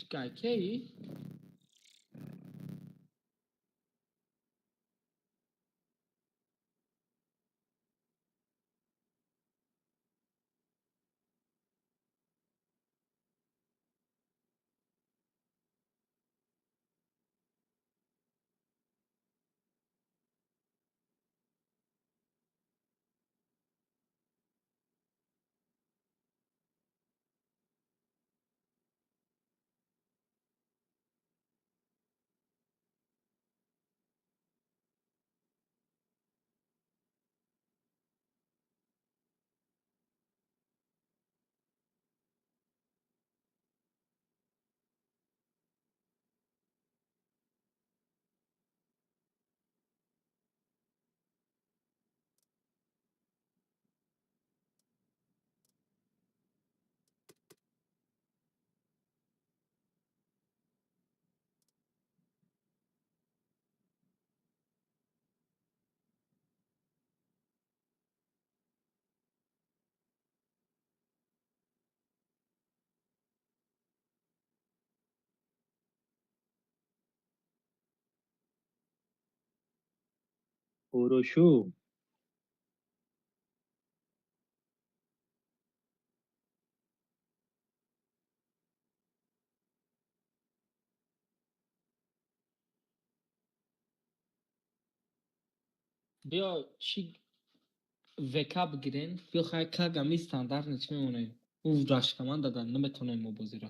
Кей? Урошу. Биё чӣ ВК бигирен, биё хай кагами стандарт чӣ мемонем. Ӯ рашкаман дадан наметонем мо бозиро.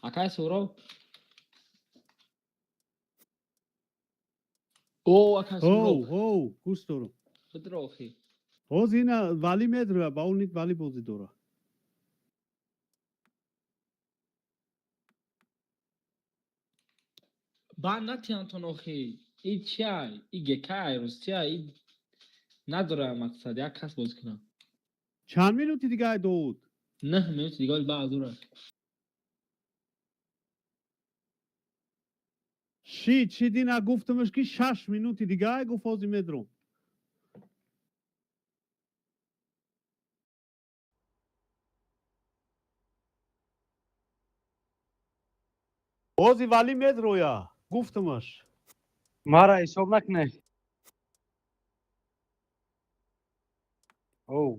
Акай Суров. О, акай Суров. Ҳоу, ҳоу, гӯш дорам. Бидро охи. Ҳоз ина валӣ медроя, ба он валӣ бозӣ дора. Ба натиҳантон охи. И чиай? И ГК-ай, Русия, и надора мақсад, як кас бозӣ кунад. Чанд минути дига ай Довуд? 9 минути дига ба азура. Шид, шид, ина гуфтамаш ки 6 минути дига ай, гуфт ҳозир медром. Ҳозир валӣ медроя, гуфтамаш. Мара ҳисоб накунед. Оу.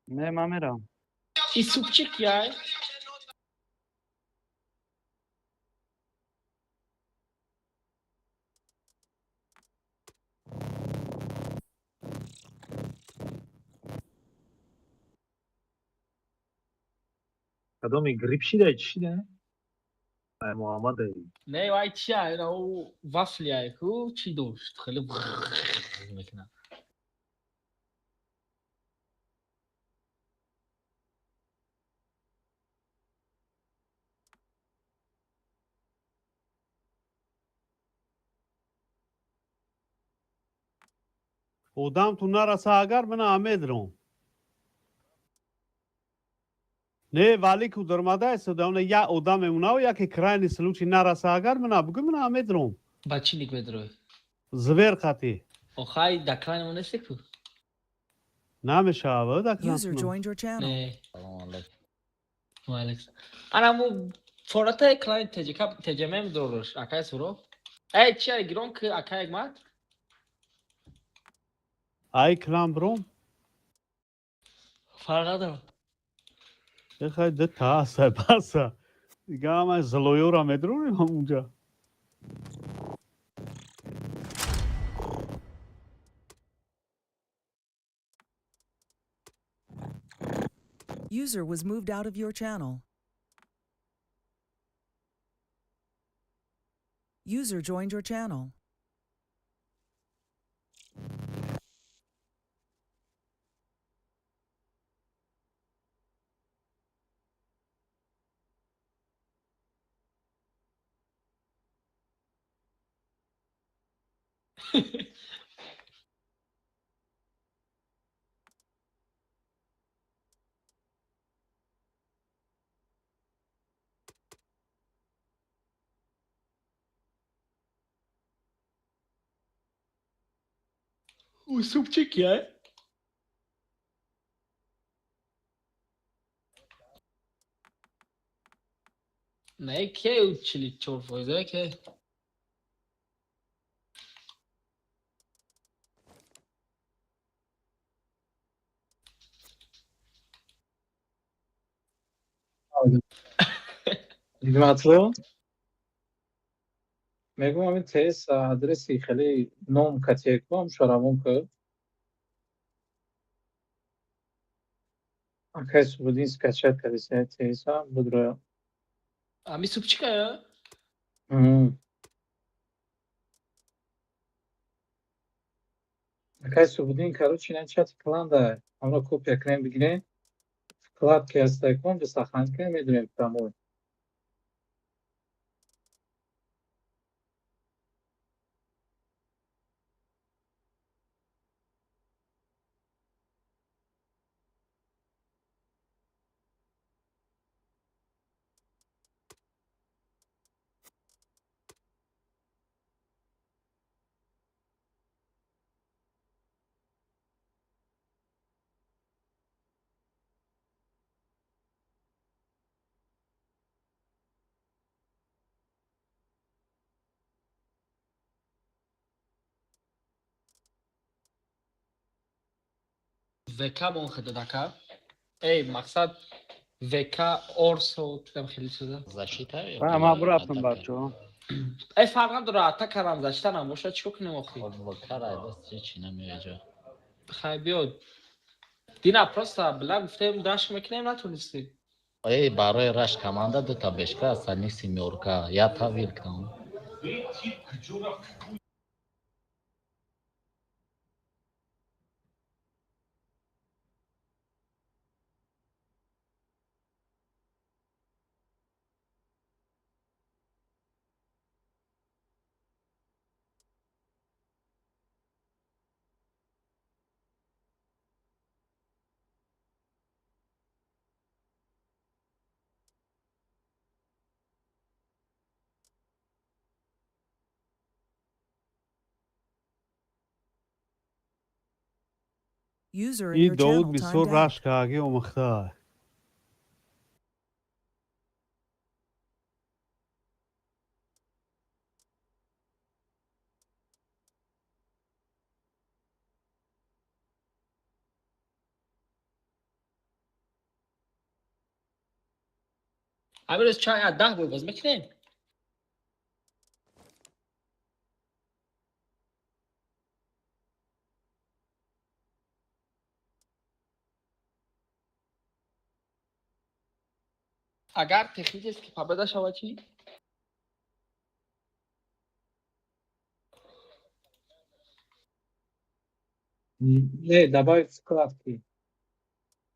Не, ман мерам. И супчик яй? Кадоми грипп шида, чӣ шида? Ай Муҳаммад ай. Не, вай чия, ина ӯ вафли ай ку чӣ дошт? Хеле мекунад. Одам ту нараса агар мана медром. Не, валӣ ку даромада истода, она як одам мемонав, яке крайний случай нараса агар мана бугӯ мана медром. Ба чӣ ник медрои? Звер қати. Охай, да клани мо несте ку? Намешава да User клан. joined your channel. Не. Ва алейкум. Ана му фората клани ТЖК ТЖМ дорош, акай Суров. Эй, чия гирон ки акай Егмат? Ай клан бром. Фарқ надорад. Эхай д таса баса. Дига ҳама злоёра медронем ҳамунҷа. User was moved out of your channel. User joined your channel. Супчик я? Не, ке учили чор фоиза, ке? Нигматло? Мегӯм ҳамин тс адреси хеле ном катеком шаравон ки акай Субудин скачать кардеса тса будро. Ами супчика я? Акай Субудин, короче, ина чати кланда ҳамро копия кунем, бигирем, вкладки ҳастакон бисаханд кунем, медонем тамом. ВК мон хедадака. Эй, мақсад ВК Орсо тидам хеле чиза. Защита? Ма бурафтам бачо. Эй, фарқ надора, атака рам защита нам боша, чико кунем охи? ВК рай бас чи намеяҷа. Хай биё. Дина просто била гуфтем даш мекунем, натунистӣ. Эй, барои раш команда дута бешка остальных семёрка. Я та вилка. User in И your Довуд channel бисёр timed out. рашк аги омӯхта. Амирӯз чай аз 10 бор боз мекунем? Агар технически победа шава чӣ? Не, добавить вкладки.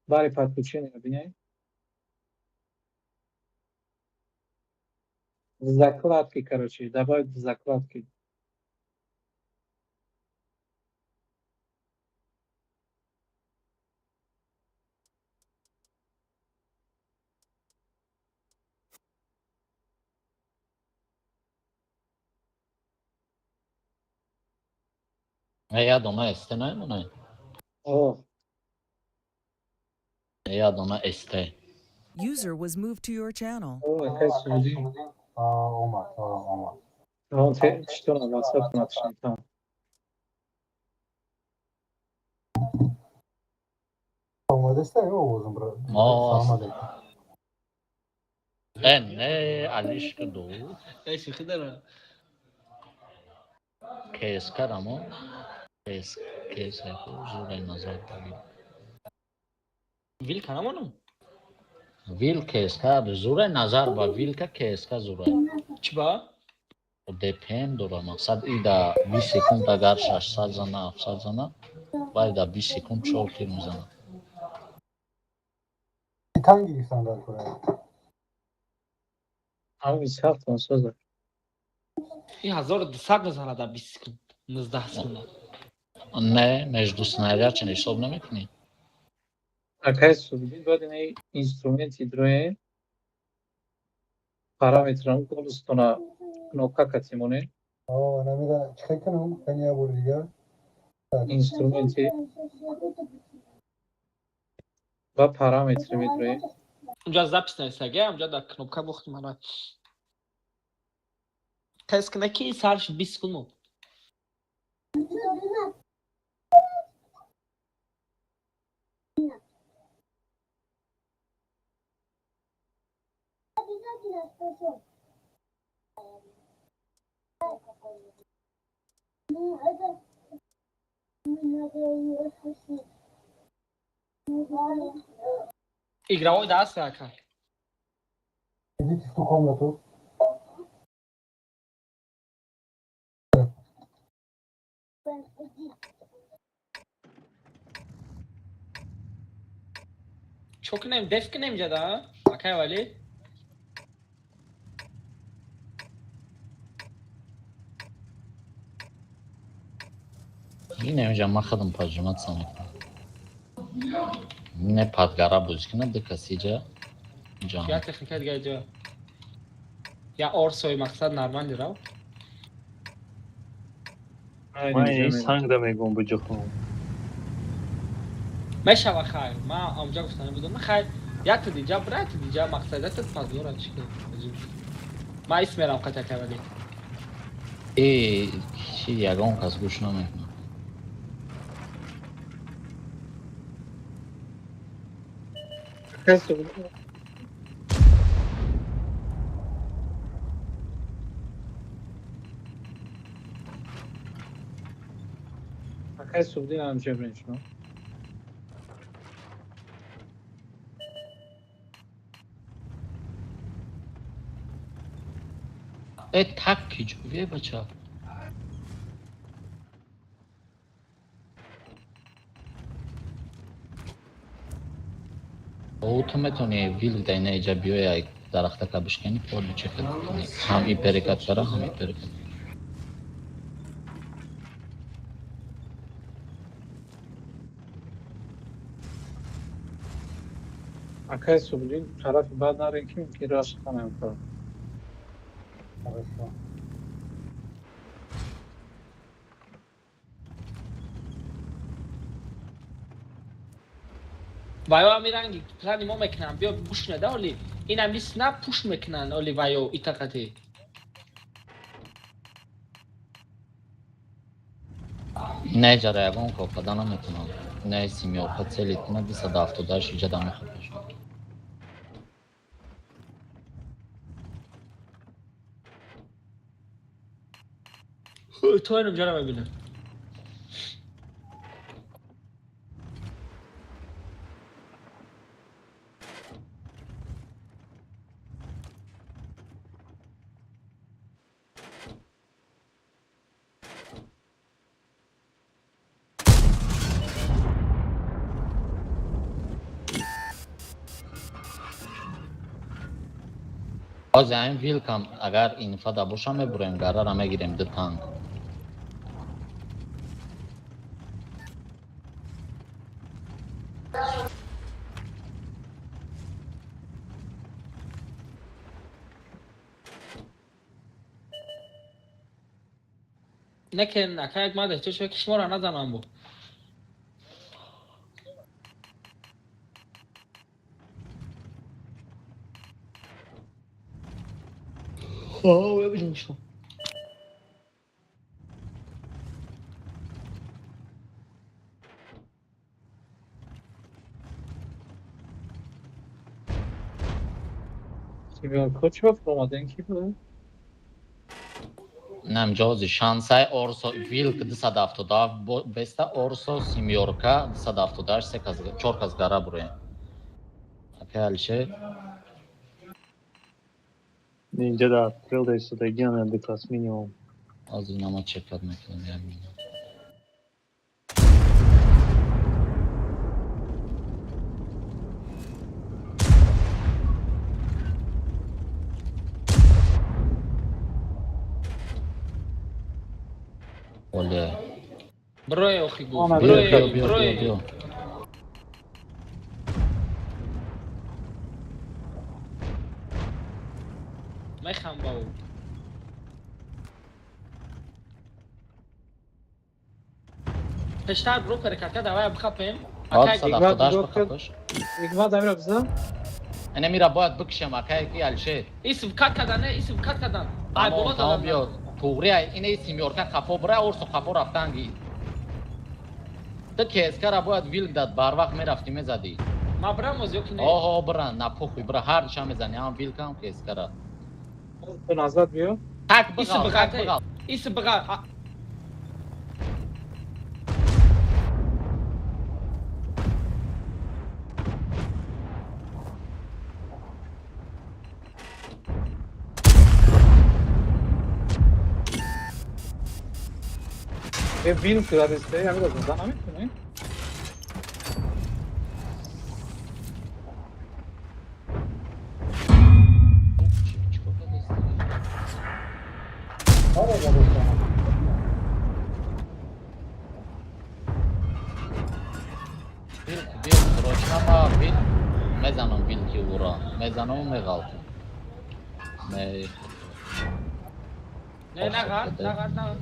Бари подключения бинед. В закладки, короче, добавить в закладки. Я дона СТ намонай. О, Я дона СТ. User was moved to your channel. о, акай Субудин. Омад, омад. Он те что на WhatsApp напишем там. Омадаста ё овозам бро. Мо. Салом алейкум. Э, не, Алишка Довуд. Эй, шӯхӣ дорам. КСК рамо. КС КС зурай назар бали. Вилка намонам? Вил КСК зурай назар ба вилка КСК зурай. Чӣ ба? ДПМ дора мақсад и да 20 секунд агар 600 зана, 700 зана, вай да 20 секунд 4 тир мезана. Тан гирифтан дар кора. Ҳамин 27 он соза. И 1200 мезана дар 20 секунд. 19 секунда. Не, между снаряд чен ҳисоб намекунӣ. Акай Субудин бояд ина инструменти дроен параметрам голостона кнопка катимоне. О, намира чӣ кунам? Кани я бор дигар. Инструменты ва параметры медроем. Унҷа запись нависаги, унҷа дар кнопка бохти мана. Тест кна ки сар шуд 20 секунд монд. Игровой даст ака. Идите в ту комнату. Чо кунем, деф кунем ҷада, акай вали? Инамҷа ман худам поджиматься мекунам. Не подгара бозӣ кунад, ду каси ҷа ҷамъ. Я техника дига ҷа. Я орсои мақсад нормалӣ рав. Ман ин санг да мегӯм буҷухум. Мешава хайр. Ман амҷа гуфтана будам. Хайр, якта диҷа бира, якта диҷа мақсад, якта подгора чӣ кунем? Ман ис мерам қат акай вали. Э, чи ягон кас гӯш намекунад. Акай Суғдӣ ҳамҷа бирем шумо. Э, так ки ҷӯве бача. О, ту метавонӣ вилк дар ина иҷа биёя дарахтака бишканӣ, поли чехат кунӣ. Ҳам и перекат кара, ҳам и перекат. Акай Суғдӣ тарафи бад нарем ки мумкин рашд ханам кор. Хорошо. Ваё амиранги плани мо мекунам, биё гӯш неда оли. Ин ами снап пуш мекунанд оли ваё итақати. Ина иҷара ягон кор карда наметавонам. Ина семёрка целит кунад, 278 иҷа да мехӯрдаш. То инам ҷара мебинам. Ҳозир ҳамин вилкам агар инфа да боша мебурем, гарара мегирем ду танк. Не ки ака як мард эҳтиёҷ шуд ки шуморо назанам бу. Бибинем шумо. Семёрко чӣ вақт омаден ки буд? Намҷа ҳозир шансай Орсо вилк 277 беста Орсо семёрка 278 се кас чор кас гара буроем. Акай Алишер Инҷа дар апрел да истодагиан ду кас минимум. Ҳозир инама чекат мекунам як минут. Оле. Брое охи гуфт. Омад. Биё, Брое, биё, биё, биё, брое. биё. Мехам ба ӯ. Пештар бро перекатка давай бихапем. Ҳа, 278 бихапаш. Ҳикмат амира бизан. Ина мира бояд бикшем, акай ки Алишер. Исм кат кадан, исм кат кадан. Ай боло тамом биё. Туғри ай ина семёрка қафо бира, орсо қафо рафтанги. Ту КСК-ра бояд вилк дад, барвақт мерафтӣ мезадӣ. Ма брам оз ё ки не? Оҳо, бира, на похуй, бира, ҳар душа мезанӣ, ҳам вилк ҳам КСК-ра. Ту назад биё. Так биғал, так биғал. Исм биғал. Вилк дадисте, амира зада наметунӣ? Вилк, вилк, срочно ма вилк мезанам вилки ура, мезанам меғалтам. Не, не, нағар, нағар, нағар.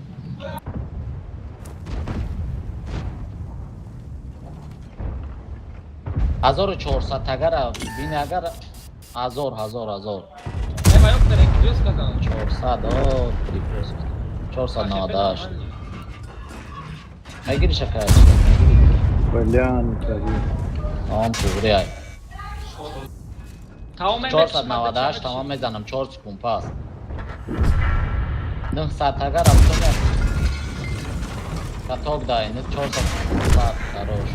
Ҳазору чорсад агара бини агар ҳазор, ҳазор, ҳазор. Э, ма ёк перекрёст кадан. 400, о, перекрёст. 498. Мегириш ака? Бля, не трави. Тамом, туғри ай. Тамом, 498, тамом мезанам, 4 секунд пас. 900 агар абтоня. Каток дай, 400, хорош.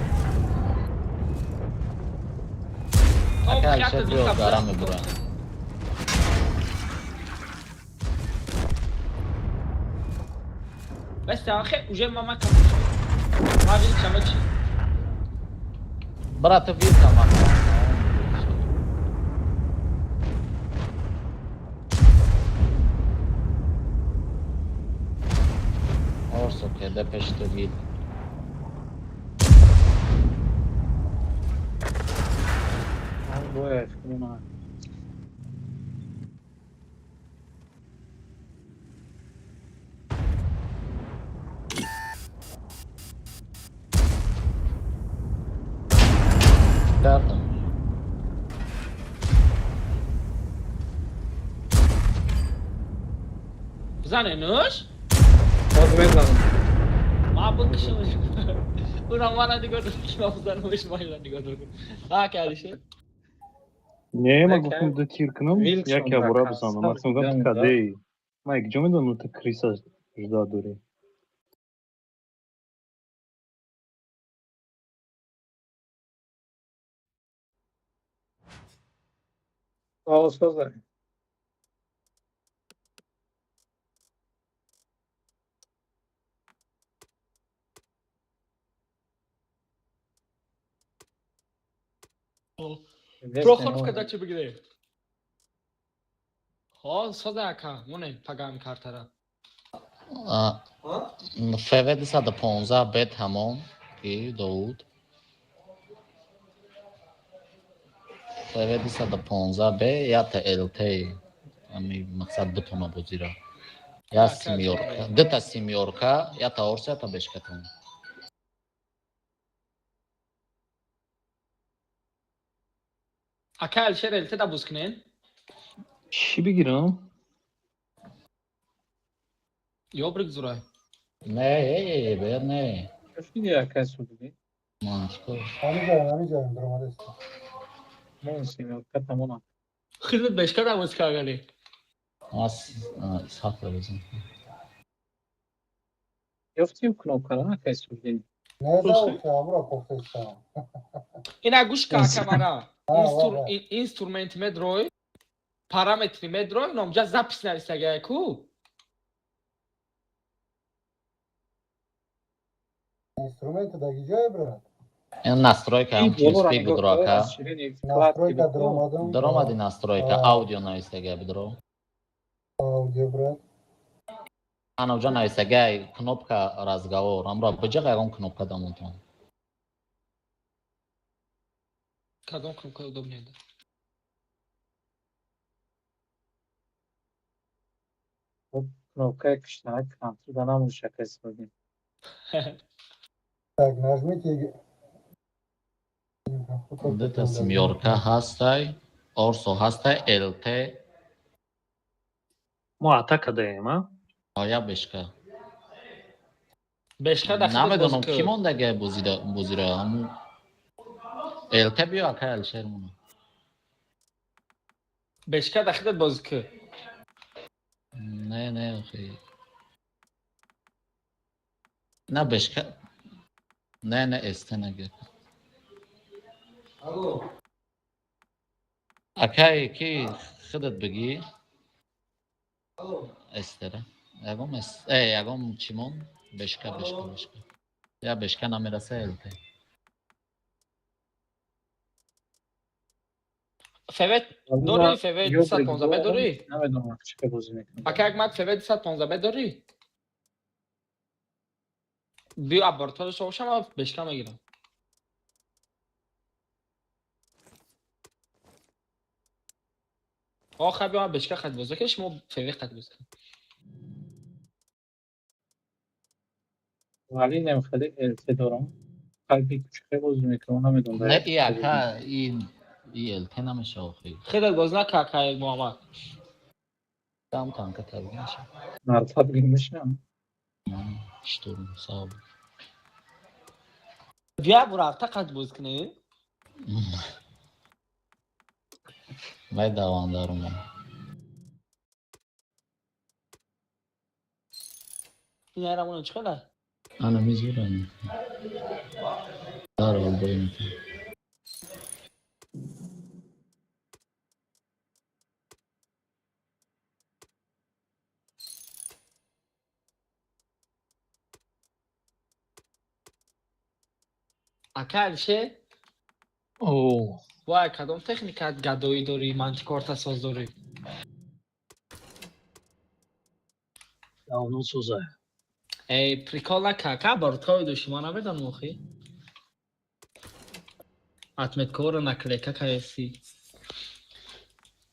Ака Алишер биё, гара мебурам. Бесте, ахе, уже мама капучи. Ма вилк шама чи? Брат, вилка ма. Орсо кеде пеши ту вилк. Бояд кунам. Кардам. Бизане нуш? Боз мезанам. Ма бикшам. Ура мана нигоҳ дор, ки ма бизанамш, ма нигоҳ дор. Ҳа, ки Алишер? Не, ма гуфтам да тир кунам, Вилк яке шон абура да бизанам. кас. Максим гуфт кадей. Ма як ҷо медонам, ту криса жда дорӣ. Оғоз соза. Прохоровка да чи бигире? Хо, соза ака, моне пагам картара. ФВ 215 бет ҳамон ки Довуд. ФВ 215 Б ята ЛТ. Ами мақсад бутона бозира. Я семёрка, дута семёрка, ята орса, ята бешкатон. Ака Алишер ЛТ да буз кунен? Чӣ бигирам? Ё брик зурай. Не, бер не. Чӣ ака суди? Ман чикор? Ҳамиҷаем, ҳамиҷаем, даромадаст. Мон семёрка тамом. Хидмат бешка да буз кагани. Аз Исҳоқ бизан. Ёфтим кнопкара ака суди. Не, да, охе, амура кофтаистам. Ина гӯш ка ака мара. Инструмент медрой, параметри медрой, номҷа запись нависагая ку? Инструмент даги ҷое, брат? Ин настройка ҳам TeamSpeak бидро ака. Настройка даромадам. Даромади настройка, аудио нависагая бидро. Аудио, брат. Анаҷа нависагая кнопка разговор. Амро биҷа ягон кнопка дамонтон. Кадом кнопка удобнее? Кнопкаи киштана контрол да намуша кас судӣ. Так, нажмите. Дута семёрка ҳастай, Орсо ҳастай, ЛТ. Мо атака даем, а? Я бешка. Бешка да. Намедонам, ки мондага бозиро, ҳаму ЛТ биё, акай Алишер мона. Бешка да худат бозӣ кӯ. Не, не, охи. На бешка. Не, не, СТ нага. Акай, ки худат бигӣ? Эстера. Ягон ягон чимон? Бешка, бешка, бешка. Я бешка намераса, ЛТ. ФВ дорӣ? ФВ 215 б дорӣ? Намедонам, чӣ бозӣ мекунам. Ака Акмад, ФВ 215 б дорӣ? Биё, абортҳо дошта бошам, ман бешка мегирам. Охир биё, ман бешка хат бозӣ кунем, шумо ФВ хат бозӣ кунед. Вале нем хеле ЛТ дорам. Қалби кучике бозӣ мекунам, намедонам. Не, и ака, и ЛТ намеша охи. Худат боз нака, акай Муҳаммад. Там танка табиги меша. Мартаб мешинам. Штурм, саб. Биё, бурафта қад боз кунем. Вай давандарума. Ин айрамона чӣ хела? Ана мизурам. Дар бой мекунам. Ака Алишер? О. Вай, кадом техникат гадоӣ дорӣ, мантикорта соз дорӣ? Давно соза. Эй, прикол нака, ака, борткои дошти, ман намедонам охи. Отметкаҳоро наклейка каеси.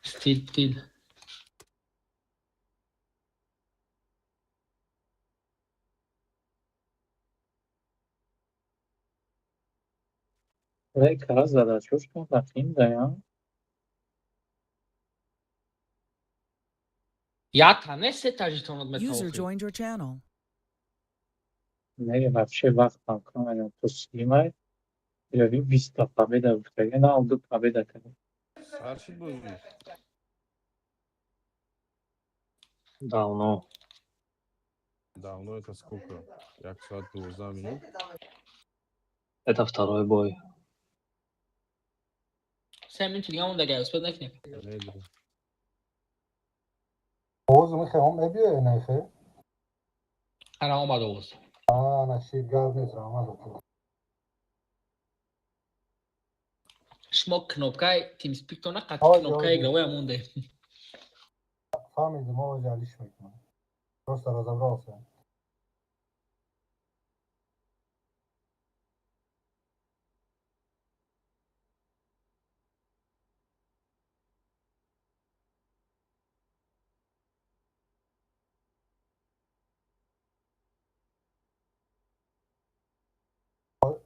Стил птил. Вай кара задачош кун тақим даям. Ята не сета жетонот User метавохӣ. joined your channel. Не, вообще вақтам кам, то симай. Яви 20 та победа гуфтага, на ду победа кардам. Сар шуд бозӣ? Давно. Давно это сколько? 1 соат 12 минут? Это второй бой. 3 минути дига монда, успед накунем. Медонам. Овоз мехоҳам мебиёе, нехе? Ана омад овоз. А, нашид гап нест, раҳмат. Шумо кнопкаи TeamSpeak-тона қатъи Ой, кнопкаи ой. игровая монде. Фаҳмидим, овози алиш мекунам. Просто разобрался.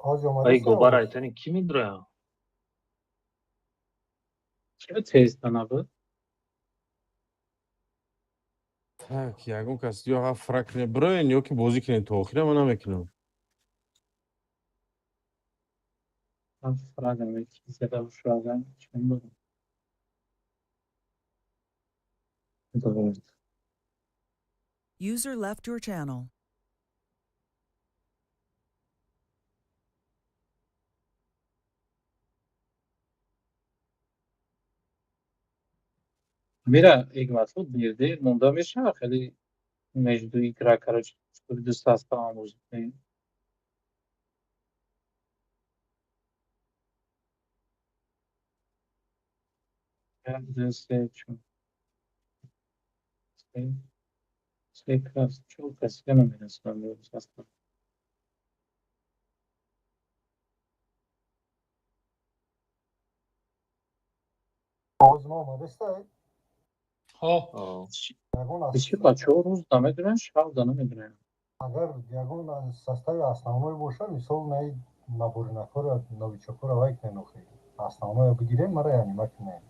Ҳоҷи Ай омадааст? губара айтани ки медроя? Чӣ тез набуд? Так, ягон кас ё ҳа фрак кунед, бироен, ё ки бозӣ кунед то охира, ман намекунам. Ман фрагам ки зада фрагам чӣ буд? Добре. User left your channel. Мира Игматов дер монда мешава, хеле между игра, короче, ду состава бозӣ кунем. Як, ду, се, чор. Се кас, чор кас намерасам состав. Овози ма омадааст? Ҳо. О. Ягон Бисёр бачаҳо рӯз намедонанд, шаб да намедонанд. Агар ягон состави основной боша, мисол наи наборинакора, новичокора вай кунен, охи основное бигирем, мара янима кунем.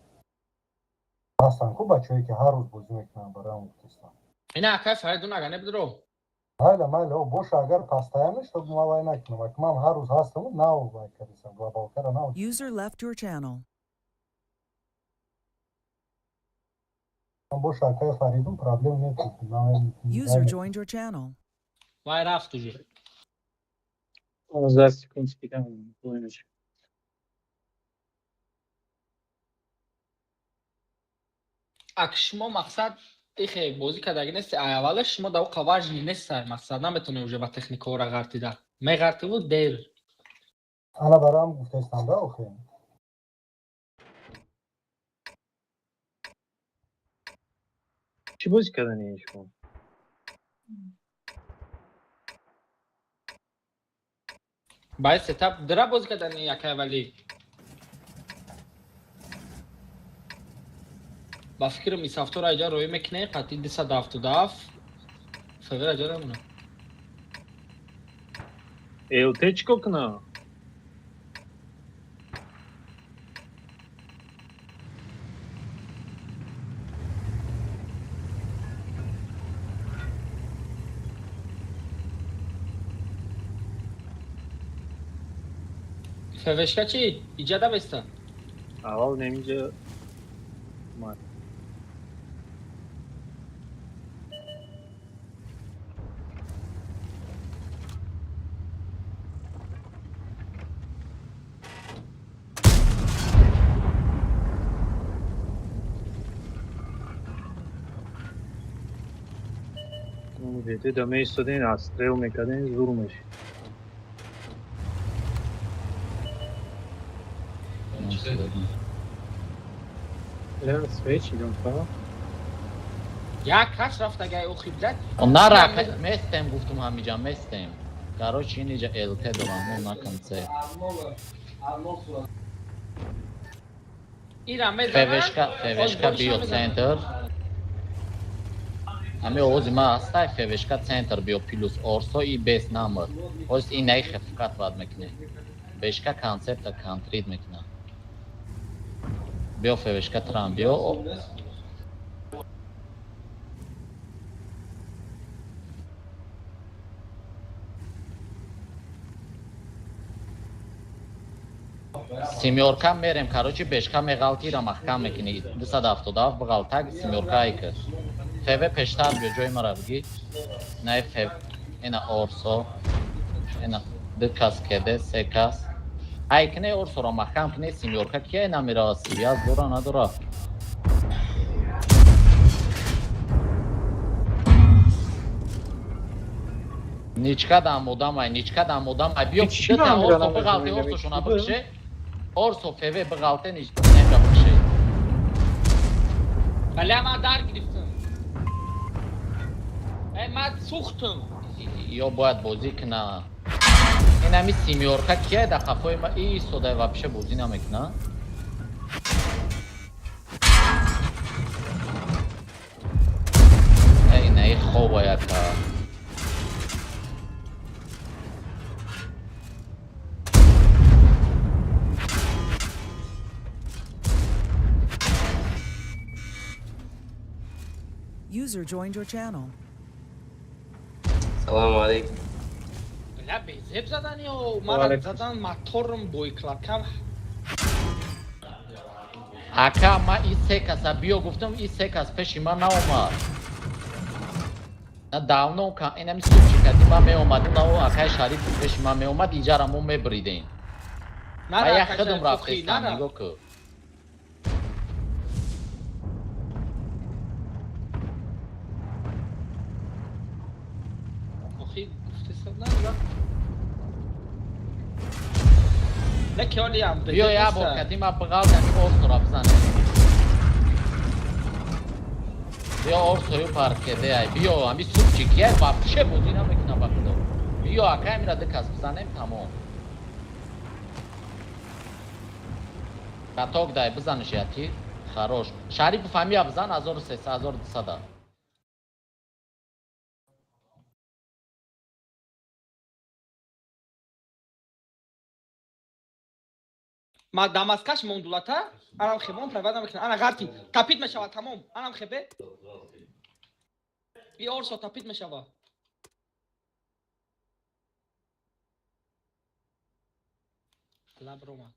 Ҳастанд ку бачаҳое, ки ҳар рӯз бозӣ мекунанд, барои ҳам гуфтистам. Ина, акай Фаридун, ага небидро. Майла, майла, о, боша, агар постоянно, чтоб ма вай накунам. Ак ман ҳар рӯз ҳастаму нав вай кардисам, глобалкара нав. User left your channel. Боша, акай Фаридун, проблем нет. User joined your channel. Вай рафт уже. 15 секунд дигар мемонад. Ак шумо мақсад ихе бозӣ кардаги нести, ай аввалаш шумо да оқа важный нестай, мақсад наметонем уже ба техникаҳоро ғартида. Меғартиву дер. Ана барои ҳам гуфтаистам да, охи. Чӣ бозӣ кардани шумо? Баъд сетап дира бозӣ кардани, акай валӣ. Ба фикрам, исафтора иҷа роӣ мекунем, қатъи 277 февра ҷа намона. ЛТ чӣ кор кунам? Февешка чӣ? Иҷа давеста? Аввал немиҷа. Да меистоден, отстрел мекарден, зур мешид. Леон свечи дон. Як кас рафт, агай охи, блядь. Нара, местем, гуфтум, ҳамиҷа местем. Короче, инҷа ЛТ дорам, мо на конце. Ира мезанад. ФВшка, ФВшка биё центр. Ҳами овози ма ҳастай, ФВшка центр биё, плюс Орсо и без номер. Оз ин наи хефкат вад мекунӣ. Бешка концепта контрид мекуна. Биё, ФВшка трам, биё. Семёрка мерем, короче, бешка меғалтира маҳкам мекунӣ. 277 биғалтак, семёрка айка. ФВ пештар биё, ҷои мара биги. На ФВ, ина Орсо. Ина ду кас кеде, се кас. Айкне Орсоро маҳкам кне, семёрка кия намера, связь дора, надора. Ничка дам одам ай, ничка дам одам ай. Биё, Чӣ дута намера Орсо биғалти, намезанӣ, Орсошона чӣ? бикше. Орсо ФВ биғалте, ничка бикше. Бля, ман дар гирифтам. Эй, ман сӯхтам. Ё бояд бозӣ куна. Ин ҳами семёрка кия дар қафои ма истода, вообще бозӣ намекуна. Инаи хоба яка. User joined your channel. Салому алейкум. Бля, безеб задани ё мара Ваалайкум. задан моторам бойклакам. Ака, ма и се каса биё гуфтам, и се кас пеши ман наомад. На давно ка инами сучи кади ман меомадим, на акай Шариф пеши ман меомад, иҷара мо мебридем. Ма Нара, як худам акай Шариф, рафтестам, нара. нигоҳ ку. Охи, гуфтесам, нара. Не ки ҳолиам Биё, як бор кади ма биғалт, ами Орсора бизане. Биё, Орсою паркеде ай. Биё, ами сучи кия вообще бозӣ намекуна, ба худо. Биё, акай, амира ду кас бизанем, тамом. Каток дай, бизаниш яти. Хорош. Шарипов, ҳамия бизан, 1300, 1200. Ма дамаскаш мондулата, анам хебон правада мекунад. Ана ғарти, тапид мешава тамом. Анам хебе. И орсо тапид мешава. Лаброма.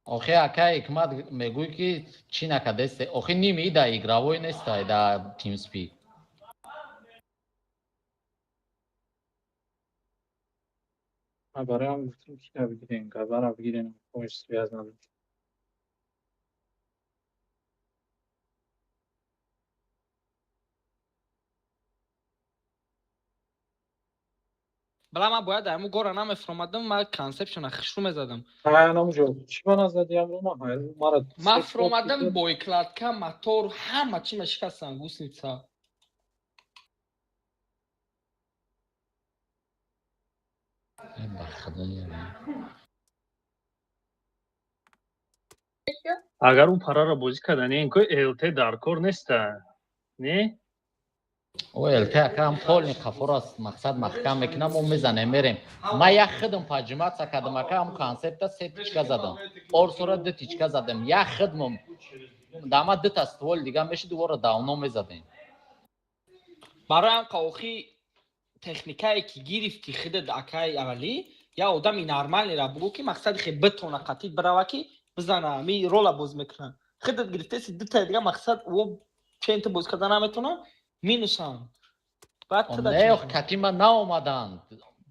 Охи акай Ҳикмат мегӯй ки чӣ накардесте? Охи ними да игровой нестай да TeamSpeak. Ман бароям гуфтам ки бигирен, габара бигирен, помощь связь надо. Бала ман бояд ҳамун гора намефромадам, ман консепшна хушрӯ мезадам. Ҳа, намуҷо. Чӣ ба назадиям ро ман мара. Ман фромадам боекладка, мотор, ҳама чӣ мешикастам, гусница. Ба худоя. Агар он параро бозӣ карда, не, ин ЛТ дар кор неста. Не? О ЛТ акам полни қафор аст, мақсад маҳкам мекунам, мо мезанем, мерем. Ман як хидм поджиматься кардам, акам концепта се тичка задам. Орсора ду тичка задам. Як хидмам. Дама дута ствол дига мешид, ӯро давно мезадем. Бароям қаохи техникае ки гирифти хидат акай аввалӣ, я одами нормалеро бугӯ ки мақсади хе битона қатид бирава ки бизана, ми рола боз мекунад. Хидат гирифтеси дутаи дига мақсад ӯ чента боз карда наметона, минусам. Баъд Не, катима наомаданд.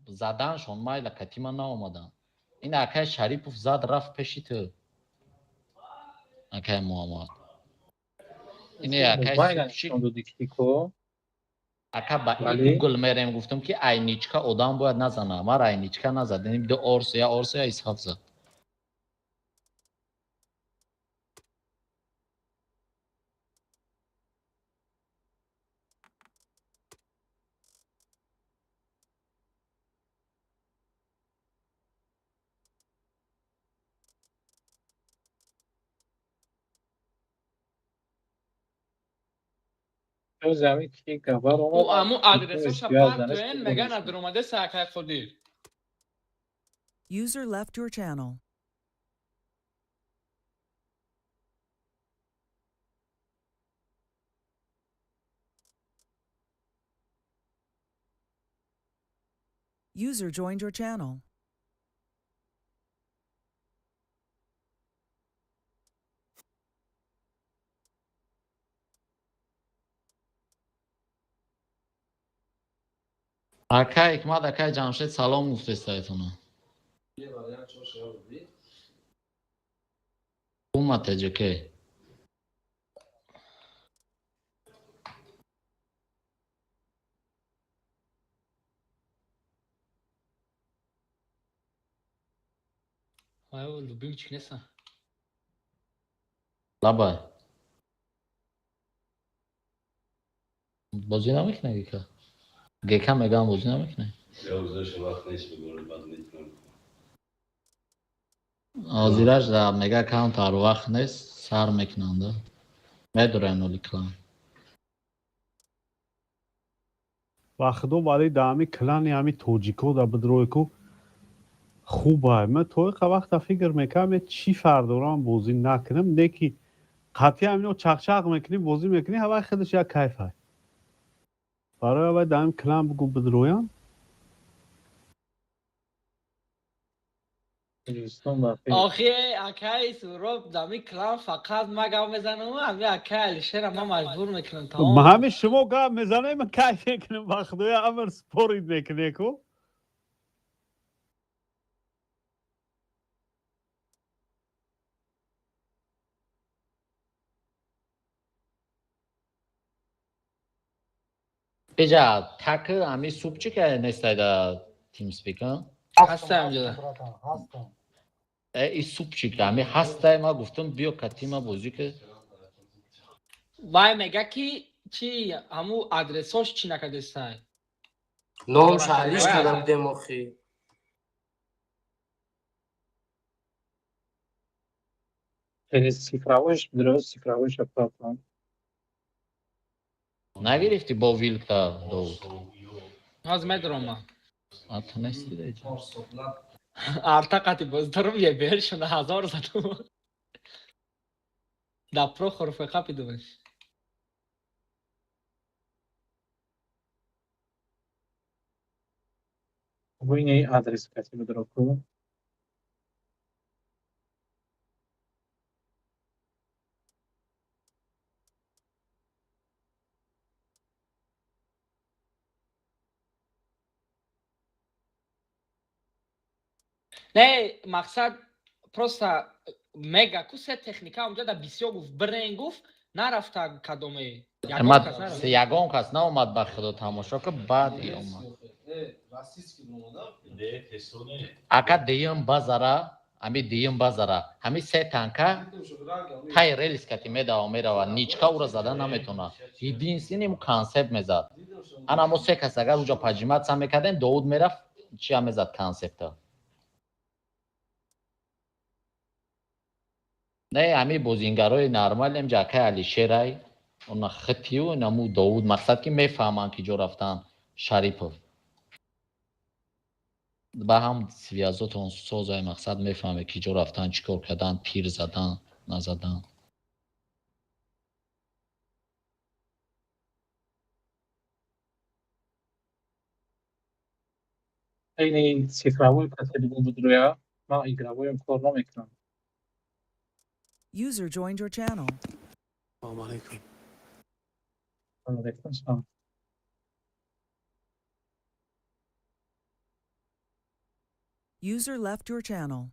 Заданшон майла катима наомаданд. Ин акай Шарипов зад рафт пеши ту. Акай Муҳаммад. Ин акай Супчик ака ба Google мерем гуфтам ки айничка одам бояд назана. Ман айничка назад. Ду орсо я орсо я исҳоқ зад. Аму адресоша партоен мега надромадеса акай Қодир. User left your channel. User joined your channel. Акай Ҳикмат, акай Ҷамшед салом гуфтестаетона. Ума ТҶК. Ай, любимчик неса. Лабай. Бозӣ намекунӣ гека? Гека мегам бозӣ намекунӣ? Ҳозираш да мега камтар вақт нест, сар мекунанда. Медорем ноли клан. Ва худо вале да ҳами клани ҳами тоҷико да бидрое ку хубай. Ман то иқа вақта фикр мекардам, чӣ фарқ дорам бозӣ накунам, не ки қатъи ҳамино чақчақ мекунӣ, бозӣ мекунӣ, ҳавай худаш як кайфай. Барои аввай даҳам клан бугу бидроям. Охи акай Суроб дами клан фақат ма гап мезанам, ами акай Алишера ма маҷбур мекунам тамом. Ма ҳами шумо гап мезанем, ман кайф мекунам, ба худоя амр спорид мекунем ку. Беҷа так ами супчик нестай да TeamSpeak, а? Ҳастам ҷода. Ҳастам. И супчик ами ҳастай, ма гуфтам биё катима бозӣ ки. Вай мега ки чи ҳаму адресош чӣ накардестай? Номша алиш карда будем охи. Цифровойш, дуруст цифровойш аппаратан. Нагирифти бо вилка Довуд? Ҳоз медорам ман. А ту нести да иҷа? Арта қати боздорум ебершона ҳазор задум. Да Прохоров қапидумаш. Буйни адрес кати бидроку. Не, мақсад просто мега ку се техника онҷа да бисёр гуфт, бирен гуфт, нарафта кадоме. Ягон кас нарафт. Ягон кас наомад, ба худо, тамошо ки баъд омад. Ака, диюм базара, ами диюм базара, ҳами се танка тай релис кати медава, мерава, ничка ура зада наметона. Единственный концепт мезад. Ана мо се кас агар уҷа поджиматься мекардем, Довуд мерафт, чия мезад концепта. Не, ҳами бозингарои нормалем ҷакай Алишерай, она хитию наму Довуд, мақсад ки мефаҳманд ки ҷо рафтан. Шарипов ба ҳам связотон созай, мақсад мефаҳме ки ҷо рафтан, чӣ кор кардан, тир задан, назадан. Ини цифровой кати бидроя, ман игровойам кор намекунам. User joined your channel. Салом алейкум. Алейкум салом. User left your channel.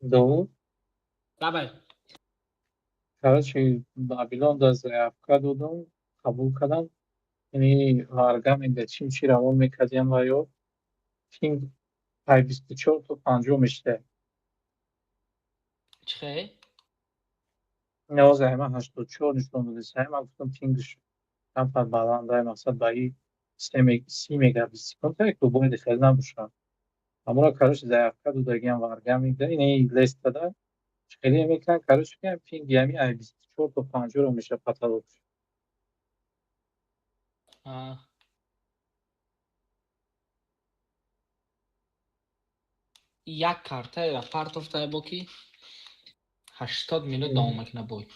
Довуд. Давай. Короче, Бабилон да заявка додам, қабул кардам. Яъни варгамин да чим чи равон мекардиям ва ё пинг ай 24 то 50 мешуда. Чӣ хел? Навоз ай ман 84 нишон додеса, ман гуфтам пингш камтар баланд ай, мақсад ба и 30 мегабит секунд ку бояд хеле набошад. Амура, короче, заявка додагиам варгамин да ини лестада хеле мекунам, короче, пинг ями ай 24 то 50 ро меша потолок. Як картаеро партофтае бо ки 80 минут давом мекунад бой.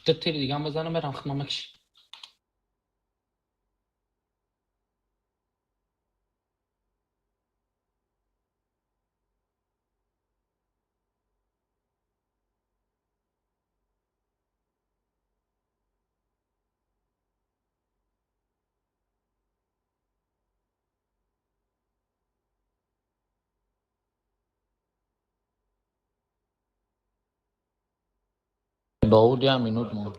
Ду тири дигам бизанам, мерам хидмат мекуши. Довуд як минут монд.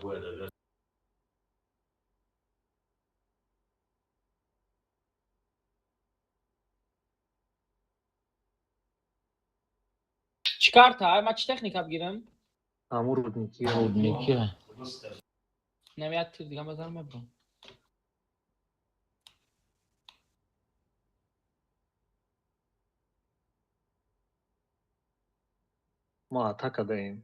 Чӣ карта? Ай, ман чӣ техника бигирам? Ҳамун рудники. Рудники. Нами як тир дигам бизанам, мебурам. Мо атака даем.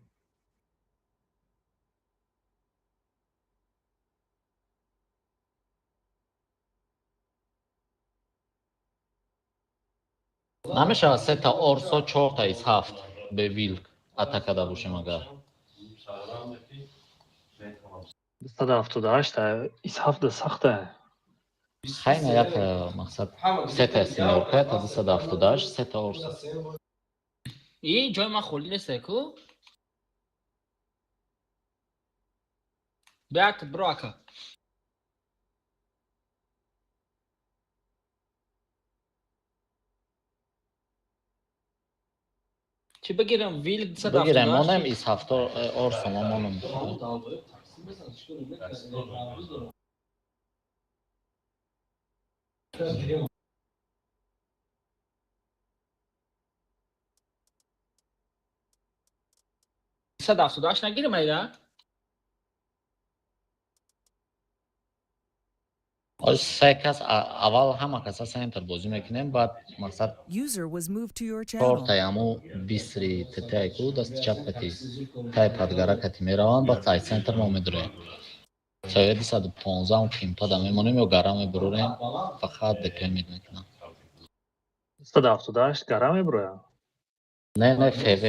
Намешавад сета орсо, чорта из ҳафт бе вилк атакада бошем агар. 278 из ҳафта сахта. Хайна як мақсад сета семёрка та 278, сета орсо. И ҷои ман холӣ нест ку? Бият бро, ака. Чӣ бигирам? Вил Бигирем, 278. монем из ҳафто орсома монем. 178 нагирам айда? Оз се кас аввал ҳама каса центр бозӣ мекунем, баъд мақсад User was moved to your channel. чортаи ҳаму бистри ттай ку дасти чап кати тай падгара кати мераванд, баъд ай центр мо медуроем. Соя 215 кимпада мемонем ё гара мебурорем, фақат ДП мекунам. 178 гара мебуроям. Не, не, ФВ.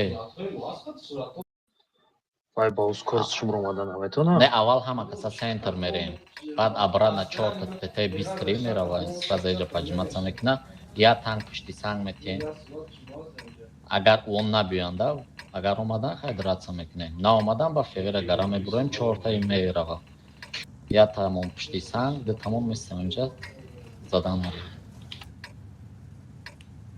Вай, ба ускорс шумро омада наметонам. Не, аввал ҳама каса центр мерем, баъд обратно чорта ТТ бистри мерава, сразу иҷа поджиматься мекуна, я танк пушти санг метиҳем. Агар он набиёнда, агар омадан, хай, драться мекунем. Наомадан, ба февера гара мебуроем, чортаи мерава. Я тамом пушти санг, ду тамом местем инҷа, задан мерем.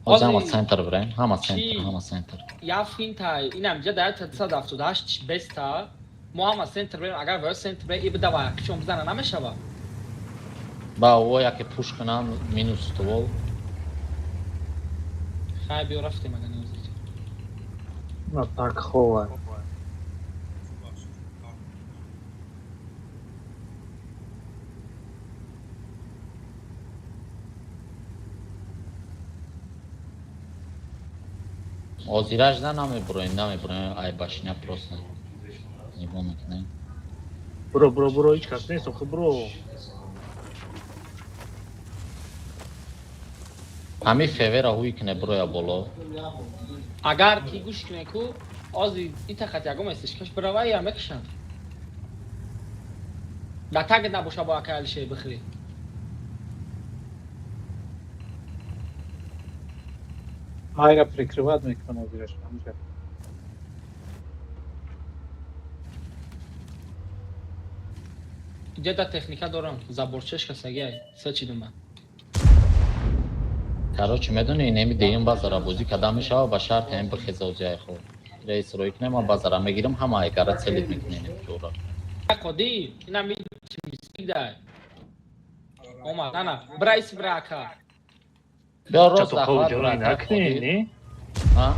Ҳозир ҳама центр бирем, ҳама центр, ҳама центр. Я финта инам ҷа дар 178 беста. Мо ҳама центр бирем, агар ваё центр бирем, и бидава кичон бизана намешава. Ба о яке пуш кунам, минус ствол. Хай, биё, рафтем ага ниёз. На так хова. Озираш на намебуроем, намебуроем, ай башня просто нигоҳ мекунем. Буро, буро, буро, ҳеҷ кас нест, охи буро. Ҳами февера ҳуй куне, буроя боло. Агар ки гӯш куне ку, ози ита хат ягом эстишкаш бирава, я мекушанд. Да таг набоша, бо акай Алишер бихӯрӣ. Майра прикрывать мекунам озираш ҳамҷа. Иҷа да техника дорам, заборчеш касагиай, се чи дума. Короче, медони, инеми деюм базара бозӣ када мешава, ба шарти ҳамин бихеза озиай хо. Рейс рӯй кунем, ман базара мегирам, ҳама айгара целить мекунем ҷора. Қодир, инам мисида. Омад, ана, бира иси, бира ака. Биё рост Чато захват ҷои бира, ака, накунем, Қодир. не? А?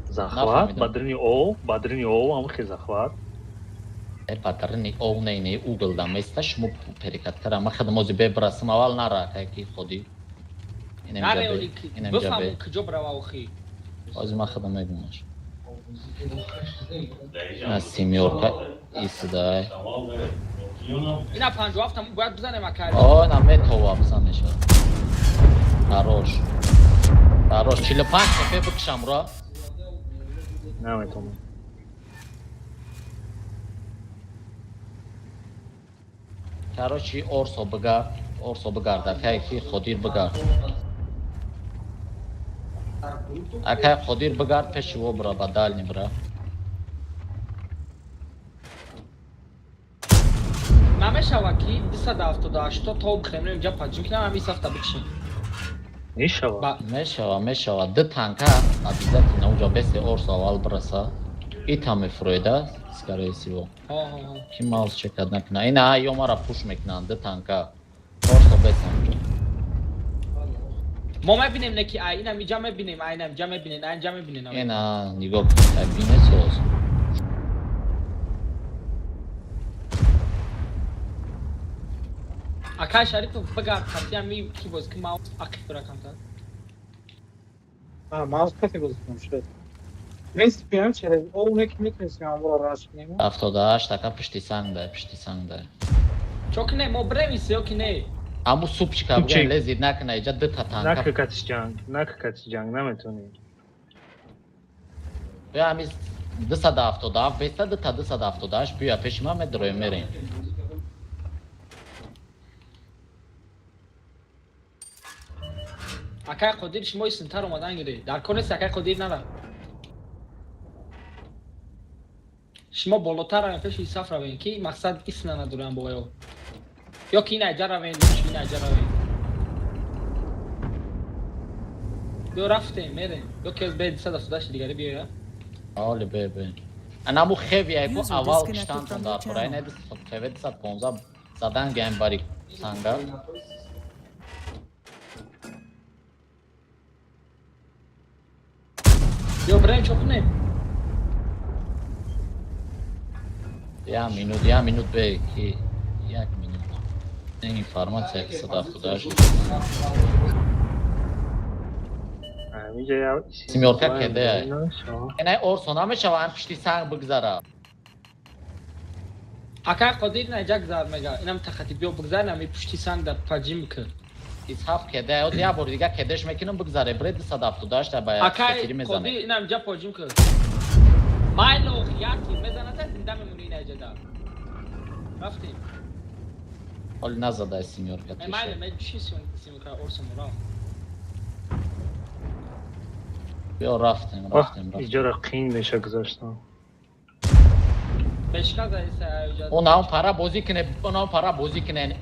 Захват, Нафаҳмидам. ба дарини ов, ба дарини ов, ҳам хе захват. Э, ба дарини ов не, не, угол да места, шумо перекаткара, ман худам ози бебрасам, аввал нара, акай ки Қодир. Инем Наре ҷа бе, оли инем ҷа бе. бифаҳму куҷо бирава охи. Ози ман худам мегумаш. На семёрка исидай. Ина 57 бояд бизанем ака. О, на метова бизанеша. Хорош. Хорош, 45 ТП бикшам ро. Наметонам. Короче, Орсо бигард, Орсо бигард, акай ки Қодир бигард. Акай Қодир бигард, пеши во бира, ба дальний бира. Намешава ки 278 то бихемем инҷа поджим кунам, ҳами сафта бикшем. Мешава. Ба Мешава, мешава. Ду танка обязательно уҷа бесе, Орсо аввал бираса. Ита мефурӯеда, скорее всего. Ҳо, ҳо, ҳо. Ки маус чекад накуна. Ина ё мара пуш мекунанд, ду танка. Орсо бесам уҷа. Мо мебинем, не ки ай инам иҷа мебинем, ай инам иҷа мебинем, ай инҷа мебинем. Ина нигоҳ кун, ай бине соз. Акай Шарипов бигард хати ами ки боз ки маус ақиб бира камтар. А, маус кати бозӣ кунам шуд. В принципе, ҳам через ов не ки метавонистем амро раш кунем. 78 така пушти санг дай, пушти санг дай. Чо ки не, мо бирем исе ё ки не? Аму супчика Супчик. буган лезид накуна, иҷа дута танка. Нака катиш ҷанг, нака катиш ҷанг, наметонӣ. Бия ҳами 277 беста, дута 278 бия пеши ман, медроем, мерем. Акай Қодир, шумо исмтар омадан гире. Дар кор нест, акай Қодир нара. Шумо болотар равем, пеши Исаф равем, ки мақсад исна надорам бо ё. Ё ки ина иҷа равем, ё ки ина иҷа равем. Ё рафтем, мерем. Ё ки аз бе 278 дигаре биёя. Оли бе бе. Анаму хеви айку User аввал disconnected киштантон from дар your кора. channel. Ина хеви 215 задан гайм бари санга. Ё брем чо кунем? Я минут, я минут бе ки як минут. Ин информация 178. Ҳамиҷа я Семёрка кеде. Ина орсо намешава ам пишти санг бигзара. Ака Қодир на ҷак зар мега. Инам тахати биё бигзар нами пушти санг да паҷим ки. Исҳаф кеде, оз я бор дига кедеш мекунам бигзаре. Бре 278 та ба Акай фикри мезане. Қодир инам ҷа паҷим ки. Майло яки мезаната зинда мемони ина ҷада. Рафтем. Оли назада семёрка Ме майло тиша. ме чӣ симка орсо мура. Биё рафтем, рафтем, рафтем. Иҷора қин меша гузаштан. Бешка заиса ҷа. Онам пара бозӣ кине, онам пара бозӣ кине.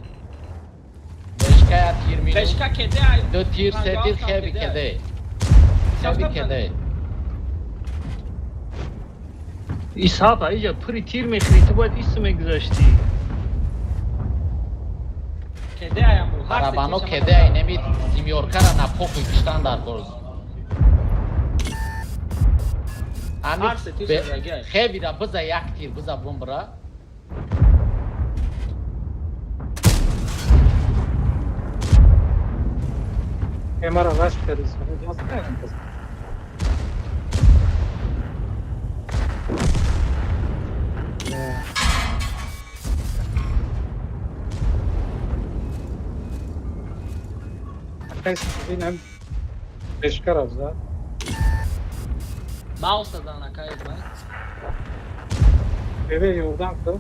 Бешка я тир минут. Бешка кеде ай. Ду тир, се тир хеви кеде. Хеви кеде. Исҳақ аиҷа пури тир мехӯри, ту бояд исм мегузаштӣ. Кеде ай аму. Ҳар се Барабано тир кеде ай неми семёркара на похуй киштан дар кор. Ами Ҳар се тир шадаги ай. хевира биза як тир биза бумбра. Мара раш карди, даст наям кас. Акай бинам бешка рафт зад. Маус задан акай бай. Бебе ёрдам кар.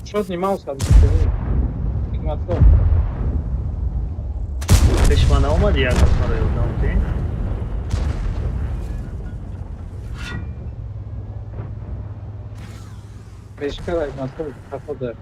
Шод ни маус зад бебе. Ҳикматло. Пеш ман наомади як кас маро ёрдам кунӣ? Бешка ра ҳикматло хафо дар.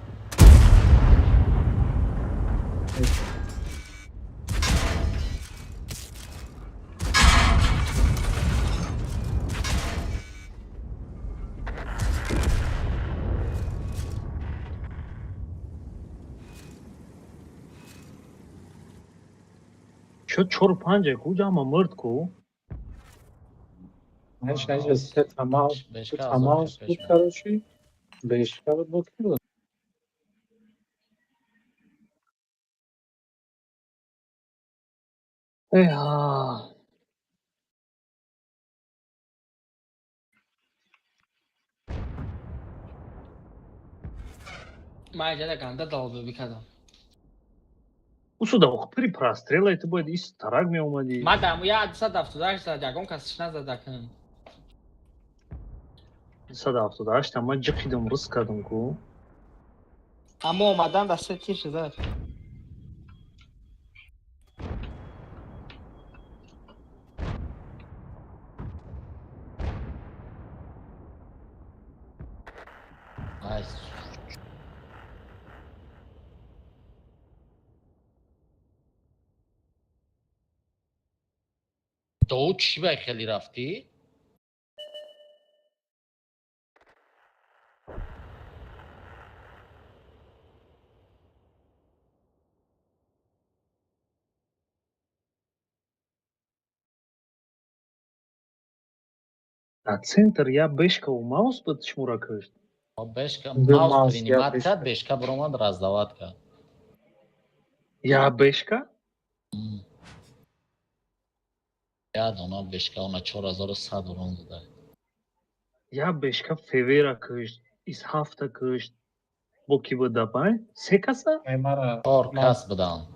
Шуд чору панҷа ку ҷама мурд ку. Знаешь, знаешь, се та маус, Бешка та маус азоб буд, пеш. короче. Бешка буд, бо ки буд? Эҳа. Ман ҷада ганда далб бикадам. Усуда ох пури прострелай, ту бояд ис тарак меомадӣ. Ма даму я 278 зад, ягон кас назада кун. 278 ман ҷиқидам рис кардам ку. Аммо омадан да се тир шуда. Ай, Доуд чӣ бай хеле рафтӣ? Дар центр я бешка у маус буд шуморо кушт. Бешка Ду маус маус, я принимать бешка. кард, бешка баромад раздавать кард. Я бешка? Я дона бешка она 4100 урон дада. Я бешка февера кушт, исҳафта кушт. Бо ки буд да пай? Се каса? Ай мара Чор кас буданд.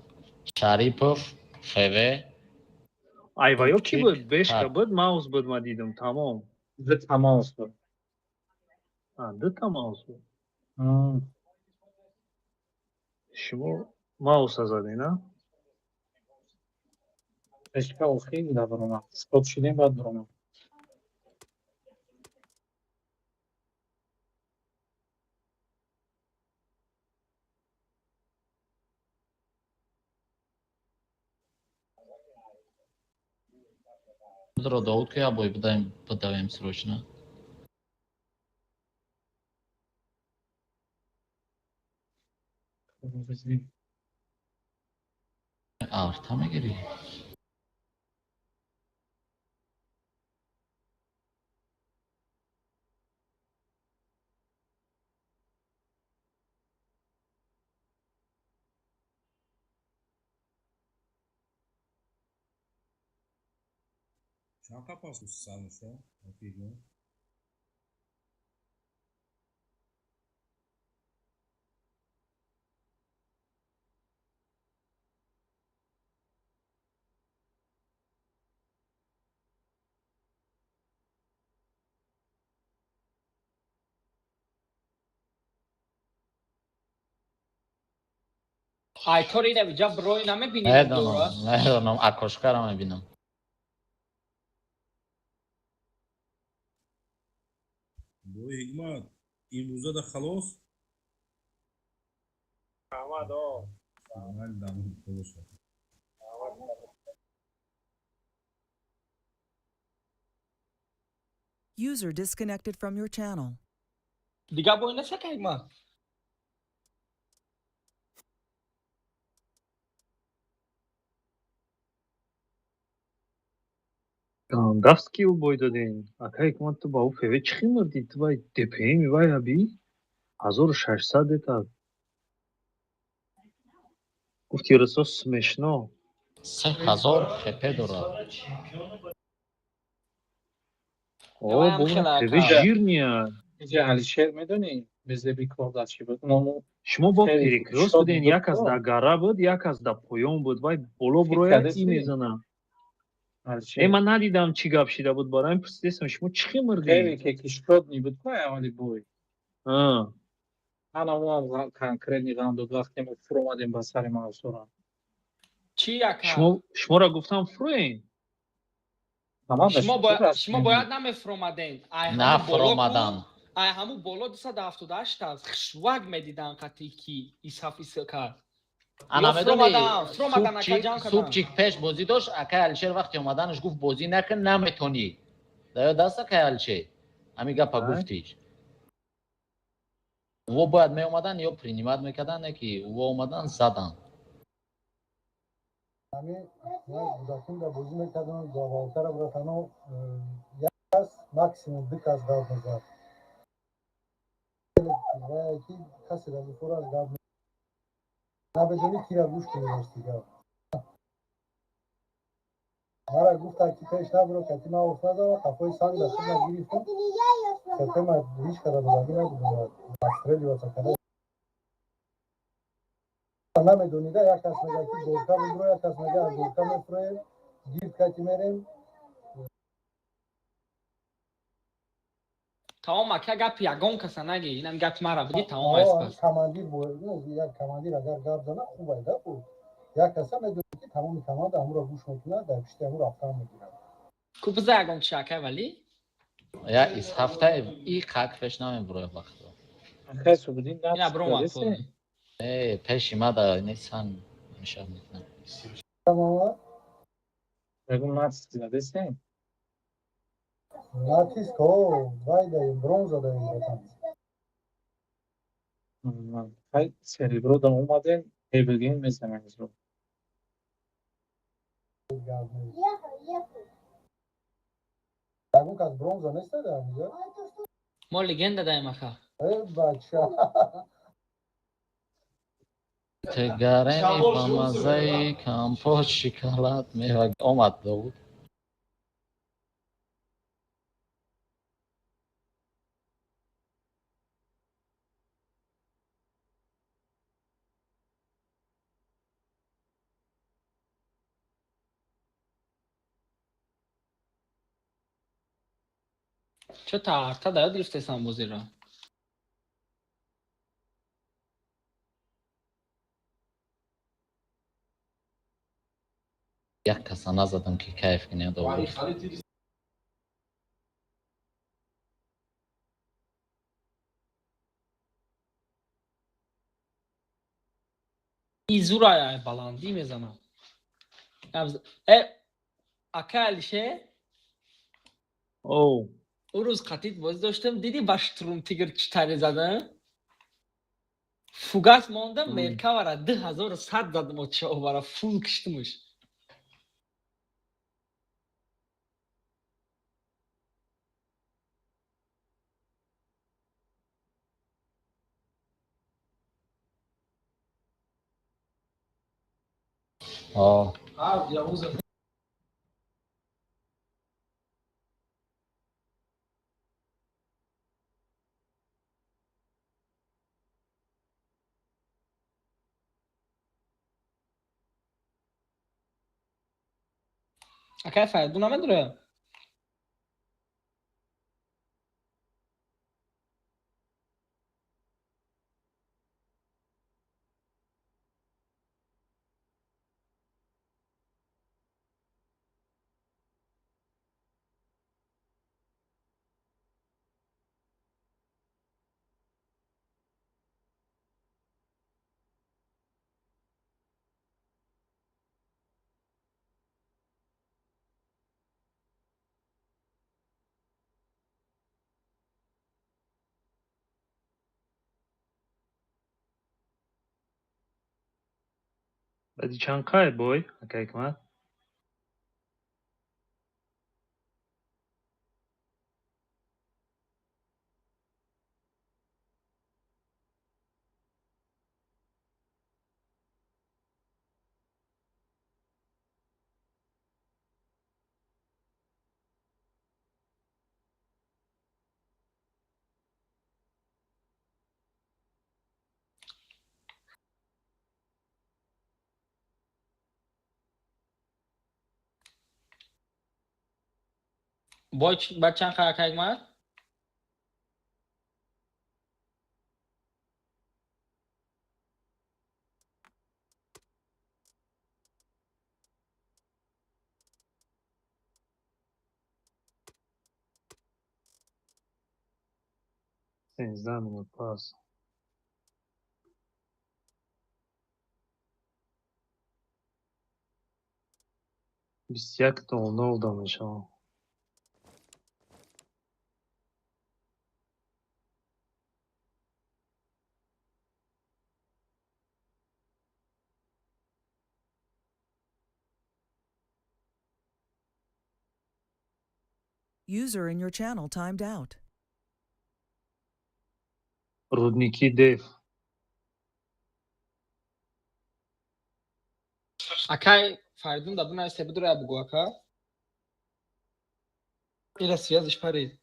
Шарипов, ФВ, Ай ва ё ки Чик, буд? Бешка так. буд, маус буд ма дидам, тамом. ду та маус буд. А, дута маус буд. М. Шумо мауса задед, на? Бешка охир да баромад. Скот шидем баъд баромад. Бидро, Довуд, ки бой бидаем, бидавем срочно. Арта мегирӣ? Чанд қапас сануша? Офигон. Айтор ина биҷа брой намебинӣ? Медонам, медонам, окошкаро мебинам. Бой Ҳикмат, имрӯза да халос? Раҳмат, о. Майли, дамон бошад. User disconnected from your channel. Дига бой несака, Ҳикмат? Гафт ки ӯ бой додем. Ака Ҳикмат, ту ба ӯ ФВ чӣ хел мурдӣ? Ту вай ДПМи вай аби 1600 ета. Гуфти русо смешно. 3000 ХП дорад. О, бо ФВ жирния. Иҷа Алишер, медонӣ, безеби кор дар чӣ буд? Ному Шумо бо перекрёст буден, як аз дар гара буд, як аз дар поён буд. Вай боло бурояд, и мезана. Э, ман надидам, чӣ гап шида буд, барои ҳамин пурсидестам, шумо чӣ хел мурдед? Хеле ки кишкодни буд ко аввали бой. Ҳанамоам конкретный ғам дод, вақте мо фуромадем ба сари мавсура. Чӣ, ака? Шуморо гуфтам, фуроен. Шумо бояд намефуромаден. Нафуромадан. Ай ҳаму боло 278 та хушвак медидан, қати ки исаф ис кард. Ана, медони, субчик пеш бозӣ дошт. Акай Алишер вақти омаданаш гуфт: «Бозӣ накун, наметонӣ». Да ёд аст, акай Алишер, ҳамин гапа гуфтиш? Во бояд меомадан ё принимать мекардан, не ки во омадан задан. Кӯдакимда бозӣ мекардам, завалтара, братано, як кас, максимум ду кас гап мезад. Ки касеро бихӯрад, гап набедонӣ, кира гӯш кунӣ. Рости гап, мара гуфта, ки пеш набуро, кати ман оф назара, қафои санг да худна гирифтам, хетема ҳеҷ када додагӣ набудам, отстреливаться када намедонида. Як кас мега, ки горка бибуро, як кас мега, горка мефуроем, гирд кати мерем. Тамом, ака, гапи ягон каса наги, инам гапи мара биги, тамом аст пас. Командир, як командир агар гап зана, хуб айда бу. Як каса медонӣ, ки тамоми команда ҳамуро гӯш мекунад, дар пишти ҳаму рафтан мегирад. Ку биза ягон киши, ака, вале. Я из ҳафта и қак пеш намебуроя вақто. Ина бромад. Э, пеши мада не сан мешав мекунам. Ягон натиск задесем? Натиск, о, вай даем, бронза даем, братан. Хай, серебро да омадем, бигин мезанем изро. Ягон кас бронза неста дар инҷа? Мо легенда даем, ака. Э, бача. Тегарени ба маззаи компот, шоколад, мева омад, Довуд. Чо та арта да ёд гирифтесам бозиро? Як каса назадам, ки кайф кунем, Довуд. И зура баландӣ мезанам. Э, ака Алише. Оу. Ӯ рӯз қатит бозӣ доштам, дидӣ ба Штрум Тигр чӣ таре задам? Фугас мондам, Меркавара 2100 задам, отчаобара фул киштимуш. Акай Фаридун намедура? Баъди чанд қай бой, ака Ҳикмат? Бой ба чанд қай, ака Ҳикмат? 13 минут пас. 21:00 да мешавам. User in your channel timed out. Рудники дев. Акай Фаридун да бинависе, бидура, бугӯ, ака. Ира связь ш парид.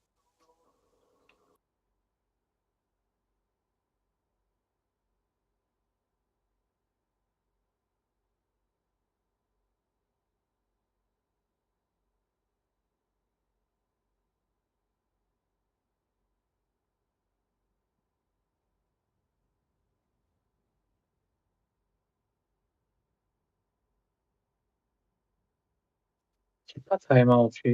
Типа тайм-аут чӣ?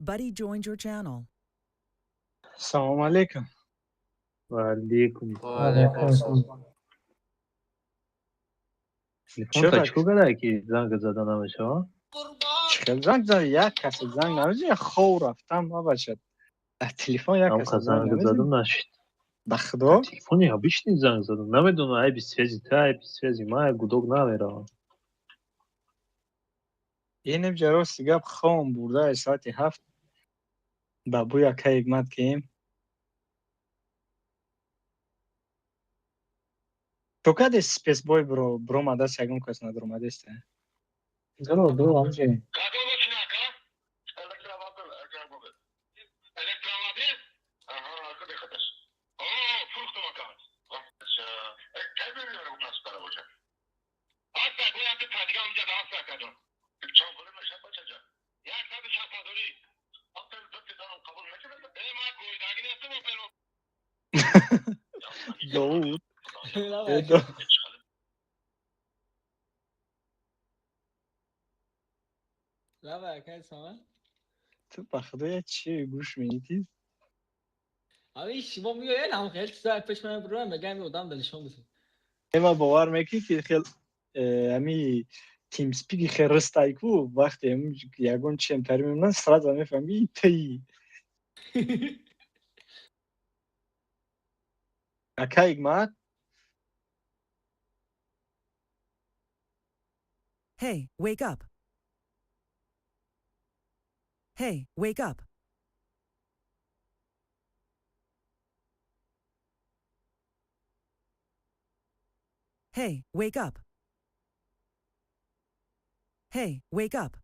Buddy joined your channel. Салом алейкум. Ва алейкум. Ва алейкум ассалом. Телефонта чӣ кор кардае, ки занг зада намешава? Чӣ хел занг зада? Як касе занг намезанад, хов рафтам, мабашад. Дар телефон як Ҳам касе занг занг намезанад. задам, нашид. Ба худо? Телефони обычный занг задам. Намедонам, айби связи та, айби связи ма, гудок намеравам. Инем ҷа, рости гап, хом бурда, соати 7 ба бӯя кай ҳикмат кием. То каде спецбой бро бромадаст, ягон кас надромадест? Здорово, здорово, амҷи. Довуд. Лава, акай Самад. Ту ба худо як чи гӯш медиҳӣ? Ами шумо меояд, ҳам хеле чиза пеш ман бирам, мегам одам дилшон бисад. Эва, бовар мекунӣ, ки хел ами TeamSpeak хел рыстай ку, вақте ягон чемтари мемонад, сразу мефаҳмӣ, тии. Ака Ҳикмат. Hey, wake up. Hey, wake up. Hey, wake up. Hey, wake up.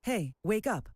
Hey, wake up.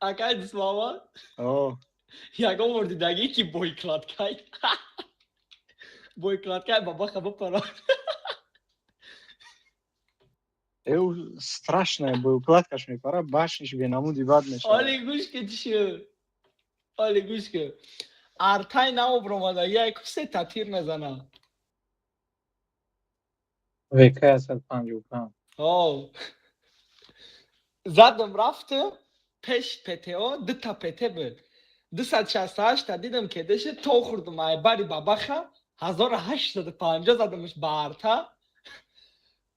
Акай Дислава, О, ягон бор дидагӣ, ки боекладкай бабаха бипара? Эу страшная боеукладкаш мепара, башниш бенамуди бад мешавад. Оли гӯш ки, чӣ шуд? Оли гӯш ки, артай наобромада, як се та тир мезана. ВК 155. О, задам, рафтам пеш ПТО, дута ПТ буд, 268-та дидам, ки дише то хӯрдум, ай бари бабаха 1850 задамш ба арта,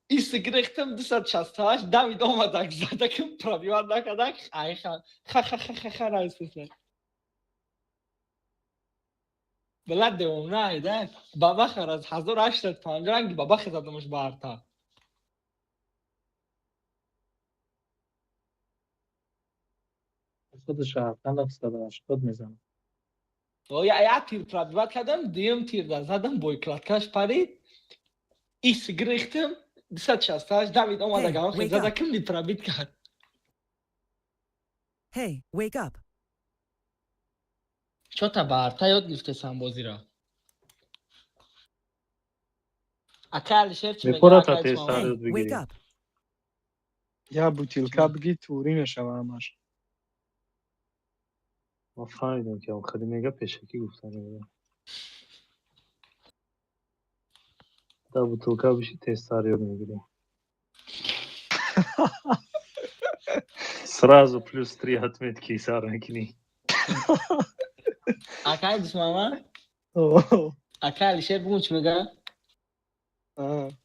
ист гирехтам, 268 давид омадак, задакам, пробивать накардак, ай ха ха ха ха ха ха нависеса. Блад, девона айда бабаха раз 1850 ранги бабаха задамш ба арта. Худаш рафтан 180 мезанад. О, я тир пробивать кардам, дуюм тир да задам, боекладкаш парид, ис гирехтам, 268 давид омада, Hey, гам wake up. задакам, не пробить кард. Hey, wake up. Чота ба арта ёд гирифтесам бозиро. Ака Алишер чӣ мега? Мепора та Акай тезтар Исмоил? ёд Hey, wake бигирӣ. up. Я бутилка бигӣ, туурӣ мешава ҳамаш. Ман фаҳмидам, ки он хеле мега, пешакӣ гуфта мега. Да бутылка биши, тезтар ёд мегирӣ. Сразу плюс три отметки сар мекунӣ. Акай Дусмама, акай Алишер бугун чӣ мега?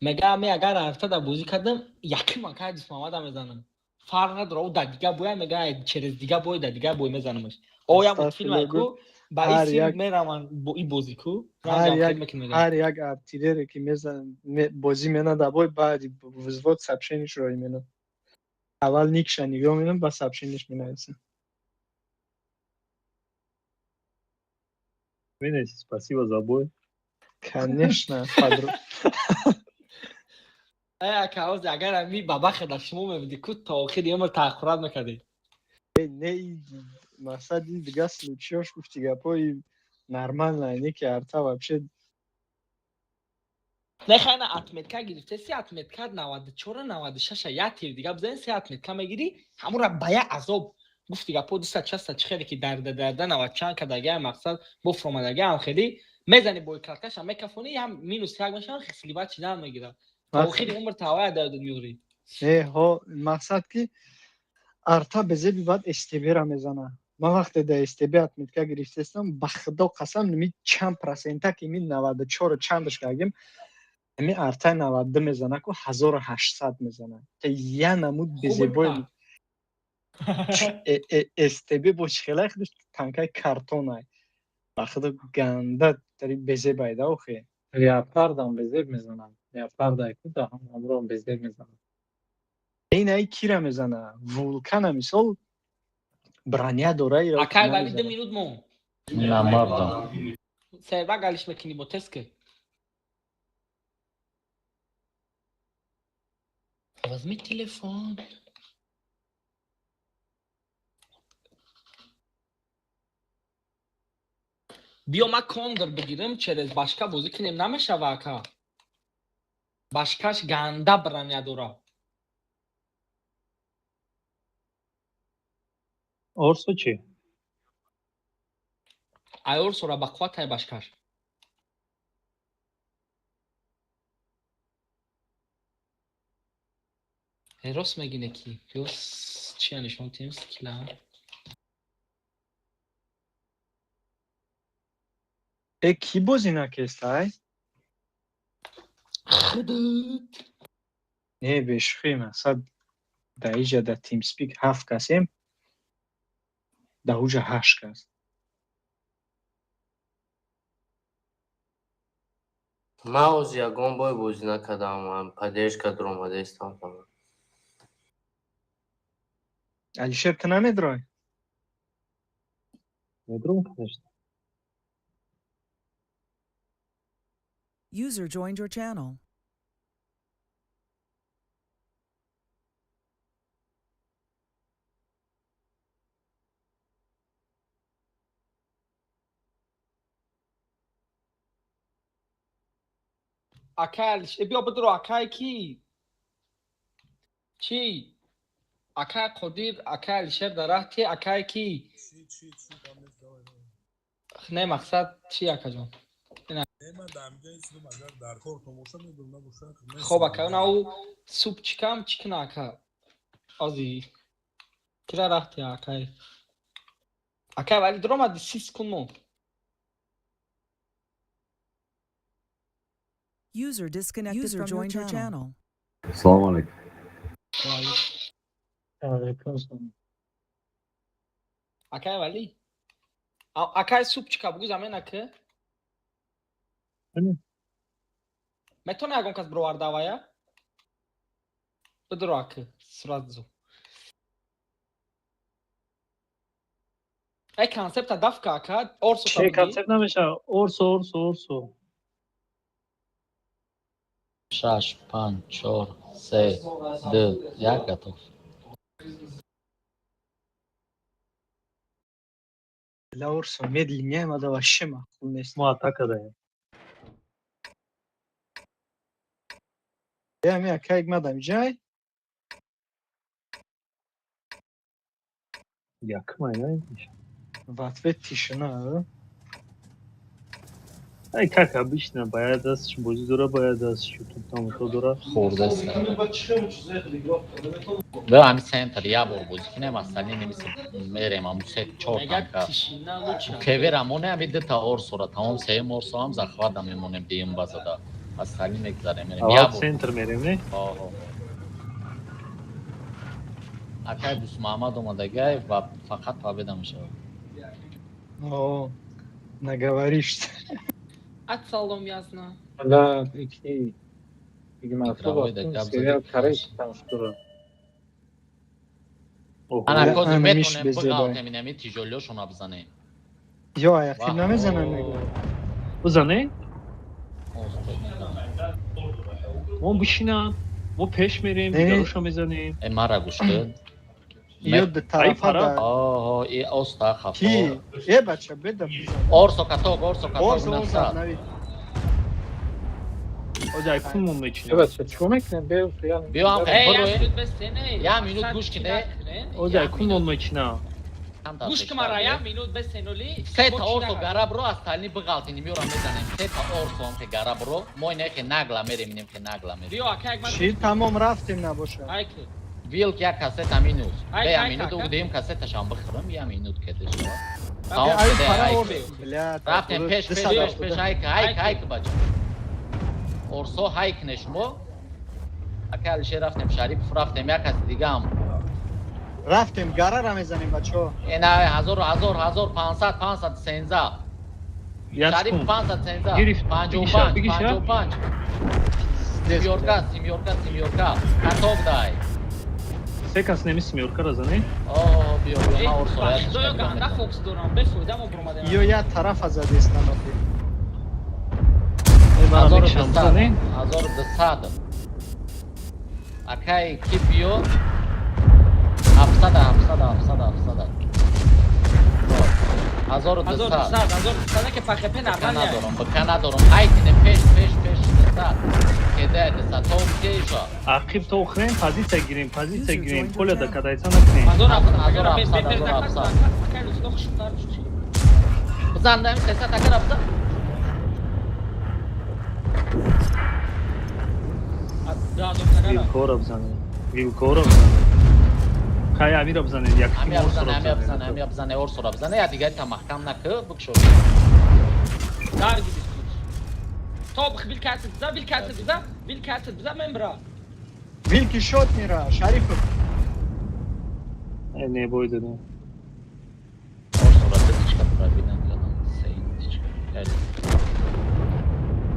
Мега, ме агар ҳафтада бозӣ кардам, яким акай Дусмамада мезанам. Фарқ надора, ӯ да дига боя, мега, через дига бой, да дига бой мезанамаш. Оя мультфилм ку ба ин мераванд бо и бозӣ ку. Ҳар як артиллере ки бозӣ менада бой, баъди взвод сообщениш рой менад. Аввал никша нигоҳ менам, баъд сообщениш менависам. Менависи спасибо за бой? Конечно. Ака, ҳозир агар ами бабахе дар шумо мебуди ку, то охири умр таъхурат мекардед. Не, мақсад ин дига случаёш, гуфти гапҳои нормально, не ки арта вообще. Не, хайна отметка гирифте, се отметка, 94, 96-а, як тир дига бизанӣ, се отметка мегирӣ, ҳамура ба як азоб, гуфти гапҳо, дусад шаста чӣ хеле ки дарда дарда навад чанд кардагиам, мақсад бофромадагиам, хеле мезани, бой краткаша мекафонӣ, ям минус як мешавам, сливать чидан мегирад, то охири умр тавая дарда меёрӣ. Не, ҳо, мақсад ки арта безеби баъд СТБ-ра мезана. Ман вақте дар СТБ отметка гирифтестам, ба худо қасам, ними чанд процента ки ми 94 чандаш кардем, ами артай 92 мезана ку, 1800 мезана. Та я намуд безебои СТБ бо чихелай худаш танкаи картонай. Ба худо, ганда тари безебайда охе. Леопардам безеб мезанам. Леопардай ку да ҳамром безеб мезанам. Инаи кира мезана? Вулкана, мисол, броня дора. Акай вали, 2 минут мон. Намардам. Серва галиш мекунӣ бо тески. Возьми телефон. Биё, ма кондор бигирам, через башка бозӣ кунем, намешава, ака? Башкаш ганда броня дора. Орсо чӣ? Ай, орсора ба қувватай башкаш. Рост мегине ки ё чия нишон тем скила. Э, кӣ бозӣ накестай? Худут. Не, бешӯхӣ, мақсад дар иҷа дар TeamSpeak ҳафт касем, дар уҷа ҳашт кас. Ман ҳозир ягон бой бозӣ накардам, ман поддержка дуромадаистам фақат. Алишер, ту намедурой? Медурам, конечно. User joined your channel. Акай Алиш, биё бидуро, акай ки чӣ, акай Қодир, акай Алишер дар раҳти, акай ки Чӣ, чӣ, гап нест, давай, давай. Не, мақсад чӣ, акаҷон? Не, ман дар ҳамиҷа истодам, агар дар кор томоша медурам, набоша. Хоб, ака, на ӯ супчикам чӣ куна, ака? Ози кира раҳти, акай? Акай вали дуромади, 30 секунд мо. User disconnected User from your joined your channel. Channel. Салому алейкум. Алейкум салом. Акай вали, акай супчика бугӯ, замена ки метавона ягон кас бироварда авая? Бидуро, аки, сразу э концепта дафка, ака орсо. Че, концепт намеша. Орсо, орсо, орсо. Шаш, панҷ, чор, се, ду, як, готов. Ла, орсо медленнее мада вообще маъқул нест. Мо атака даем. Э, ами акай мадам ҷай. Якмай, не? В ответ тишина, а? Ай, как обычно, бояд аст, бозӣ дора, бояд аст, ютуб тамошо дора. Хурдаст. Бе ҳами центр я бор бозӣ кинем, остальные немиси мерем, аму се чор танка. Кевера моне ами дта орсора, тамом сеюм орсо ҳам захват мемонем диюм базада. Остальные мегзарем, мерем. Я бор. Центр мерем, не? Оҳо. Акай Дусмаҳмад омадагай ва фақат победа мешавад. О, наговоришься. Ассалом ясна. Да, ики. Сериал корейский там что. Ана кози метонем биғалтем инами тижолиошона бизанем. Ё, аяқиб намезанам мегӯ. Бизане? Мо бишинам, мо пеш мерем, дигароша мезанем. Э, мара гӯш кун. Ё ду тарафа да. Оҳо, и оста хафо. Ки? Э, бача, беда бизан. Орсо каток, орсо каток. Орсо, орсо, нави. Оҷай кунмон мечинем. Э, бача, чикор мекунем? Биё, биё ҳам я минут гӯш кине. Оҷай кунмон мечинам. Гӯш ки мара я минут бесеноли. Се та орсо гарабро аз тални биғалтини миёрам мезанем. Се та орсо ам ке гарабро. Мо инехе нагла мерем, инем ке нагла мерем. Биё ака як ман. Чи тамом рафтем набоша. Айки. Вилк як кассета минус. Бе я минут угдем кассеташам бихӯрам, я минут кеде шава. Тамом шуде. Рафтем пеш пеш пеш пеш айка айка айка бача. Орсо ҳайкне шумо. Ака Алишер рафтем, Шарипов рафтем, як каси дигаам. Рафтем, гарара мезанем бачаҳо. Ина 1000 1000 1500 513. Шарипов 513. 55 55. Семёрка, семёрка, семёрка. Каток дай. Се кас неми семёркара зане? О, биё, биё, ман орсо. Худоё ганда фокус дорам, бефоида мо буромадем. Ё я тарафа задестам охи. 1200, 1200. Акай ки биё? 700, 700, 700, 700. 1200. 1200, 1200 ки ПХП нормально. Надорам, бка надорам. Айкине пеш, пеш, пеш 200. Кеде 200 то кеша. Ақиб то хрен позиция гирем, позиция гирем, поля да кадайца накунем. 1700, 1700. Бизан дам 300 акара бизан. Вилкора бизанем. Вилкора бизанем. Хай амира бизанем, як амира бизане, амира бизане, амира бизане, орсора бизане, я дигари та маҳкам накӣ, бикшо. Дарги бискут. Топ бил касд биза, бил касд биза, бил касд биза мен бра. Вилки шот мира, Шарипов. Э, не бой дадам. Орсора дитичка пробидан кардам, се дитичка.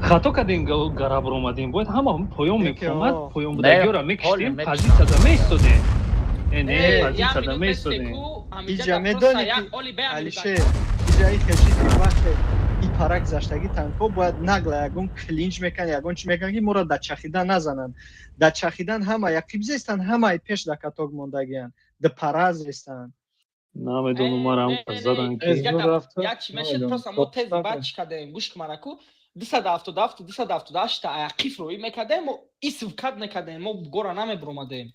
Хато кардем гараб омадем, бояд ҳама поён мекомад, поён будагиёра мекиштем, позитсияда меистодем. Э, не, позитсияда меистодем. Иҷа медонӣ ки Алишер, иҷа и хешид ки вақте и пара гузаштагӣ танко бояд нагла ягон клинч мекан, ягон чи мекан ки моро дар чахидан назананд. Дар чахидан ҳама яқиб зестанд, ҳамаи пеш дар каток мондагиянд, ду пара зестанд. Намедонам, мара ҳам задан ки. Як чи мешид, просто мо тез баъд чи кардем, гӯш ки мараку 277 278 та аяқиф роӣ мекардем, мо исвкат мекардем, мо гора намебуромадем.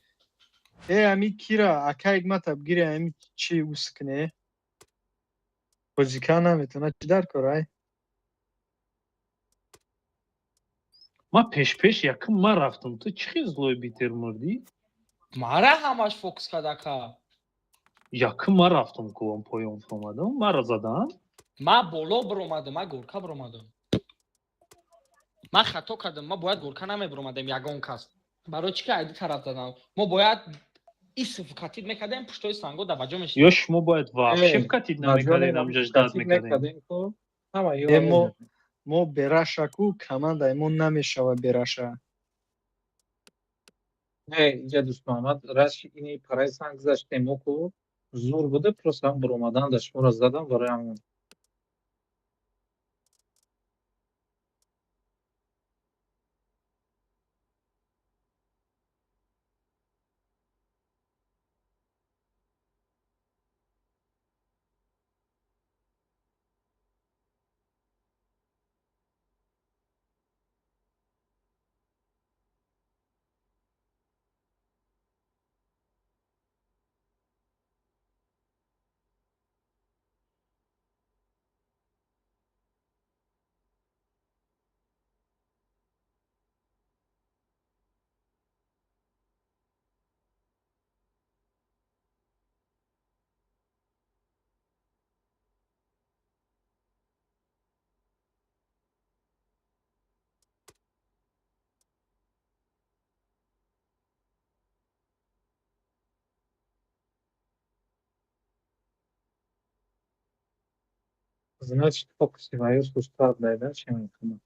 Э, ами кира, акай матаб гире, ами чи ускне? Бозика наметона, чи дар кор, ай? Ма пеш-пеш якум ма рафтам, ту чӣ хел злой битер мурдӣ? Мара ҳамаш фокус кард, ака. Якум ма рафтам, кувам поён фуромадам, мара задам. Ма боло буромадам, ма горка буромадам. Ман хато кардам, ма бояд горка намебуромадем ягон кас. Барои чӣ ки айди тараф задам? Мо бояд исф катид мекардем, пуштои санго да баҷо мешидем. Ё шумо бояд вообще катид намекардем, ҳамҷа ждат мекардем. Мо берашаку командаи мо намешава бераша. Не, инҷа Дӯстмаҳмад, раши ини параи санг гузаштем, мо ку зур буда, просто ҳам буромадан да шуморо задам барои ҳамон. Значит, фокуси ва ё сустар дайда чем мекунад.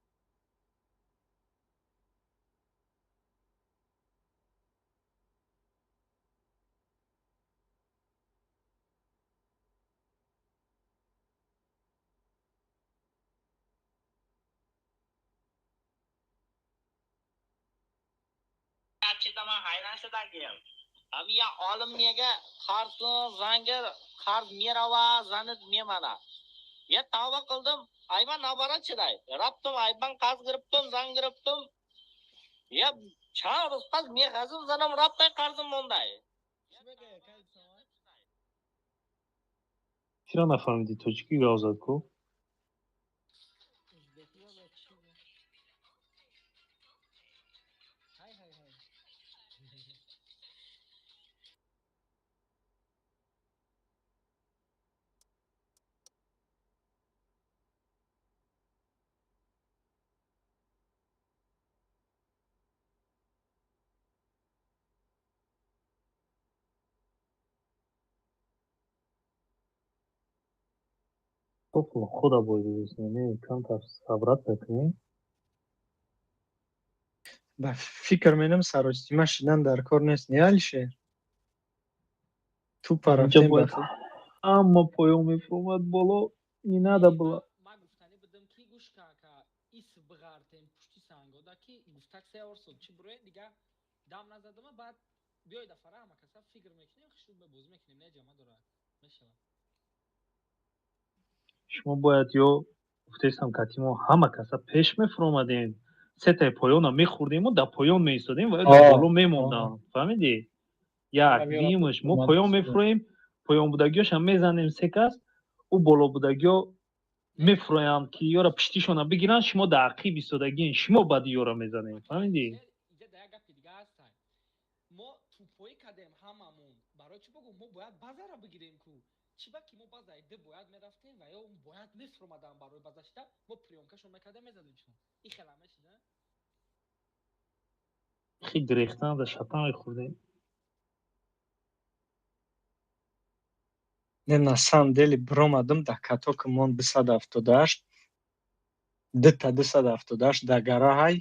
Ман ҳайрон шудагим. Ҳамин олим мега қарз занга қарз мерава, занид мемана. Я тавба қилдим, ayman наоборот chiday. Rabtim ayban qarz giribdim, zang giribdim. Я чанд рӯз пас мехазим занам рафтай қарзим мондай. Чиро нафаҳмидӣ? Тоҷикӣ гап зад ку. Тофло худа боид не камтар сабрат кунем. Ба фикр менам, саростима шидан дар кор нест, не, Алишер? Тупо Инҷа рафтем. бояд Ба ҳама поён мефуромад, боло не надо было. Ман гуфтанӣ будам, ки гӯш ка, ис биғартем пушти сангода, ки гуфтак се орсо чӣ буроед, дига дам назадама. Баъд биёй дафара ҳама каса фикр мекунем, хушуд бозӣ мекунем, не ҷама дорад мешавад. Шумо бояд ё гуфтаистам, кати мо ҳама каса пеш мефуромадем, сетаи поёна мехӯрдему дар поён меистодем ва ё дар боло мемондам, фаҳмидӣ? Як дуюмаш, мо поён мефуроем, поёнбудагиёшам мезанем се кас, ӯ болобудагиё мефуроянд, ки ёра пиштишона бигиранд. Шумо дар ақиб истодагиен, шумо баъди ёра мезанем, фаҳмидӣ? Инҷа да як гапи дига ҳастай. Мо тупоӣ кардем ҳамамон. Барои чӣ богӯ? Мо бояд базара бигирем ку. Чӣ ба ки мо базаи д бояд мерафтем ва ё бояд мефуромадам барои база шида, мо приёмкашон мекардем, мезадем. Чун ин хела мешида. Хи гирехтан да шатан мехӯрдем. Не, на самом деле биромадам да каток, мон 278, дута 278 да гараҳай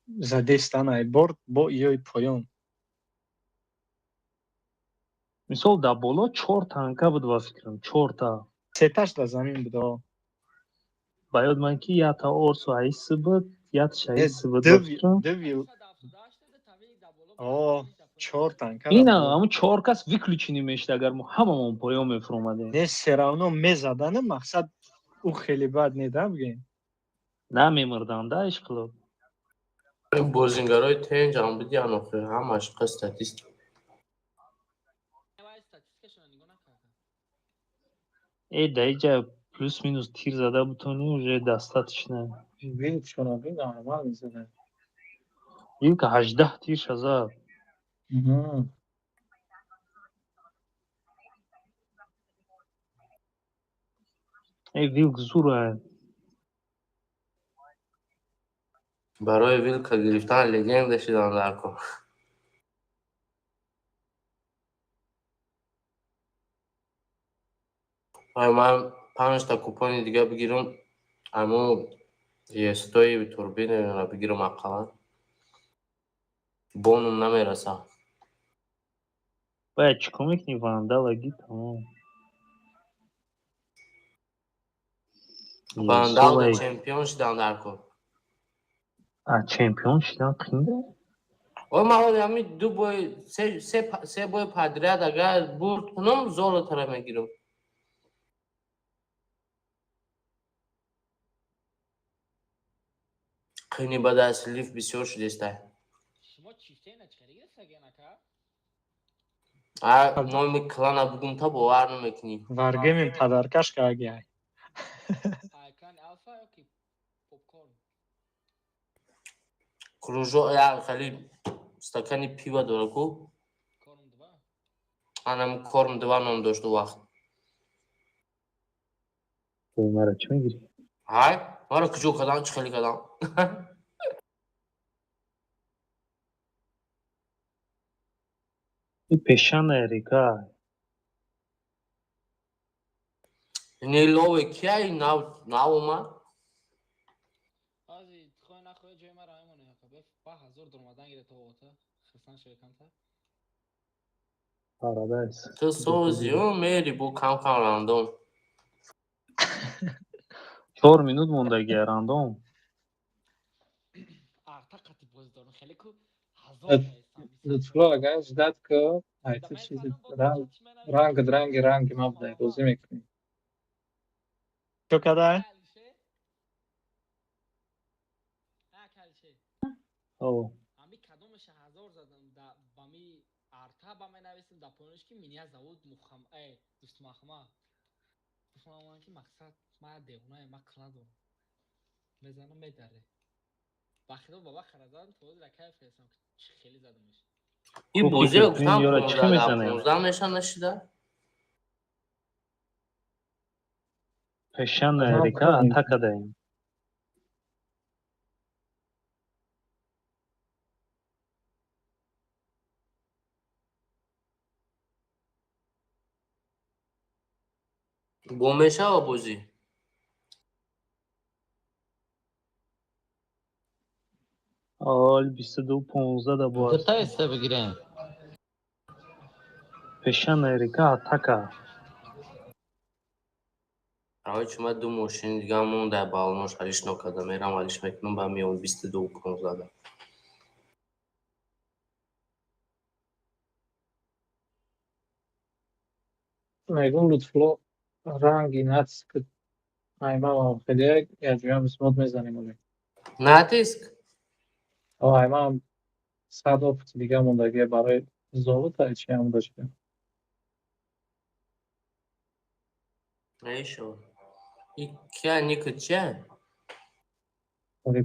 задестанай борд бо иёи поён. Мисол, дар боло чор танка буд, ба фикрам, чорта. Сеташ дар замин буд. Ба ёд ман, ки якта орсу аиси буд, якташ аиси буд, ба фикрам. Чор танка. Ина ҳамун чор кас выключенный мешид, агар мо ҳамамон поён мефуромадем. Не, всё равно мезадана, мақсад ӯ хеле бад не да бигем. Намемурдам да, ишқилоб. Бозингарои тенҷ ҳам бидиан охи, ҳамаш қа статист. Статистикашона нигоҳ накардам. Э, да иҷа плюс минус тир зада бутонӣ, уже достаточно. Вилчона бин, нормал мезада. Вилка 18 тирша зад. Э, вилк зура. Барои вилка гирифтан легенда шидан дар кор. Ай, ман панҷта купони дига бигирам, амо естои турбинро бигирам, ақаллан бонум намераса. Бояд чӣ кор мекунӣ? Вандалаги, тамом. Вандал чемпион шидан дар кор. А чемпион шидан қинда? О, ман ҳоли ҳами ду бой, се бой подряд агар бурд кунам, золотара мегирам. Қини ба даст лиф бисёр шудестай. Шумо чифтена чӣ хеле гирифтагиан, ака? А номи клана бугум, та бовар намекунӣ. Варгемин подаркаш кагиай. Клани Алфа ё ки Попкорн? Кружо, я хеле стакани пива дора ку. Корм 2. Анам Корм 2 ном дошт у вақт. Мара чӣ мегирӣ? Ҳай, мара куҷо кардам, чӣ хеле кардам? И пешана река. Нелове кияй нав нав омад? Баъзи хоҳ нахоҳ ҷои маро мемонӣ, ака. Бе ба ҳазор дуромадан гире то ота. Хирсан шавӣ камтар. Парадайз. Ту созиё мери бо кам кам рандом. 4 минут мондаги рандом. Арта қати боз дорам. Хеле ку ҳазор таистам. Лутфулло, агар ждать ка, айти чизи ранг ранг ранги ранги ма будай, бозӣ мекунӣ. Чо кадай? О. Ами кадомеша ҳазор задам да ба ми арта ба менависем да поёниш ки меня зовут Мухам Дустмахма. Бифаҳмам ки мақсад ма девонае, ма қила дорам. Мезанам медаре. Ба худо баба харазан то ҳозир кайф кардам ки чӣ хеле задамеш. Ин Гуфти бозиро ки гуфтам ёра чӣ 15 дар мезанем? 15 меша нашида? Песчаная Ман река кунем. атака даем. Бо мешава бозӣ? Ол 22:15 да бояд. Дута эста бигирем. Песчаная река атака. Короче, ма ду мошини дига монда балонош алиш нокарда мерам алиш мекунам ба меом 22:15 да. Мегӯм, Лутфулло, ранги натиск аймамам хеле якҷоям смот мезанем оле. Натиск? О, аймам 100 опыти дига мондагия барои золота чи ҳам дошта. Мешава. И кия ника чия? Оре.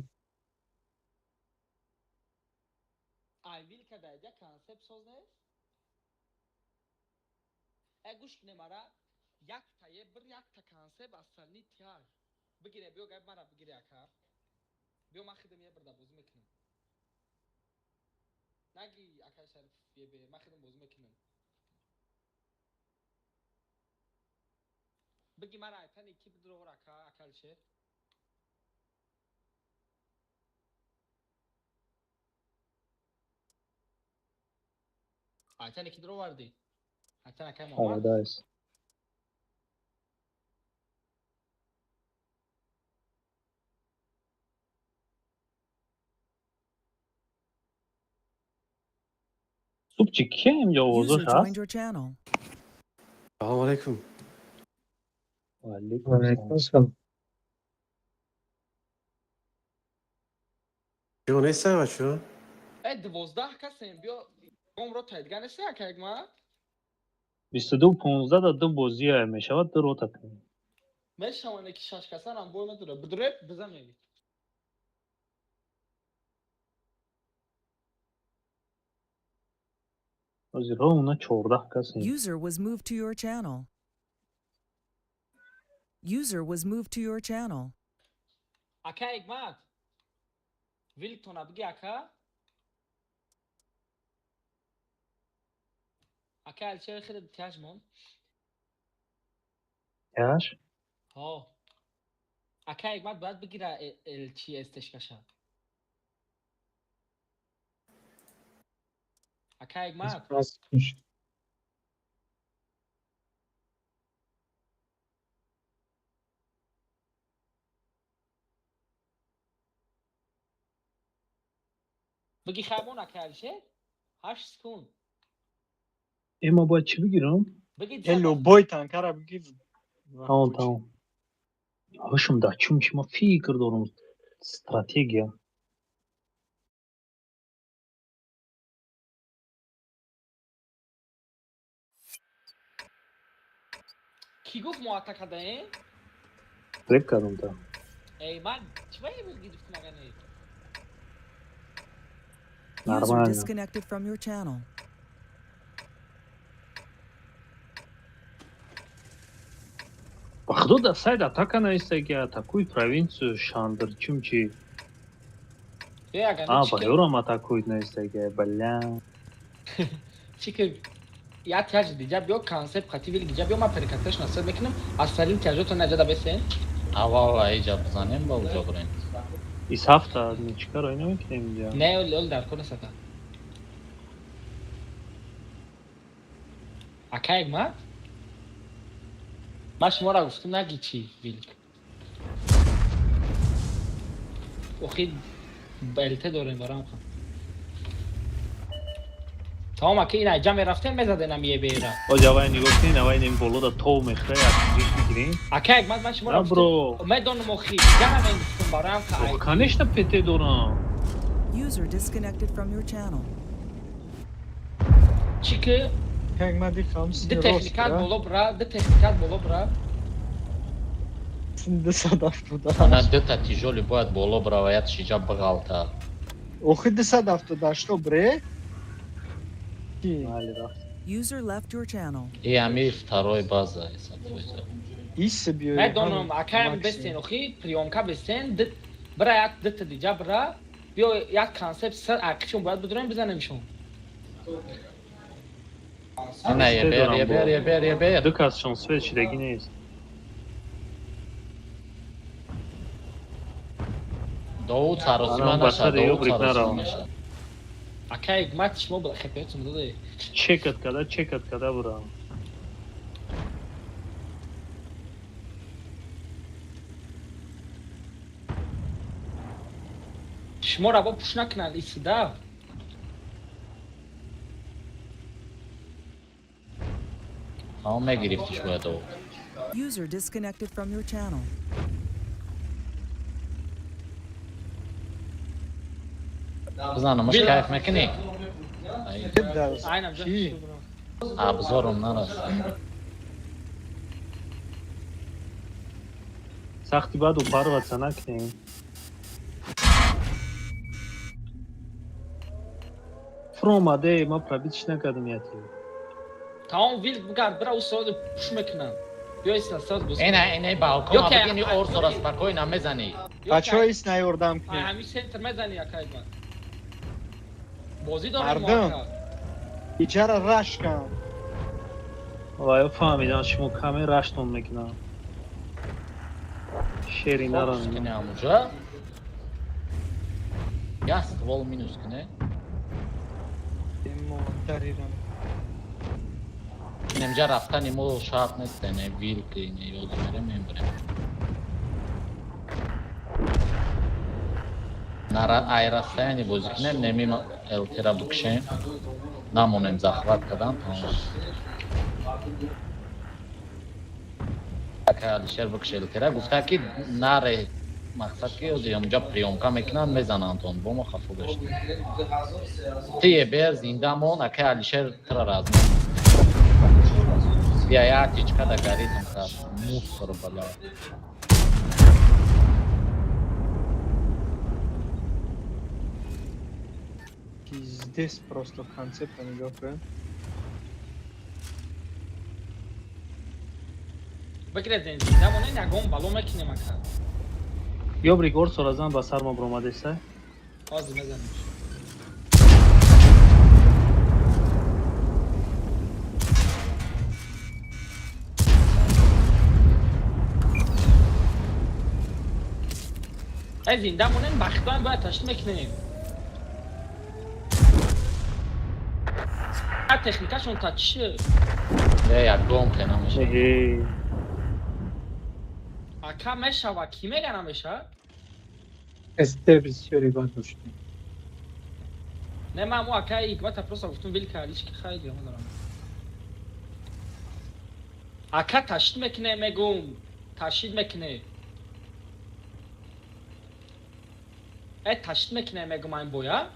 Ай вилка да я концепт соз нест? Гӯш кунем ара якта е бир якта концепт остальни тяг. Бигире биё гай мара бигире ака. Биё ман хидам е бирда бозӣ мекунам. Наги ака Шариф е бе ман хидам бозӣ мекунам. Биги мара айтани ки бидровар ака ака Алишер. Айтани ки дроварди? Айтан акай Муҳаммад? Парадайз. Супчик кия инҷо овозош User ҳаст? joined your channel. Салом алейкум. Ваалейкум салом. Алейкум салом. Ҷо нестай бачо? 12 касем биё умро тайдга нест ака ма? 22:15 да ду бозия мешавад, ду рота кунем. Мешаване ки шаш касанам бой медора. Бидуреп бизан меги. Ҳозирҳо уна 14 касем. User was moved to your channel. User was moved to your channel. Ака Ҳикмат. Вилтона биги ака. Ака Алишер хеле тяж мон. Яш? Ҳо. Ака Ҳикмат бояд бигира чи эстешкаша. Ака Ҳикмат. Пас. Биги хайбон ака Алишер. 8 секунд. Ма бояд чӣ бигирам? Биги Э, любой танкара биги. Тамом, тамом. Ҳушм да чум чи ма фикр дорам стратегия. Ки гуфт мо атака даем? Реп кардам та. Эй, ман чӣ ба гирифтим ага не? User Нормально. disconnected from your channel. Ба худо да сайд атака наиста ки атакуй провинсию Шандр чум чи. Э, ага А, не ба чӣ ёрам атакуй наиста ки бля. чӣ ки Я тяж диҷа биё, концепт қати вил диҷа биё, ман перекаташ насад мекунам. Аз салим тяжото наҷада бесен. Аввал иҷа бизанем, ба уҷо бирем. Ис ҳафта чикаро ина мекунем инҷа? Не, ол дар кор нестака. Ака Ҳикмат? Ман шуморо гуфтам наги чӣ вилк. Охи БЛТ дорем барам хан. Тамом ака ин айҷа мерафтем мезадем ам ебера. Оҷ авай нигоҳ кунед, авай ин болода тов мехӯра, як гирифт мегирем. Ака Ҳикмат ман шуморо На, бро. Медонам охи, ҷа намегуфтам барам ха. Ох, конечно ПТ дорам. User disconnected from your channel. Чӣ ки? Ҳикмат ихам Ду техникат боло бра, ду техникат боло бра. 278. Ана дута тижоли бояд боло брава, як шиҷа бағалта. Охи 278 бре? Ки? User left your channel. И ами второй база ҳисоб. Ис биё. Медонам, акаям бестен охи, приёмка бестен, ду бра як дута диҷа бра. Биё як концепт сар акшон бояд бидурем бизанемшон. Ина ебер, ебер, ебер, ебер. Ду кас шон свет шидагӣ нест. Доуд саросима Ана, наша, басари Доуд ёбрик саросима нарав. наша. Ака Ҳикмат шумо бо хепетум доде. Чекат када, чекат када бура. Шуморо бо пуш накунанд исида. Тамом мегирифтиш бояд Доуд. User disconnected from your channel. Бизанамаш кайф мекунӣ? Айнам ҷа. Абзорум нарасад. Сахти баъд упарватса накунем. Фуромаде, ман пробитиш накардам яти. Тамом вил бугард бра у соат пуш мекунам. Биё исна соат боз. Ина, ина балкон Ёке, бигини орсора спокойно мезанӣ. Бачаҳо ис наёрдам кунед. Ҳамин центр мезанӣ ака Ҳикмат. Бозӣ дорем мо Мардум. ака. Иҷара раш кан. Ва ё фаҳмидан шумо каме раштон мекунам. Шери Фокус наран. кунӣ ҳамуҷа. Як ствол минус кунӣ. Модарирам. Инамҷа рафтани мо шарт нест, не вилки, не ёд мерем, мебарем. Нара ай расстояние бозӣ кунем, неми ЛТ-ра бикшем. Намонем захват кардан, тамом. Ака Алишер бикше ЛТ-ра, гуфта ки наре мақсад ки ҳозир ҳамуҷа приёмка мекунанд, мезананд он, бо мо хафо гашт. Ти ебер зинда мон, ака Алишер тра размон. Бия як тичка да гаритам кард. Мусор бала. Пиздец просто концепта нигоҳ кун. Бигиред зинда монен ягон бало мекунем ака. Ёбрик орсора зан ба сар ма буромадеса. Ҳозир мезанем. Ай зинда монен бахтан бояд ташкил мекунем. А техникашон та чӣ? Е як гом ке намеша. Эҳе. Ака мешава, кӣ мега намеша? СТ бисёри бад доштем. Не ман мо ака Ҳикмата просто гуфтум вил кардиш ки хайр ё надорам. Ака ташкил мекуне мегум. Ташкил мекуне. Э ташкил мекуне мегум айн боя.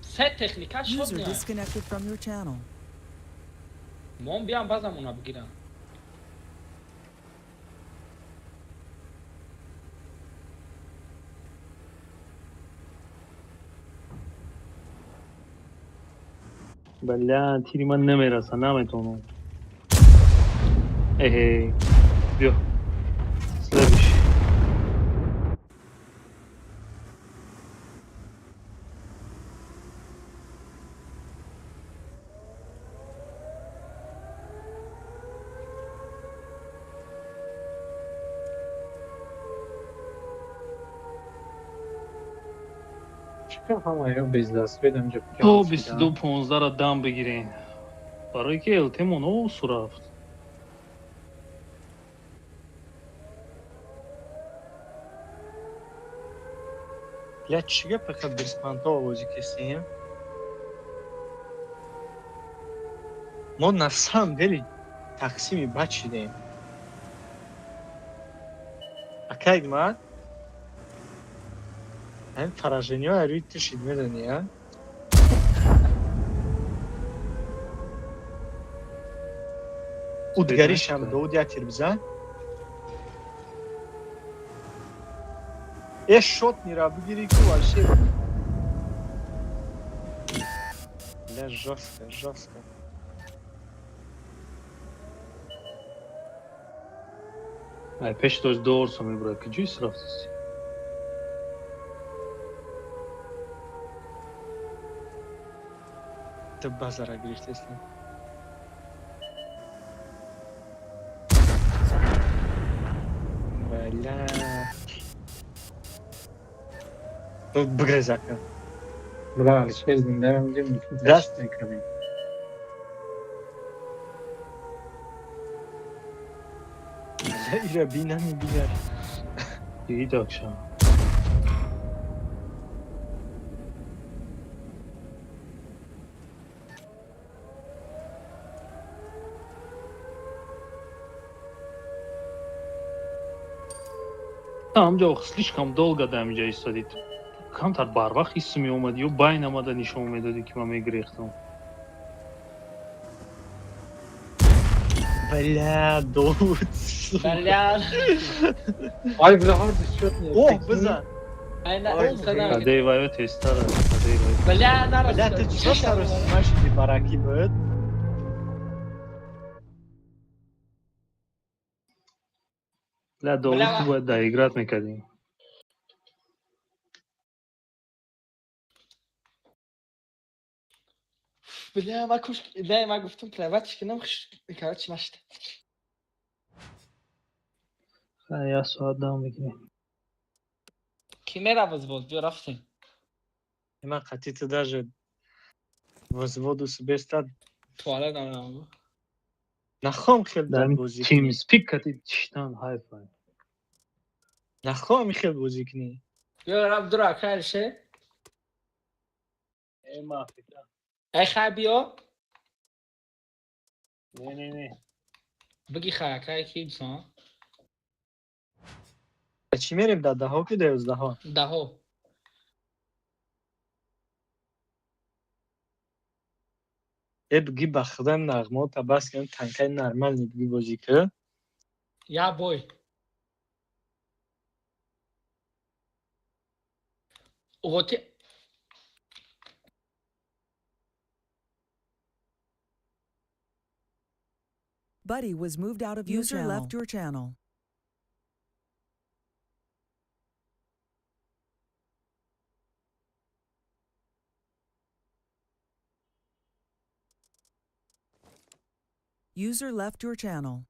Се техника шод User не. disconnected from your channel. Мон биям базам уна бигирам. Бля, тири ман намераса, наметонам. Эҳе. Биё. Следующий. То 22:15-ро дам бигирен. Барое ки ЛТ-мон осу рафт. Бля, чӣ гап фақат беспонтово бозӣ кистем? Мо на самом деле тақсими бад шидем. Акай ман ҳамин поражениҳо рӯи ту шид, медонӣ, а? Удгаришам доуд як тир бизан. Э шот нира бигирӣ ку вообще. Бля, жёстко, жёстко. Ай пеш дошт дорсо мебурад, ки ҷӯйс рафтиси? Ту базара гирифтеси. Бля. Бигрез ака. Бля, Алишер зинда мегӯям, Даст мекардем. Ира бинами бинар. Дид акшам. Ҳамҷо слишком долго дар ҳаминҷа истодид. Камтар барвақт ҳисс меомад ё байн омада нишон медодӣ, ки ман мегирехтам. Бля, Довуд. Бля. Ай, бля, ҳар счёт не. О, бизан. Адей вайо тезтар аст. Адей вайо. Бля, нарасид. Бля, ту чӣ саросима шуди, бараки буд? Бля, Довуд, ту бояд доиграть мекардӣ. Бля, ма куш, не, ма гуфтам плевать кунам, короче, нашид. Хай, як соат дам бигирем. Ки мера взвод, биё рафтем. Ман қатъи ту даже взводу субеста туалет намедонам. Нахоҳам хел бозӣ кунӣ. TeamSpeak кати чиштан ҳайф. Нахоҳам хел бозӣ кунӣ. Биё рафт дура акай ше. Э мафика. Эй хай биё. Не, не, не. Биги хай акай ки бсон. Чӣ мерем дар даҳо ки дар 11-ҳо? Даҳо. Э биги ба худам нағмота бас кунам, танкаи нормални биги бозӣ кӯ. Я бой. Вот Buddy was moved out of your User channel. Left your channel. User left your channel.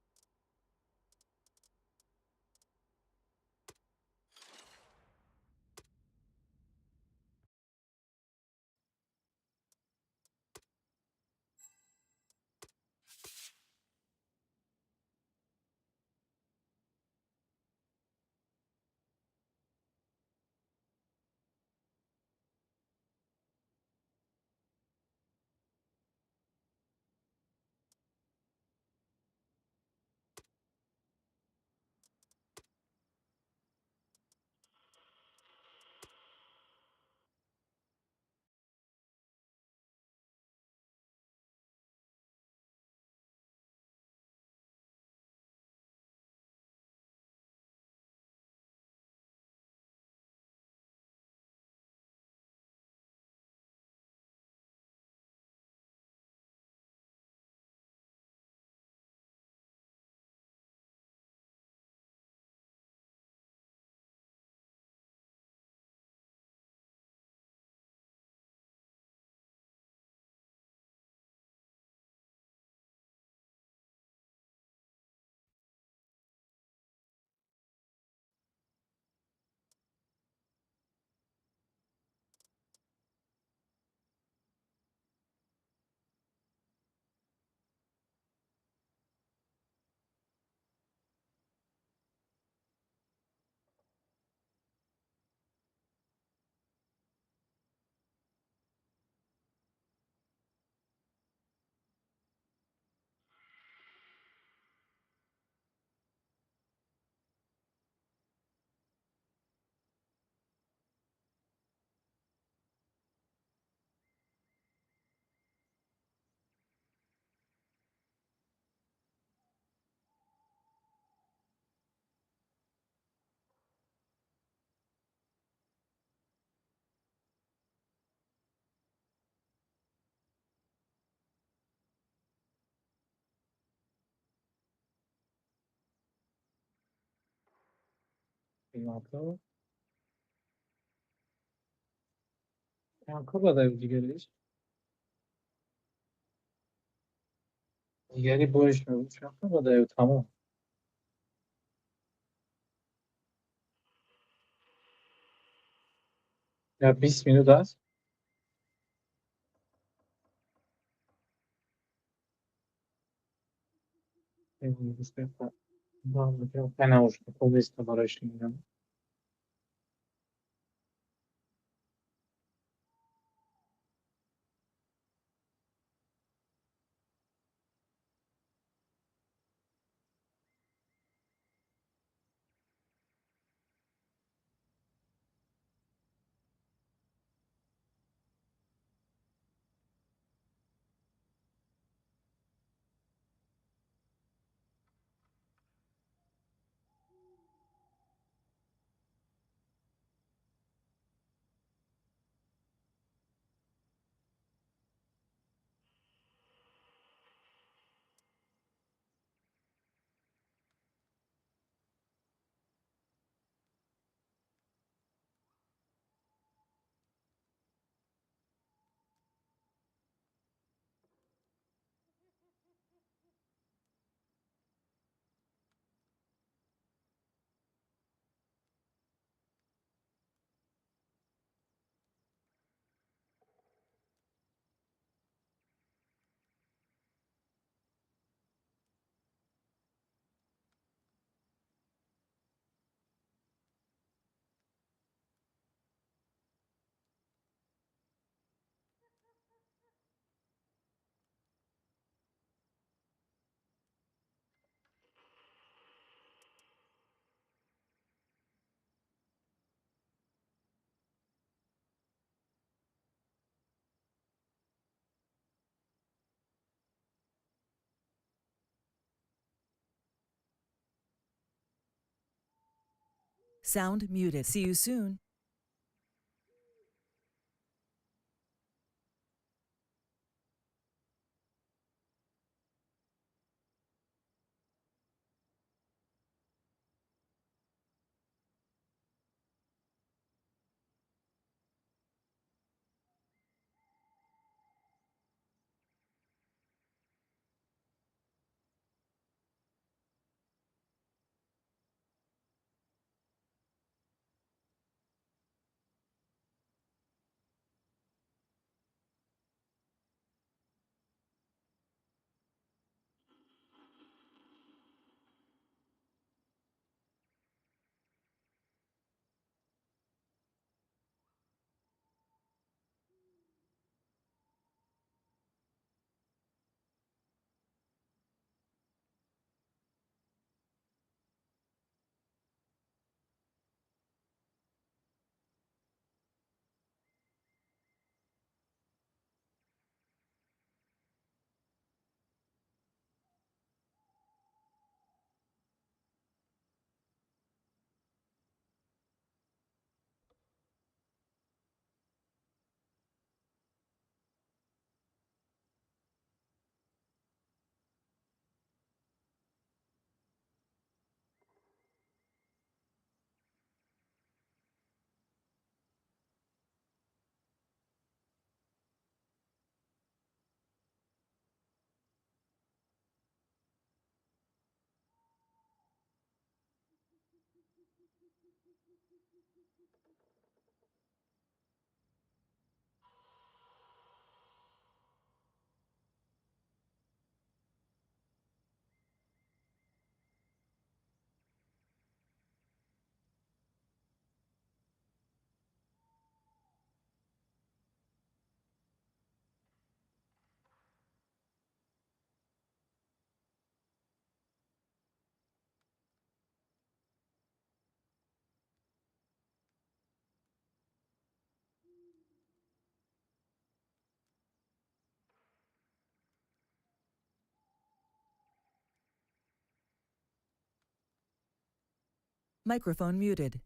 Қиматҳо чанд бадай дигариш? Дигари боиш мебуд, чанд бадай тамом. Я 20 минут аст. Барои шунидан. Sound muted. See you soon. Microphone muted.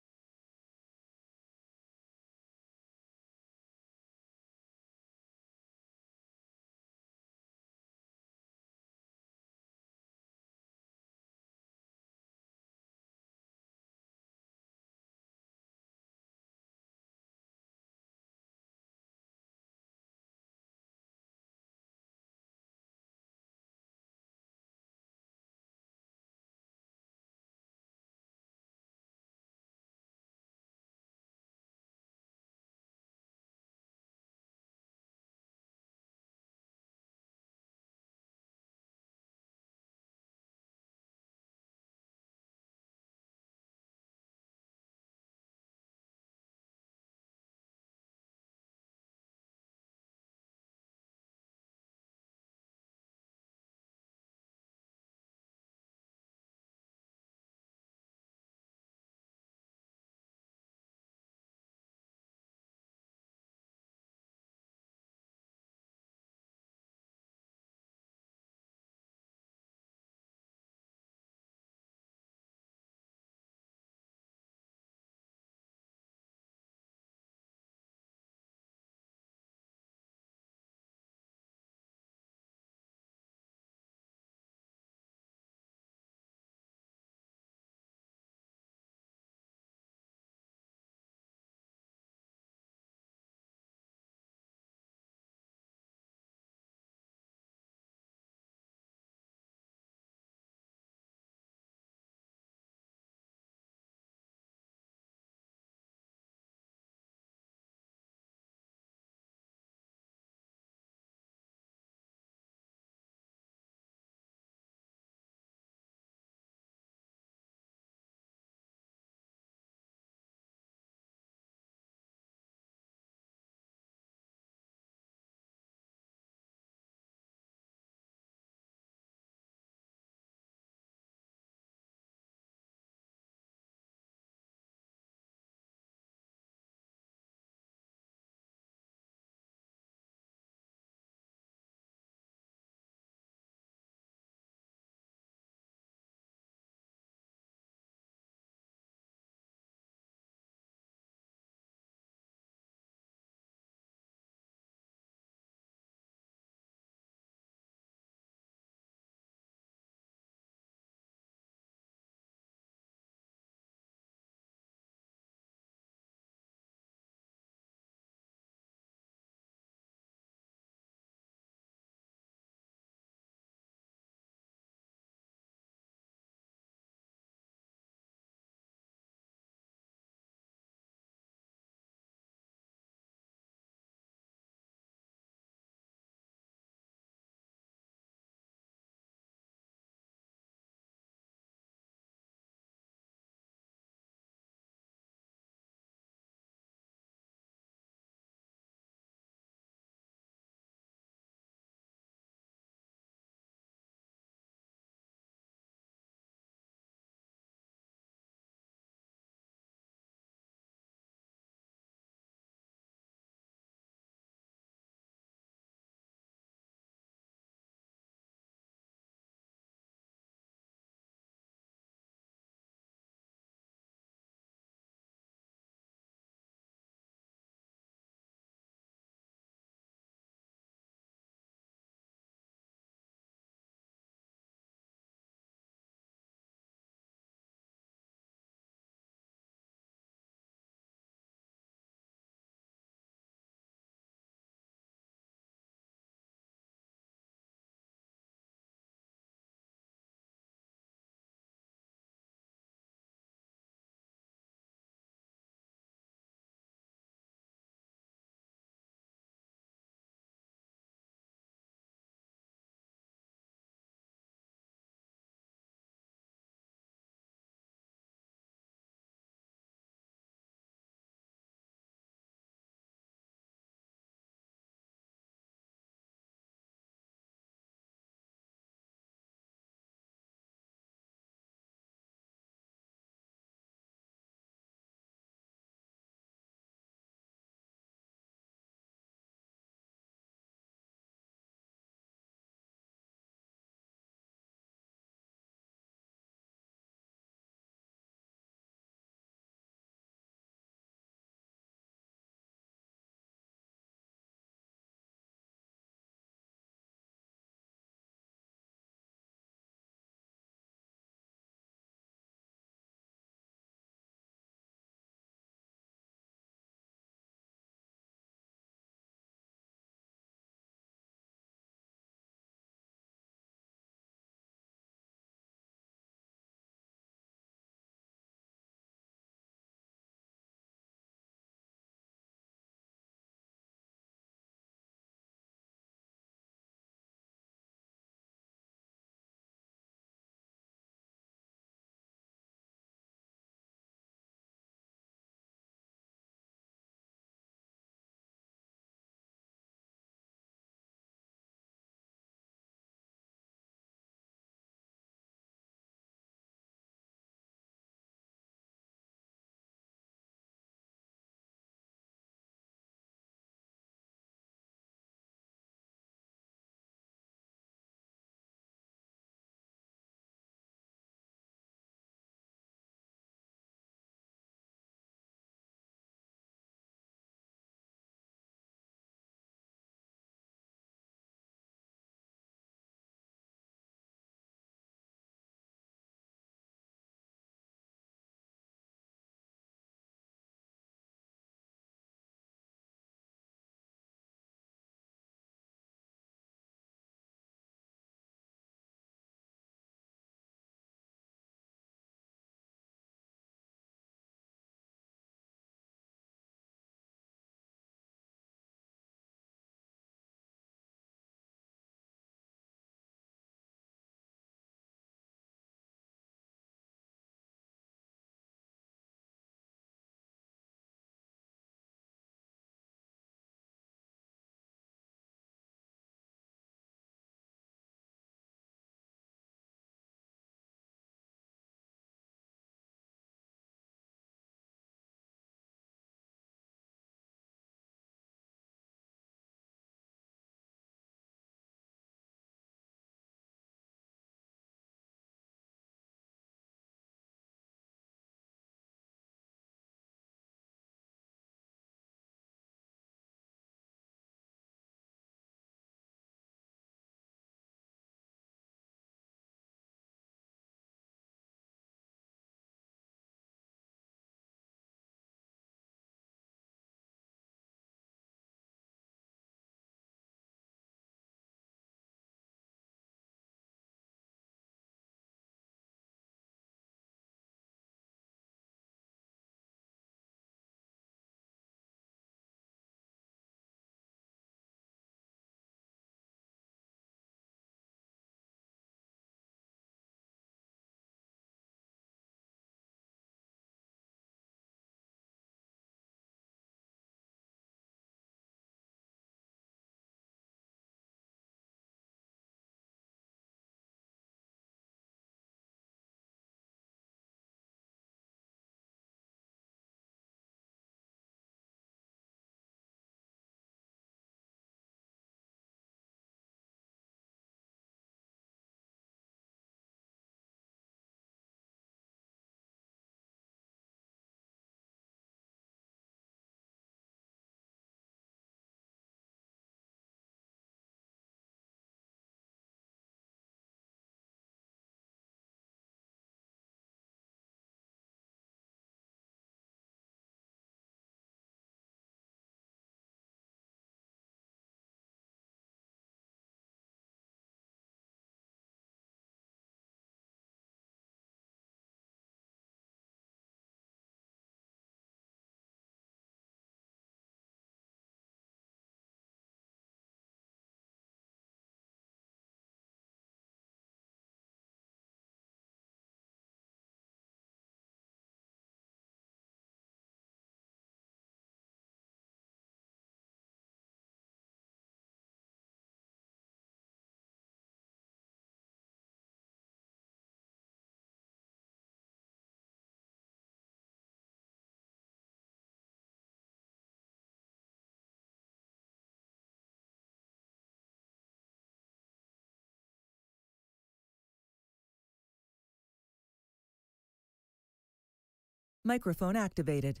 Microphone activated.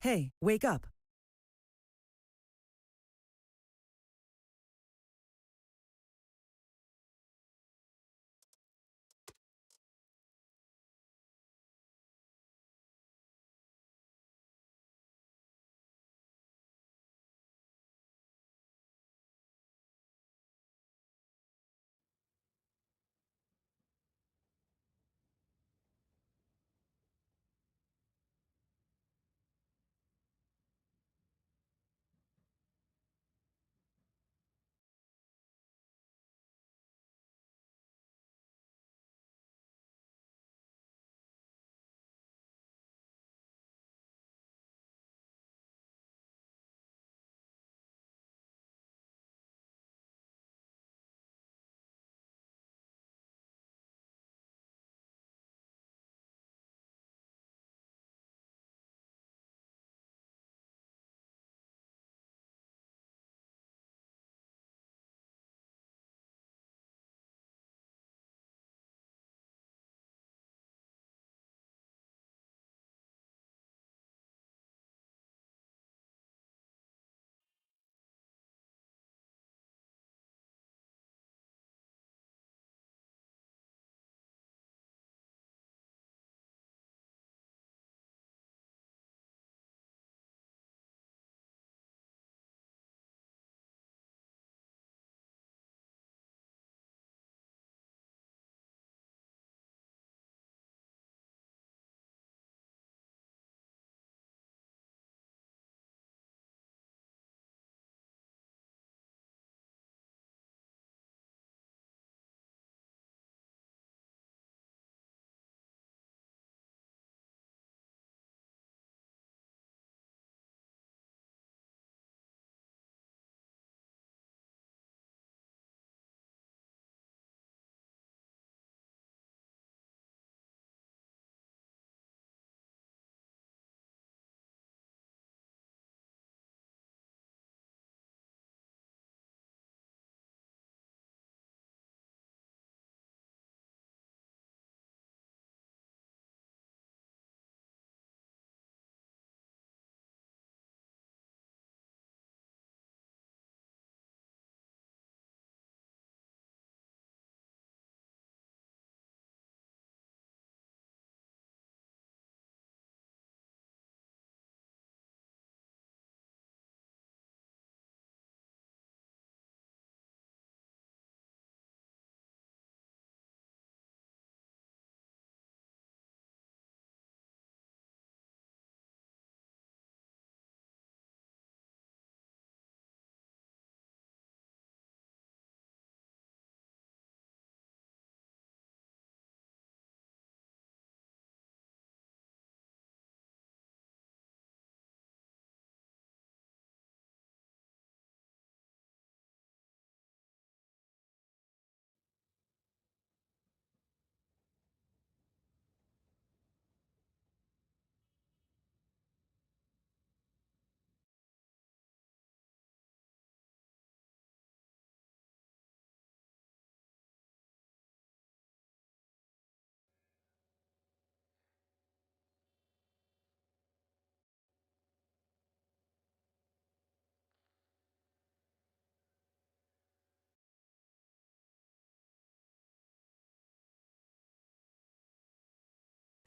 Hey, wake up.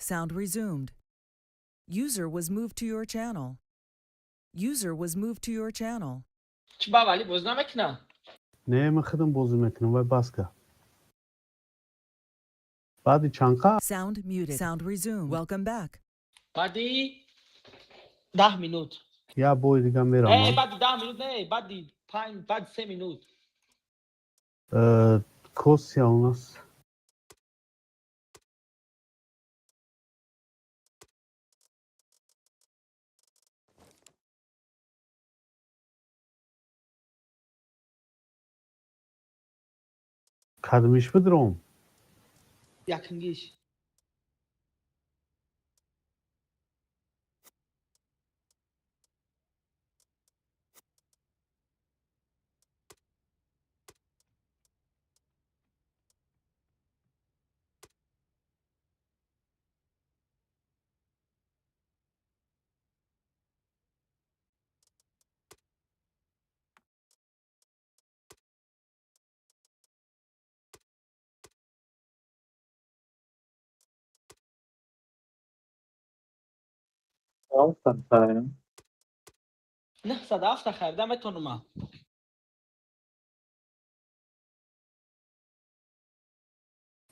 Sound resumed. User was moved to your channel. User was moved to your channel. Чӣ ба валӣ боз намекунам? Не, ман худам бозӣ мекунам, вай бас кард. Баъди чанд қа Sound muted. Sound resumed. Welcome back. Баъди 10 минут. Я бори дига мерам. Не, баъди 10 минут не, баъди панҷ, баъди 3 минут. Косия у нас. Кадмиш бидром? Якингиш. Ҳафта. 907 харида метавонам ман.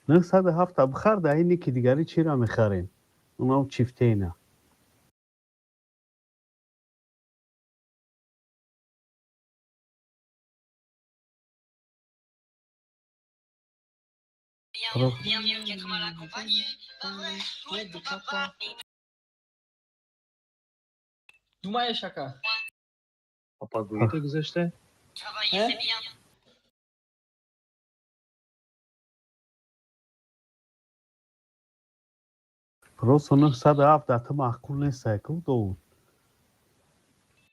907 бихар, да ини ки дигари чира мехарем? Унам чифтена. Думаешь, ака? Папагӯида гузашта? Э? Просто 907 да ту маъқул нестай ку, Довуд.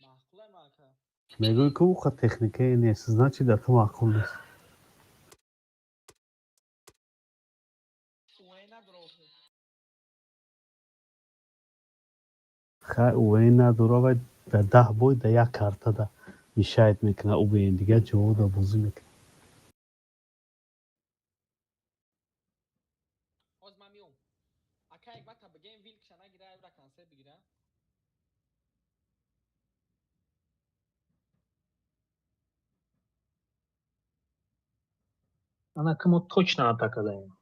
Маъқулам, ака. Мегӯй ку уқа техникае нест, значит, да ту маъқул нест. Уэ надора охир. Хай, УВН надора, вай да 10 бой да як карта да мешает мекуна УВН, дигар ҷоҳо да бозӣ мекуна. Ҳоз ман миём. Ака, як вақта бигем, вилкша нагира, юра концерт бигира. Ана ки мо точно атака даем.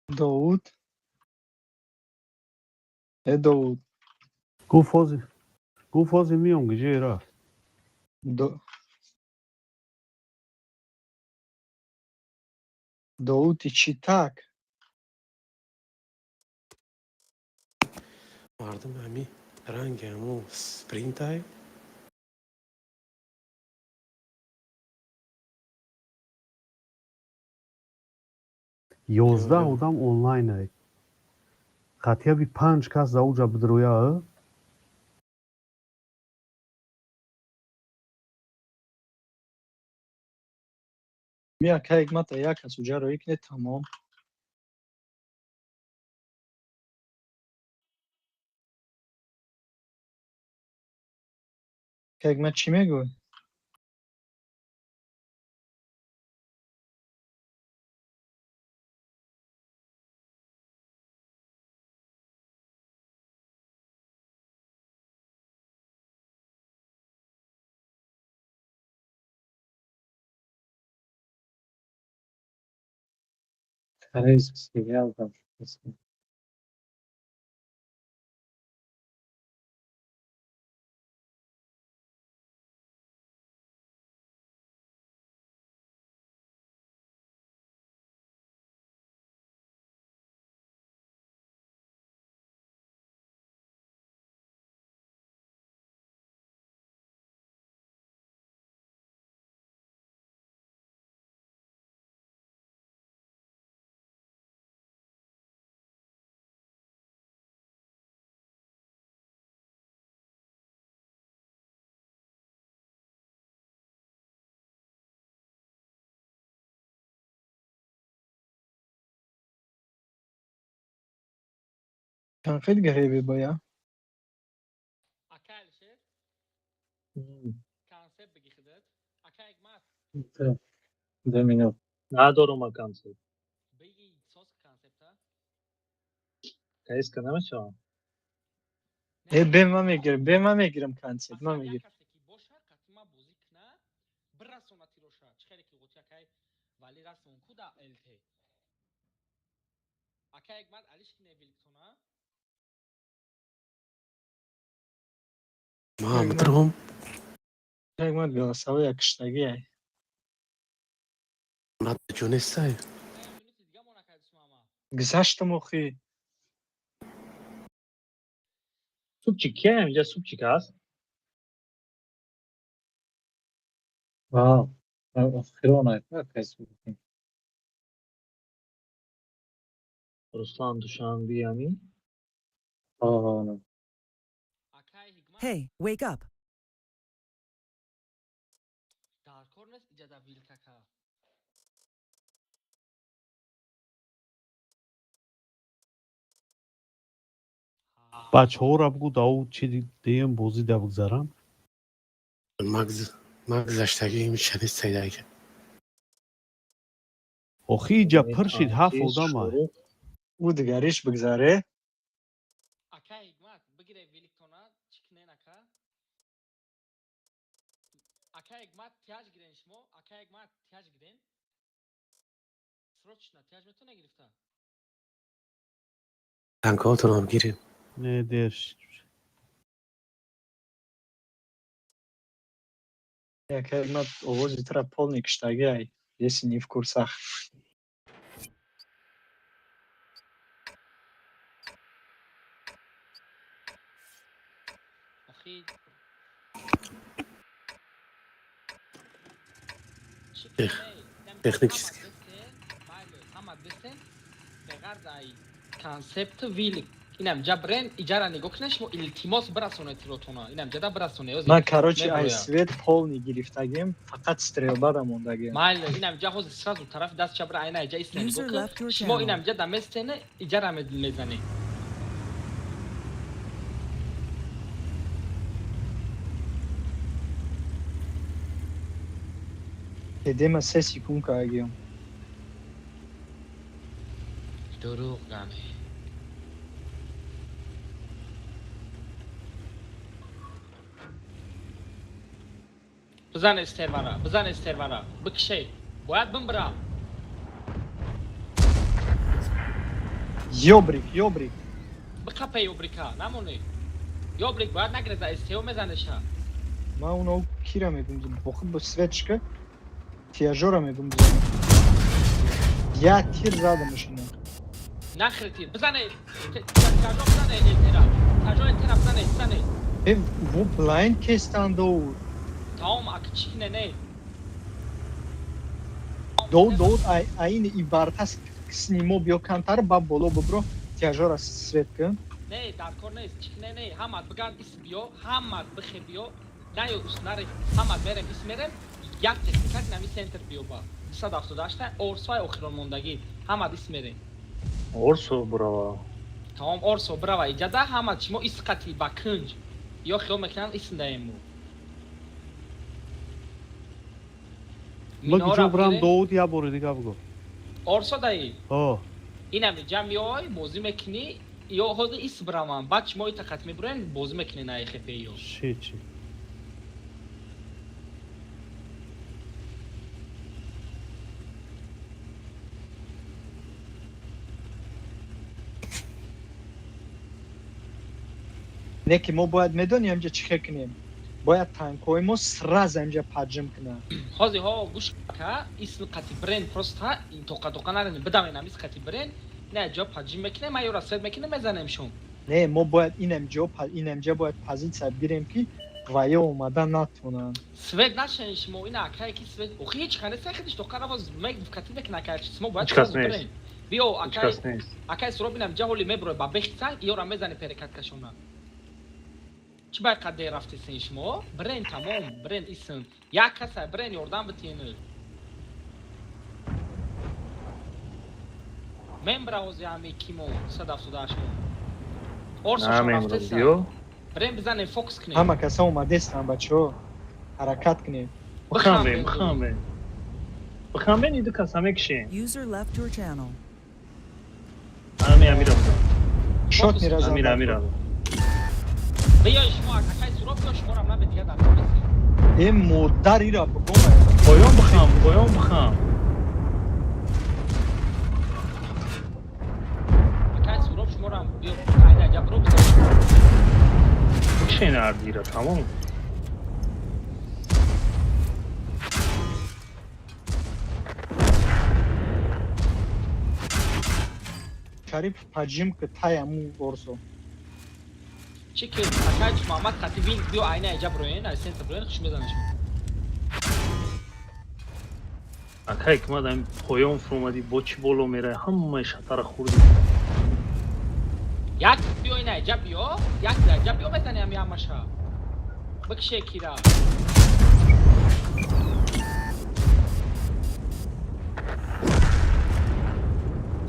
Довуд, э, Довуд. Гуфт ҳозир, гуфт ҳозир миём, гиҷае рафт. Довуди чӣ так? Мардум ҳами ранги ҳамо спринтай. 11 одам онлайнай. Хотя бы панҷ кас да уҷа бидроя. Ми ака Ҳикмата як кас уҷа роӣ кунед, тамом. Ака Ҳикмат, чӣ мегӯй? Корейский сериал там что-то. Конфет гиребе боя. Ака Алишер, концепт бигӣ худат. Ака Ҳикмат. 2 минут. Надорум ма концепт. Бигӣ сос концепта. Каиска намешавам. Э, бе, ман мегирам, бе, ман мегирам концепт, ман Масалан, як мегирам. касе ки боша, қати ма бозӣ куна, бирасона тироша. Чӣ хеле ки ғути акай вали расон ку да ЛТ. Ака Ҳикмат, алиш кине вилктона. Ма бидром. Ҳикмат голосовой киштагиай. Ҷо нестай. Минути дига мона кардисум ама. Гузаштам охи. Субчик кия инҷа, субчик ҳаст? Вау, охирон кайси. Руслан Душанби ами? Акай Ҳикмат. Hey, wake up. Иҷада вилкака. Бачаҳоро бугӯ давуд чи дием бозӣ да бигзаранд. Ман гузаштагиим шадид. Охи иҷа пир шид, ҳафт одама. Ӯ дигариш бигзаре. Ака Ҳикмат, бигире великтона, чӣ кунен, ака? Ака Ҳикмат, тяж гирен шумо, ака Ҳикмат, тяж гирен. Срочно тяж метавона гирифта? Танкҳотонам гирем. Не, дер шид. Ака Ҳикмат, овози тура полный киштагиай, если не в курсах. Охи чӣ кунед? Технически. Ҳама бистен, беғарз ай концепт вилик. Инам ҷа брен, иҷара нигоҳ кунед шумо, илтимос, бирасонед тиротона. Инам ҷада бирасонед. Ман, короче, ай свет полный гирифтагим, фақат стрелбада мондагим. Майли, инам ҷа ҳозир сразу тарафи даст чап айна иҷа истен User нигоҳ left кун. your Шумо channel. инам ҷа даместене, иҷара мезанед. Дедема 3 секунд кагиям. Дурӯғ гаме. Бизан стервара, бизан стервара, бикшей. Бояд бимбирам. Ёбрик, ёбрик. Биқапе ёбрика, намонӣ. Ёбрик бояд нагреза, СТО мезанеша. Ман уно кира мегум, бохи бо светчка тияжора мегум бизанам. Я тир задамаш ина. Нахри тир. Бизане, тажо бизане элтера. Тажо элтера бизане, бизане. Э, во блайнд кестан доу. Тамом, ак чӣ не не. Доу доу ай айни ибартас снимо биё кантар ба боло бубро тияжора свет кун. Не, дар кор нест, чӣ не не, ҳамат бигард ис биё, ҳамат бихе биё, наё ус наре, ҳамат мерем, ис мерем, як техника нами центр биё ба. 278 орсвай охирон мондагӣ, ҳамат ис мерем. Орсо бурава. Тамом, орсо бирава иҷада, ҳамат шумо ис қати ба кунҷ. Ё хиёл мекунанд исиндаему. Ма куҷо бирам, Довуд, як бори дига бугӯ. Орсо даи. О. Инам ҷа меой, бозӣ мекунӣ, ё ҳозир ис биравам, баъд шумо ита қат мебуроен, бозӣ мекунӣ на ХП ё. Чи чи? Не ки мо бояд медонем инҷа чӣ хел кунем. Бояд танкҳои мо сразу инҷа поджим кунанд. Ҳозир ҳо гӯш ка, исм қати брен просто тоқа тоқа нарен, бидавен ис қати брен, не ҷо поджим мекунем, ма ёра свет мекунем, мезанем шум. Не, мо бояд инамҷа бояд позитсия бигирем ки ваё омада натонанд. Свет нашен шумо, ина акае ки свет, охи ҳеч кане сехидиш тоқа равоз мек кати мекна акай, шумо бояд Ҳеч кас сразу нест. брен. Биё Ҳеч акай, кас нест. Акай суроб инам ҷа ҳоли мебурой ба бехи санг, ёра мезани перекаткашона. Чӣ бай қадде рафтесен шумо? Брен тамом, брен исм. Як каса брен ёрдам битиен. Мембра ҳози ҳами кимо 178 мо. Орсо На шон мембрам рафтеса. биё. Брен бизанем, фокус кунем. Ҳама каса омадестанд, бачаҳо. Ҳаракат кунем. Бихамбем, бихамбем. Бихамбем, иду каса мекишем. User left your channel. Ами амира будам. Шот миразанд. Амира, амира. Биёй шумо акай суроб биё, шуморам набе дига дар кор нестем. Э, модар ира бигома. Поён бихам, поён бихам. Акай суроб шуморам биё айна ҷабро бизан. Бикшен ардира, тамом. Шариф поджим ки тай аму орсо. Чӣ ки акай Муҳаммад қати вил биё айна иҷа броен, ай сентр броен, хуш мезанаш. Акай ки мадам поён фуромадӣ, бо чӣ боло мерай, ҳамаи шатара хӯрдӣ. Як биё ина иҷа биё, як иҷа биё мезани ҳами ҳамаша. Бикше кира.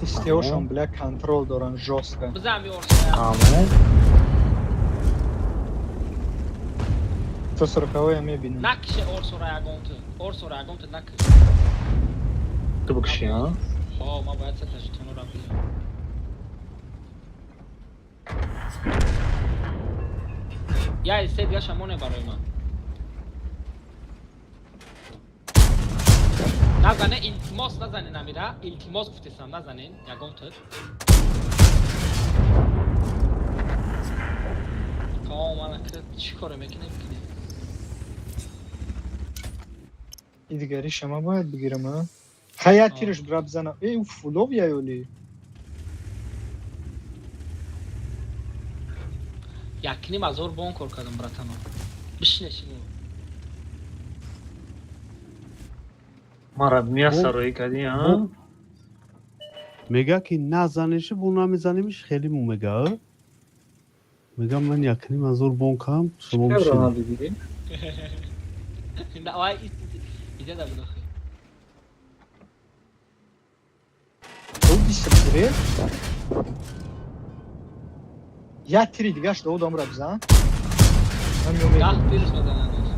Истеошон, бля, контрол доран жёстко. Бизан биёрса. Тамом. То сороковая мебинам. Накише Орсора ягонту. Орсора ягонту накиш. Ту бикши, а? Ҳо, ман бояд сета жетонро бигирам. Я се дигаша моне барои ман. Назане, илтимос назане намира. Илтимос гуфтесам назанен ягонту. Тамом, мана чӣ коре мекунем мекунем. И дигариша ман бояд бигирам, а? Хай, я тирш бира бизана. Э, ӯ фулов яёли. 1,5 ҳазор бон кор кардам, братано. Бишине шумо. Мара миясароӣ кардӣ, а? Мега ки назанеши бо намезанемиш хеле му мега. Мега ман 1,5 ҳазор бон кардам, шумо Чаро бишинед. надидӣ? Давай, иҷа да бидохи. Ӯ бисту Я тири дигаш доудам ра бизан. Ман меомегирам. 10 тирш мезанадаш.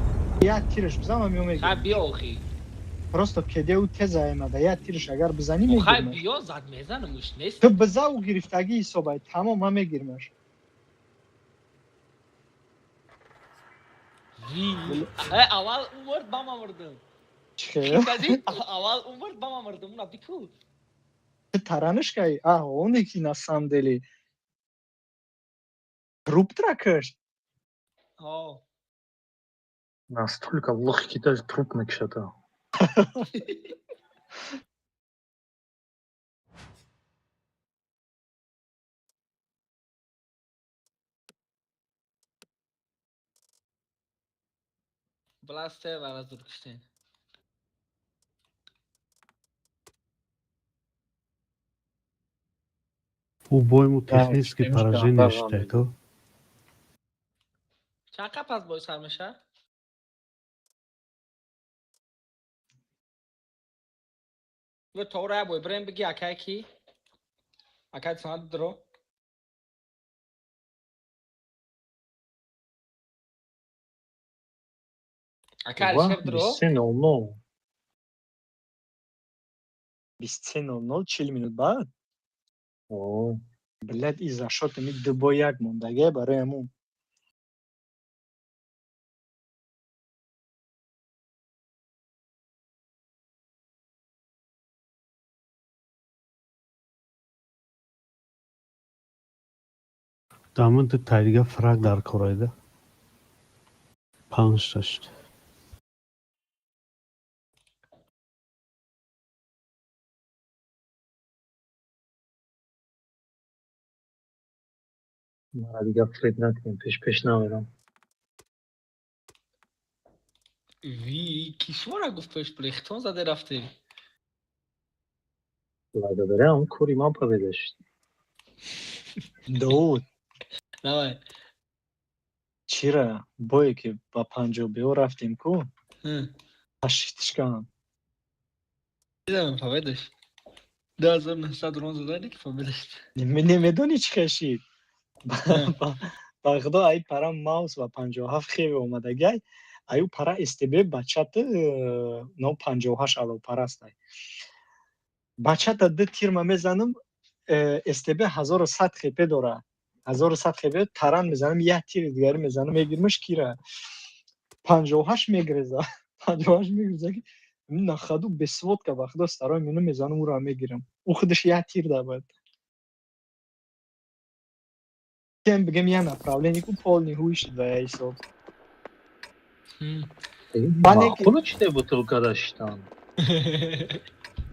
Я тирш бизан, ман Хай меомегирам. биё охи. Просто кеде ӯ теза омада. Я тирш агар бизанӣ Хай мегирмаш. биё зад мезанам уш нест. Ту биза ӯ гирифтагӣ ҳисобай. Тамом, ман мегирмаш. Ви. Э, аввал умрд ба ман мурдам. Чӣ хел? Кади аввал умрд ба ман мурдам. Уна бику. Ту тараниш кай? А, оне ки на самом деле. Труп тра кашт. Ҳо. Настолько лох ки даже труп мекушад. Бласте вара зур киштен. Ӯ бой-му технически чӣ поражение мешавад? шуда ку. Чанд қапас бой сар меша? Бо тора бой брем биги акай ки? Акай санат дро. Акай Алишер дро. 23:00. 23:00, 40 минут баъд. О, Блядь, и за шот ми ду бой як мондаге барои ҳамун. Даман ту тайдига фраг дар кораида. Панҷта шуд. Мара дигар фред накунем, пеш пеш намерам. Ви ки шумора гуфт пеш плехтон заде рафте. Благодаря он кори ман победа шуд. Довуд, Давай. чира бое ки ба панҷобиҳо рафтем ку, ташвитиш кардам. Дидам победаш. 2900 рон задани ки победаш. Немедонӣ чӣ хешид? Ба худо ай пара маус ба 57 хеве омадагай, аю пара СТБ бачата но 58 ало парастай. Бачата ду тирма мезанам, СТБ 1100 хп дора. 1100 хп таран мезанам, як тири дигари мезанам, мегирмаш кира. 58 мегреза. 58 мегреза ки на ходу без сводка ба худо старой мину мезанам ура мегирам. Ӯ худаш як тир дабад. Кем бигем я направление ку полный ҳуй шид ва я ҳисоб. Маъқулу чи де бутылка да шитан?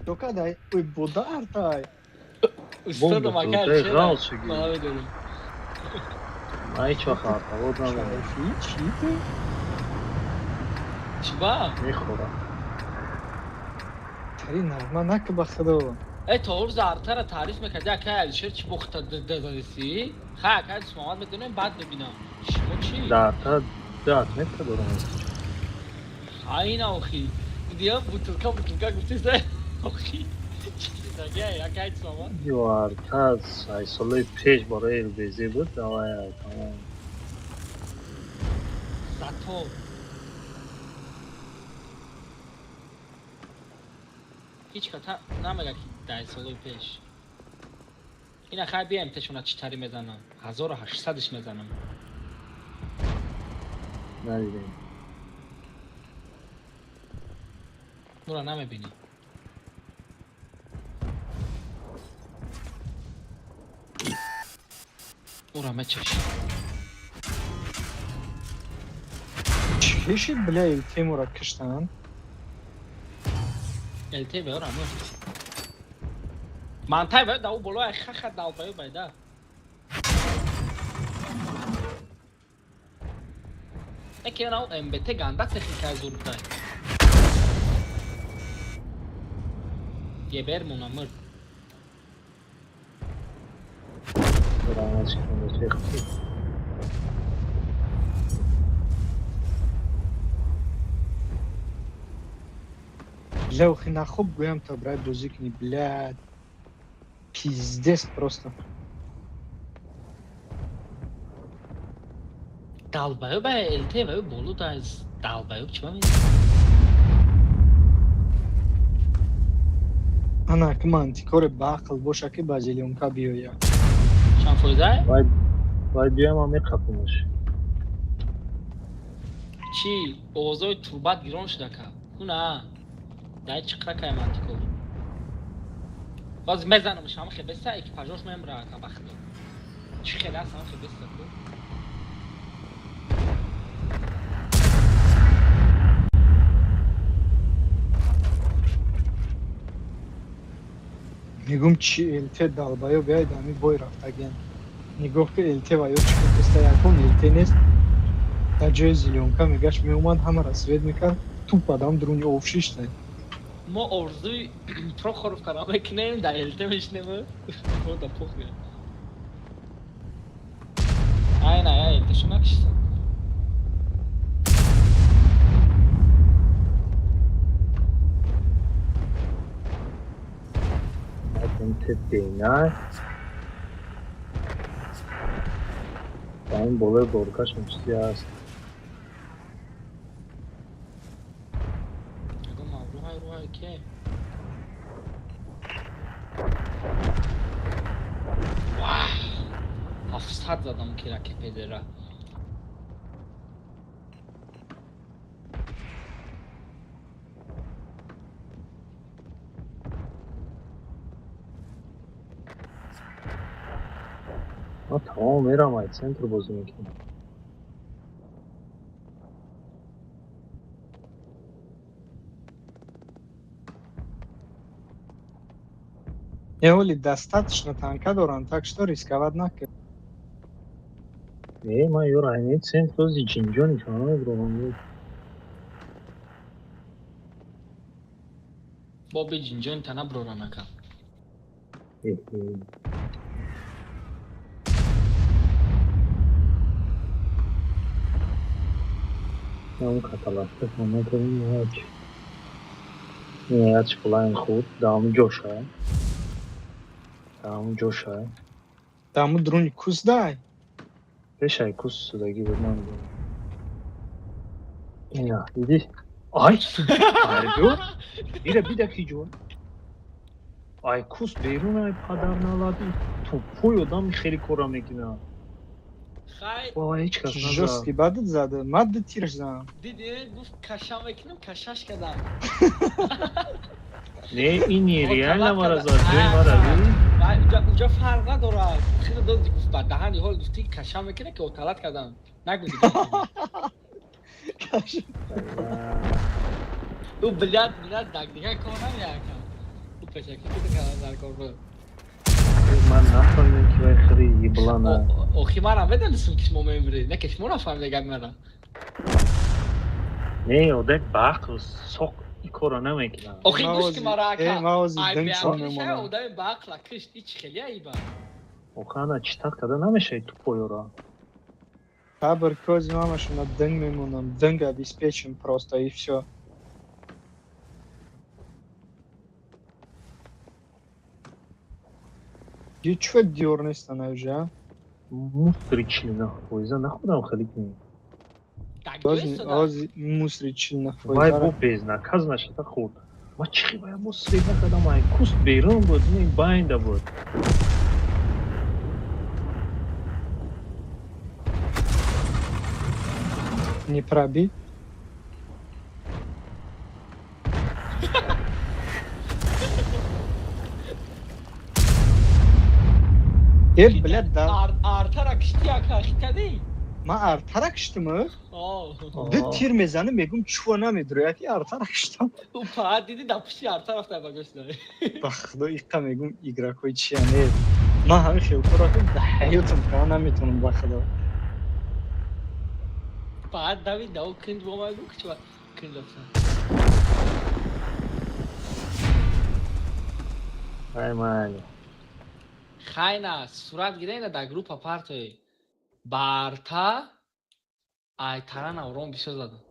Докадай, ой буда артай. Устодам Бомба ака бутылкаи Алишера ғалт шуги. ман медонам. Ман ҳеҷ вақт артавод надорам. Шарифи, чӣ ту? Чӣ ба? Мехӯрам. Тари нағма наки ба худо. Э то рӯз артара таъриф мекарди акай Алишер чӣ бохта дададиси? Хай акай Муҳаммад медонем баъд мебинам. Шумо чӣ? Дар арта ду отметка дорам. Айна охи. Дидия бутылка бутылка гуфтеса охи. Ё арта ай солҳои пеш барои ЛБЗ буд, давай тамом. Зато ҳеҷ ката намега ки 10 солҳои пеш. Ина хай биям тешона чӣ тари мезанам. 1800-ш мезанам. Надидем. Нура намебинӣ. Ура мечаш. Чӣ шид, бля, Темура киштан? ЛТ беора мо. Мантай бе дау боло хаха дал бе байда. Эке нау МБТ ганда техника зур будай. Гебер мунамыр. Бля, охи нахуб гӯям то брай бозӣ кунӣ, бля. Пиздец просто. Далбаё ба ЛТ ба боло да далбаё чима ме? Ана ки мантикоре ба ақл боша ки ба зелёнка биёя. Чанд фоиза? Вай вай биём ам меқапумаш. Чӣ овозои турбат гирон шуда ка? Куна. Дай чиқра кай мантикор. Боз мезанам шам хе беса экипажош мемра ка бахто. Чӣ хеле аст ҳам хе беса ку. Мегум чи ЛТ долбоёб биёед ами бой рафтаген. Нигоҳ ки ЛТ ва ё чӣ кеста якон ЛТ нест. Дар ҷои зелёнка мегашт меомад ҳамаро свет мекард, туп адам дуруни ов шишта. Мо орзуи Прохоровкаро мекунем, дар ЛТ мешинем. Мо да похуй. Ай на, ай ЛТ шо накишта. МТ бейна. Ба ин болои боркашон чизе ҳаст. Мегум рӯҳай рӯҳай ке. Вах! 700 задам кира кепедера. Ма тамом мерам ай центр бозӣ мекунам. Не оли достаточно танка доранд, так что рисковать накун. Не, ман ёро айни центр ози ҷинҷони шона мебурам. Боби ҷинҷони тана брора нака. Он каталашка шона як. Як чиплайн худ даам ҷоша. Даам ҷоша. Даму дуруни кус дай. Пешай кус судаги буд ман. Ина, диди? Ай, ай ҷо. Ира бида ки ҷо. Ай кус берун ай падар налади. Тупой одам хеле кора мекунад. Хай. Вай ҳеҷ кас назад. Жёсткий бадат зада. Ман ду тирш задам. Диди гуфт каша мекунам, кашаш кардам. Не, ин реально мара зад, ҷои мара би. Вай уҷа фарқ надорад. Хеле дози гуфт ба даҳани ҳол гуфти каша мекунад ки оталат кардам. Нагу дига. Ӯ блядь, блядь, даг дига кор намеякам. Ӯ пешаки ки кардам дар кор буд. Ман нафаҳмидам ки вай хеле еблана. Охи манам медонистам ки шумо мемиред. Не ки шумо нафаҳмида гап мара. Не, одак ба ақл соқ ин корро намекунад. Охи гӯш ки мара ака. Ман ози Ай динг шон беақлиша мемонам. одами баақла кишт ич хеле айба. Охи ана читат карда намешавад тупоёро. Сабр кози мамашона динг мемонам. Динг обеспечим просто и всё. Чё Диор нестан уже? Мусори 49 фоиза нахӯрдам, хеле ки. Ози мусори 49 Вай фоиза. бо безнаказ нашада хӯрд. Ма чихи вая мо свет накардам, ай куст берун буд, не байнда буд. Не пробит. Э, блядь, да. Артара кишти ака, хитади? Ма артара киштим? Ду тир мезанам, мегум чува намедуро, яки артара киштам. Упа, диди да пушти арта рафта ба гӯш дай. Ба худо иққа мегум игрокҳои чия не. Ман ҳамин хелкора да ҳаётам кара наметавонам, ба худо. Баъд давид да кинд бо ма гу кичва кинд рафта. Ай майли. Хайна, сурат гирена да группа партои. Ба арта ай тарана урон бисёр задам.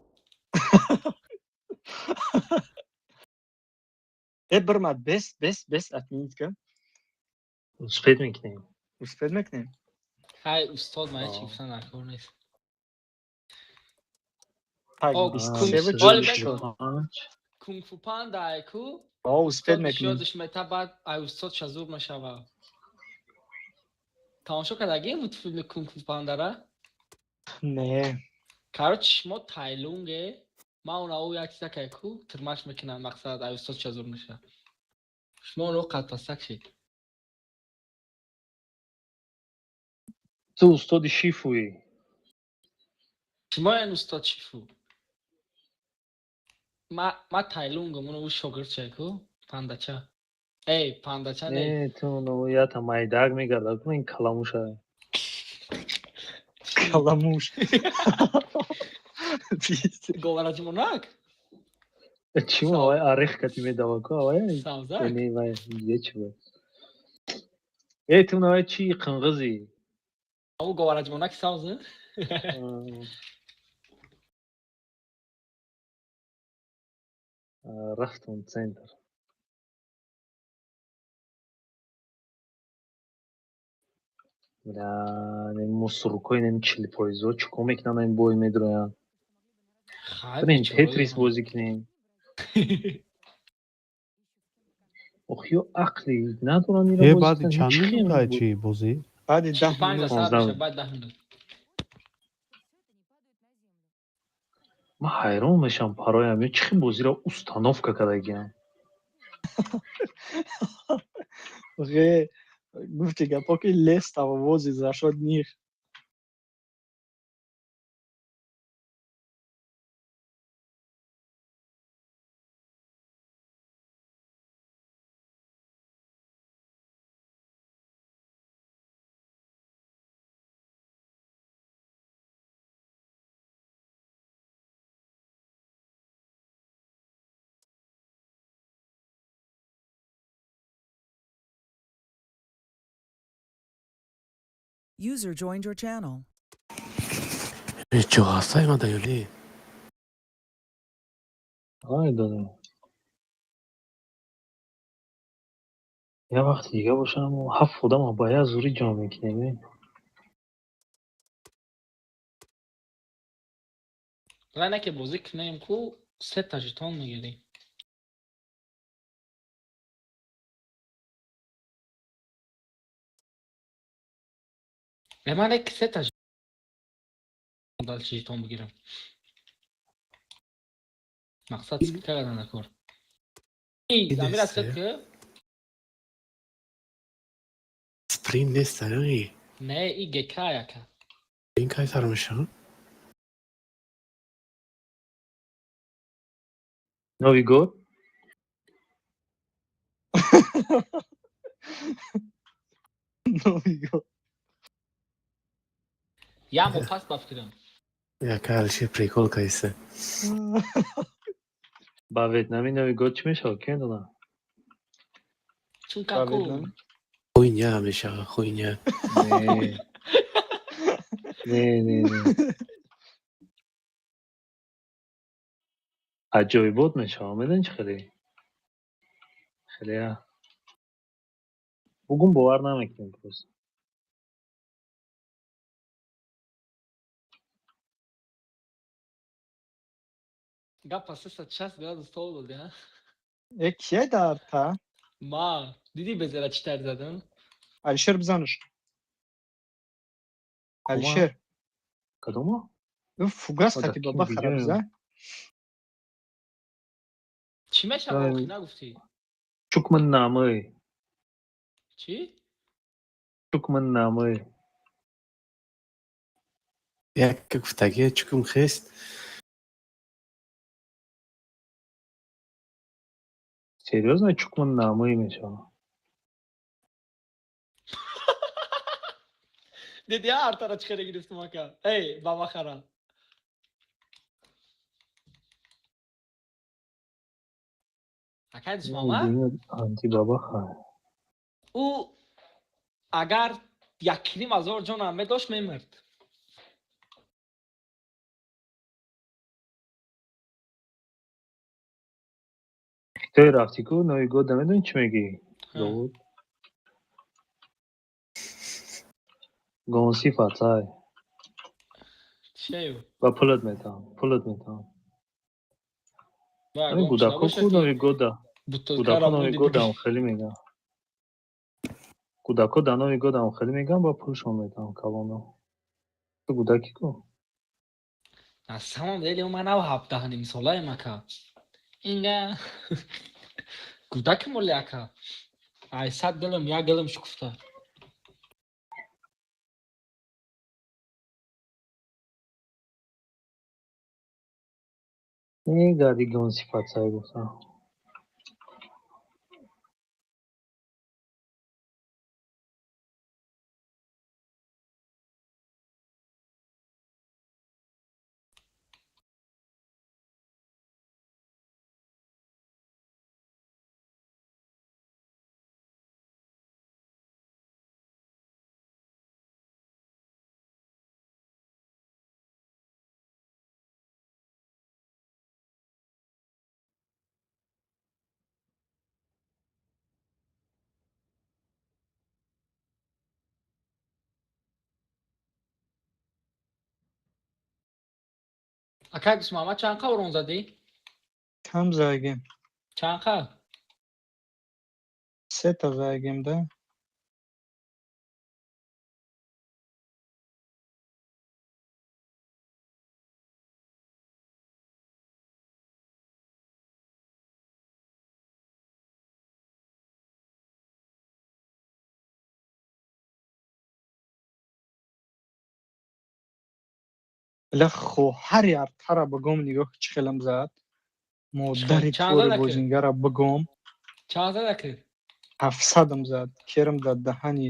Э, бирмад, бес, бес, бес, отменить ка. Успеть мекунем. Успеть мекунем? Хай, устод, ма ҳеч гуфтан дар кор нест. Так, О, 23 44. Кунг-фу панда айку. О, успеть мекунем. Ёдаш мета, баъд ай устод шазур мешава. Тамошо кардагим буд филми Кунг-фу пандара? Не. Короче, шумо Тайлунге, ман она ӯ як чиза кайку тирмаш мекунам, мақсад ай устод шазур мешава. Шумо оно қадпасак шид. Ту устоди шифуӣ. Шумо ен устод шифу. Ма Тайлунгам, оно ӯ шогирд шайку, пандача. Эй, пандача не. Не, ту оно ята майдак мегардад, ку ин каламуша. Каламуш. Говораҷмонак? Чӣ авай орех кати медава ку авай? Савзак? Не, вай, е чӣ буд? Э, ту навай чӣ қинғизӣ? Ӯ говораҷмонак савз? Рафтум центр. Бля, мусуркои нем 40 фоизо чӣ кор мекунанд, ин бой медроянд. Хай, Бирем бечораи. Тетрис бозӣ кунем. Ох, ё ақли надоранд ира Э, бозӣ баъди кунанд. чанд Чӣ хел минута чи бозӣ? Баъди 10 45 минут. сар 15. меша, баъд 10 минут. Ман ҳайрон мешавам пароям, ё чӣ хел бозиро установка кардагиам. Ге, гуфти гапо ки лес того возит за счет них. User joined your channel. Ҷо ҳастай мада ё не? Ай додам. Як вақти дига бошам, ҳафт одама ба як зурӣ ҷамъ мекунем. Э? Рана ки бозӣ кунем ку сета жетон мегирем. Э, ман як сета дальше жетон бигирам. Мақсад скидка кардан накор. И, Амир скидка? Спринт нест, ай? Не, и ГК яка. Ин кай сар мешавад? Новый год? Новый год. Як моҳ пас ба фикрам. Яка алишер прикол кайса. Ба Ветнами Новый год чӣ мешавад, ки медонам? Чун Ба каку Ветнам? Хуйня мешавад, хуйня. Не. Не, не, не. Аҷоибот мешавад, медонӣ чӣ хеле? Хеле. Бугум бовар намекунем просто. Гапа 360 градус тол доди, ҳа? Э, кия дар та? Ма, дидӣ безера чӣ тар задам? Алишер, бизанаш. Алишер. Кадомо? Ӯ фугас Ода, хати ким баба хара биҷоям? биза. Чӣ мешава охи, нагуфтӣ? Чукман намой. Чӣ? Чукман намой. Як гуфтагия чукум хест. Серьёзно, чукман намой мешава. Диди артара чӣ хеле гирифтум, ака? Эй, баба хара. Акай Дусмама? Антибаба хай. Ӯ агар якним ҳазор ҷонам медошт, мемирд. Хитои рафтӣ ку Новый год, намедонӣ чӣ мегӯӣ? Довуд. Гонси фацай. Чею? Ба пулат метавам, пулат метавам. Ба Ҳамин ягон чӣ гудако набошад ку ки Новый года. бутылкаро Гудако Новый буди годам бигирӣ. хеле мегӯям. Гудако дар Новый годам хеле мегӯям, ба пулшон метавам калоно. Ту гудаки ку? На самом деле ман нав 17-ним солаем, ака. Инга гудаки моли, ака. Ай 100 гилм як гилм шукуфта. Мегарди гонси фацай гуфтам. Акай Дусмама, чанд қа урон задӣ? Кам заягем. Чанд қа? Сета заягем да. Ла хоҳари артара бигом, нигоҳ чӣ хелам зад. Модари Чанд кори зада ки? бозингара бигом. Чанд зада ки? 700-ам зад. Керам дар даҳани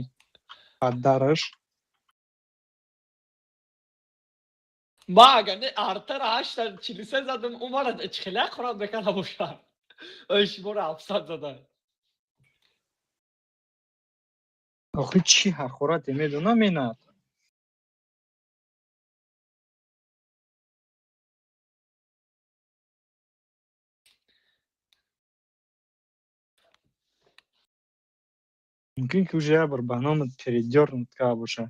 падараш. Ма агар не артара 843 задам, ӯ мара чӣ хеле ҳақорат мекарда бошад. Ой, шуморо 700 зада. Охи чӣ ҳақорате медонам инат? Мумкин ки уже як бор ба номат передёрнут карда боша.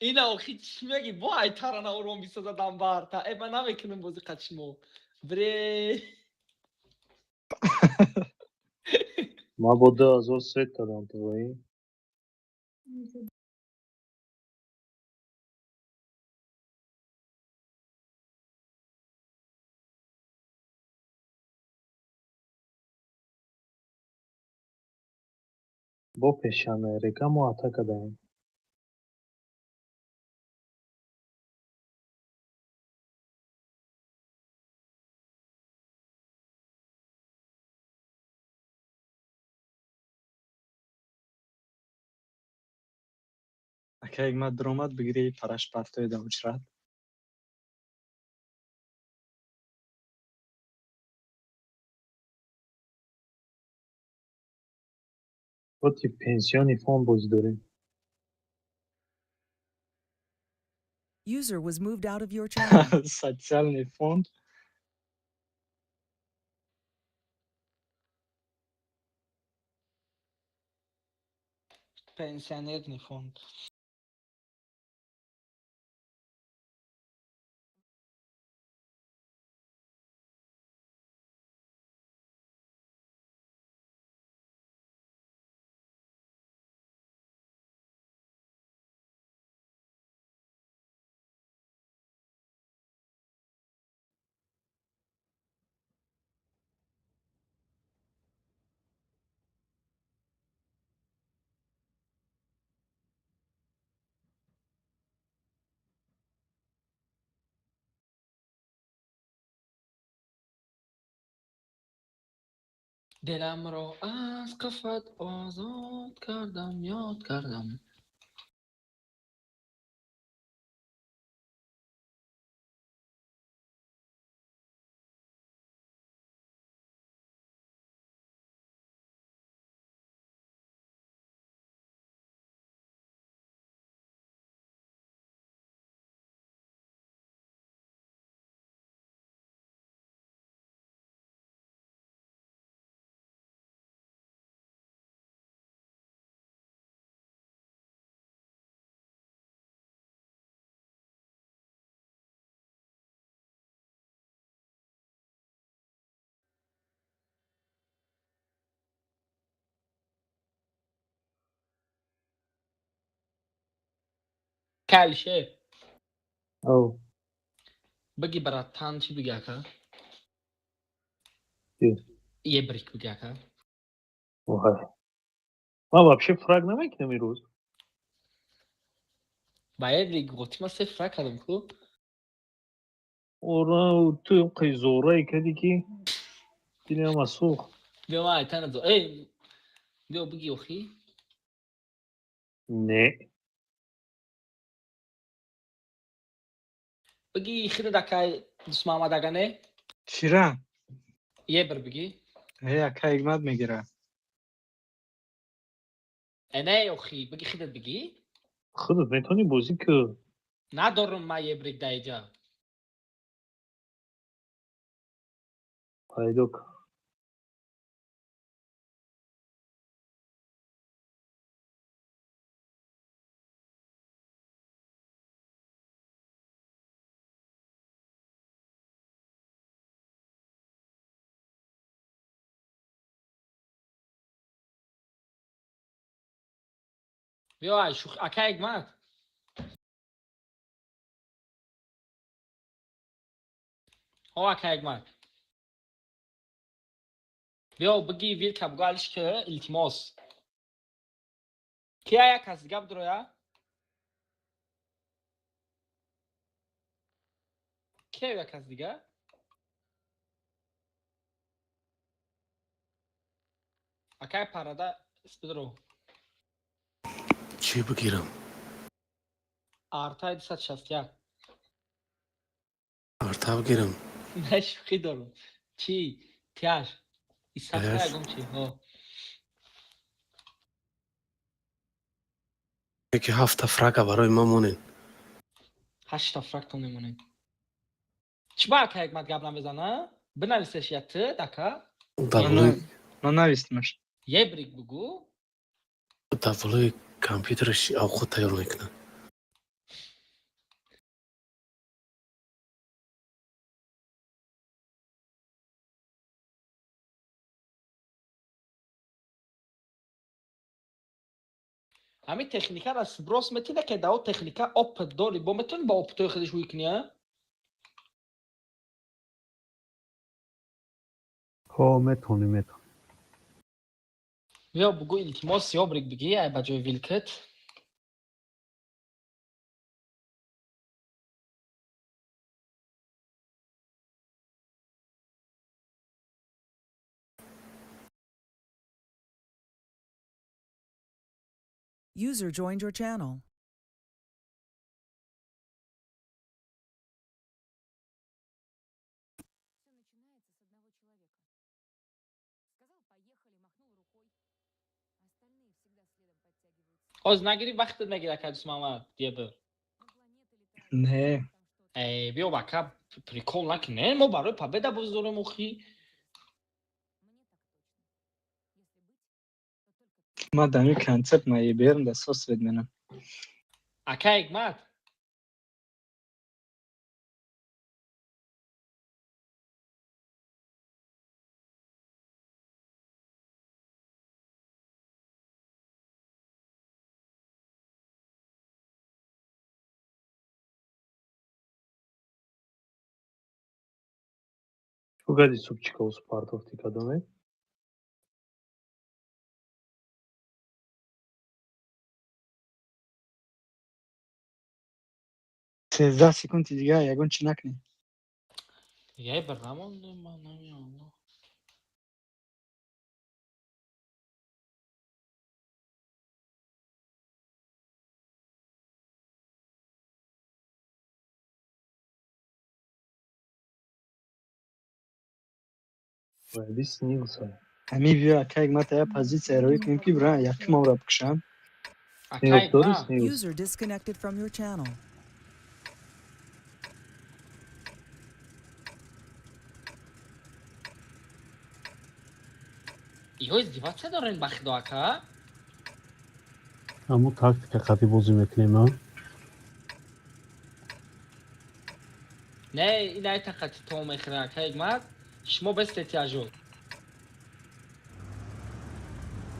Ина охи чӣ мегӣ? Бо айтара на урон бисозадам ба арта. Э, ман намекунам бозӣ қад шумо. Бре. Ман бо 2000 свет кардам ту бои. Бо пешана река мо атака даем. Ака, як ма даромад бигири, параш партои да ҳуҷрат. Против пенсионный фонд бозӣ дорем. User was moved out of your channel. Социальный фонд. Пенсионерный фонд. Диламро аз қафат озод кардам, ёд кардам. Калше. Ау. Бги братан, чӣ биги ака? Чӣ? Ебрик биги ака. Вай. Ман вообще фраг намекунам имрӯз. Ба ебрик готи ма се фраг кардам ку. Ора, ту қизорае кардӣ ки дилам сӯхт. Биё ман айтана зо. Эй, биё биги охи. Не. Биги хида дакай Дусмамад ага не? Чира? Ебр биги. Э, ака ҳикмат мегира. Э, не, охи, биги хидат биги. Худат метавонӣ бозӣ кӯ. Надорум ма ебрик дар иҷа. Пайдо кун. Биё ай шух ака ҳикмат. О ака ҳикмат. Биё биги вилка бугӯ алиш ки илтимос. Кия як кас дига бидроя? Кия як кас дига? Акай парада бидро. Чӣ бигирам? Артай 261. Арта бигирам. Не шӯхӣ дорум. Чӣ? Тяж. Исафта Тяж. ягон чӣ? Ҳо. Яки ҳафта фрага барои ман монед. Ҳашта фрактон мемонем. Чӣ ба ака ҳикмат гап намезана? Бинависеш я ту, ака? Дар болои Ман навистимаш. Ебрик бугӯ. Дар болои компютераш овқот тайёр мекунад. Ҳамин техникаро сброс метида ки дао техника опыт дори, бо метавонӣ ба опытои худиш ҳуй кунӣ, а? Ҳо, метавонӣ, метавонӣ. Биё бугӯ илтимос ёбрик бигӣ ай ба ҷои вилкат. User joined your channel. Ҳозир нагирӣ вақтат мегира ака Дусмамад ебр. Не. Э, биё ака прикол накунем, мо барои победа боз дорем охи. Ма дар ин концепт ма ЕБР да сосвет менам. Ака Ҳикмат. Чӣ супчика ус партофти кадоме? 13 секунди дига, ягон чӣ накунӣ. Яй бір намондем, ман намеонам. Вайби снился. Ҳами биё, ака Ҳикмат, я позиция роӣ кунем, ки бира якумавра бикушам. Ака Снилс дори Ҳикмат. снилс? User disconnected from your channel. Иҳо издеваться дорен, ба худо, ака. Ҳамун тактика қати бозӣ мекунем, а? Не, ин ай тақати то мехӯра, ака Ҳикмат. Шумо бестети ажо.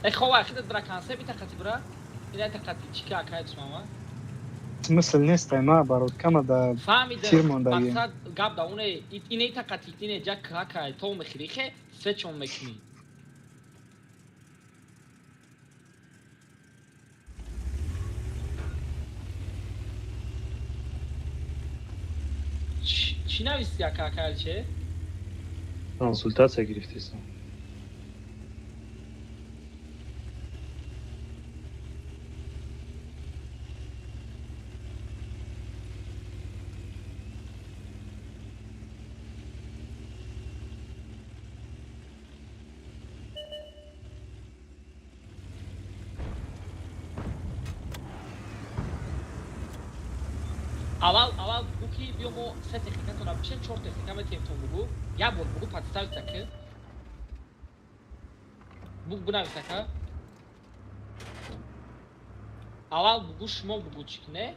Э, хова, хидат бира концепт тақати бира. Ин ай тақати чика, ака Исмама? Смысл нест, ма бародкама да Фаҳмидам. тир мондагӣ. Мақсад гап да оне ине тақати ине ҷа кака то мехӯри, хе свечон мекунӣ. Чӣ нависти, ака, ака Алче? Консультация гирифтесам. Аввал, аввал бугӯ, ки биё, мо се техникатонро бикшем, чор техника метиҳем, то бугӯ. Як бор бугӯ, подставиться ки. Буг, бинавис, ака. Аввал бугӯ, шумо бугӯ, чӣ куне?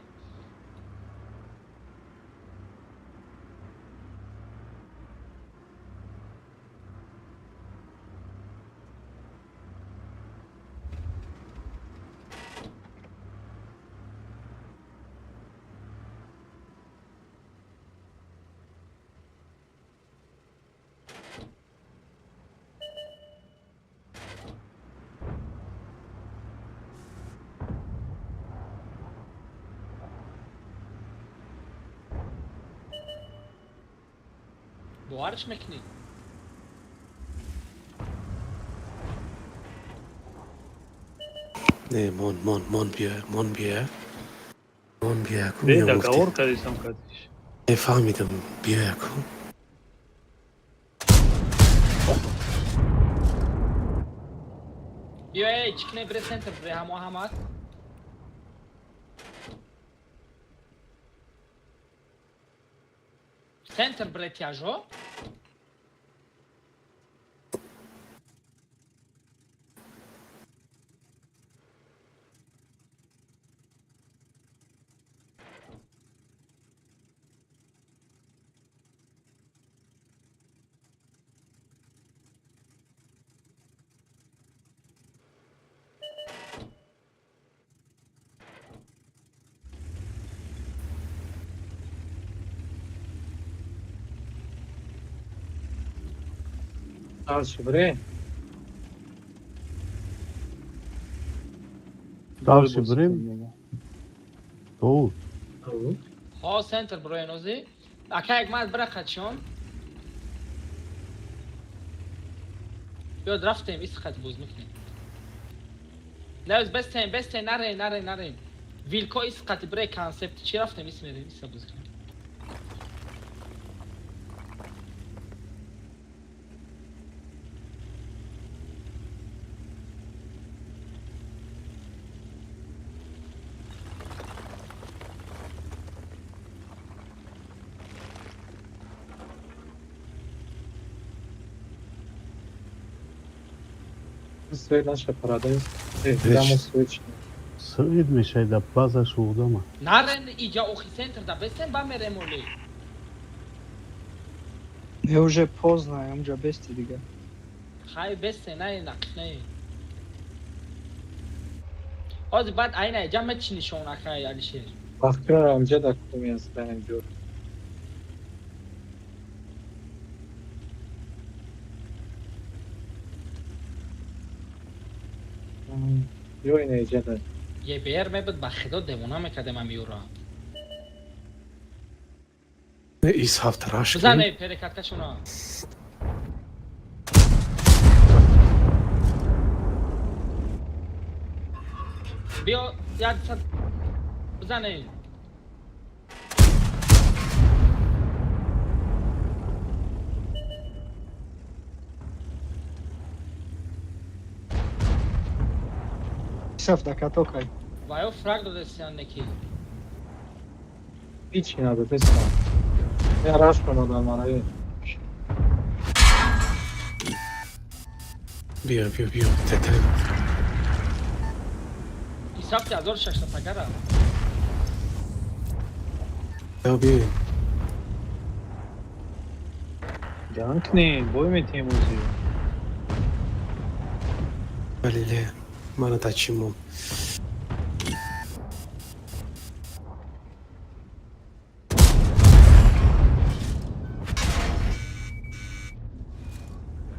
Бовариш мекунӣ? Не, мон, мон, мон, биё, мон, биё, мон, биё ку. Бе меём. Договор кардисам кардиш. Не, фаҳмидам, биё ку. Биё, эй, чӣ куне, бире центр, бире ҳамо ҳамат. Центр бире, тяжо. Дальше бре. Дальше бирем. Довуд. Ҳо, центр бироен озӣ. Ака Ҳикмат, бира қачон. Биёд, рафтем, ис қат боз мекунем. Навиз, бестен, бестен, нарен, нарен, нарен. Вилко ис қати бире концепт чӣ рафтем, ис мерем, иса боз кунем. Свет наша парадайз. Свет мешавад да базаш одама. Нарен иҷа охи центр да бестен ба мерем оли. Не уже поздно, амҷа бести дига. Хай бесте най нақш не. Ҳозир баъд айна иҷа мечинишон акай Алишер. Вақтира амҷа да куми аст инҷо. Ё ина иҷа да. ЕБР мебуд ба худо девона мекардем амиёра. Ис ҳафта раш. Бизане перекаткашона. Биё як сад бизане. Саф да катокай. Ва ё фраг додесиан неки. Ҳичи надодестам. Я раш омадам мараи. Биё, биё, биё, тете. Исафти 1600 агара. Биё, биё. Ҷанг кунед, бой метиҳем ӯзи. Балеле, мана тачимон.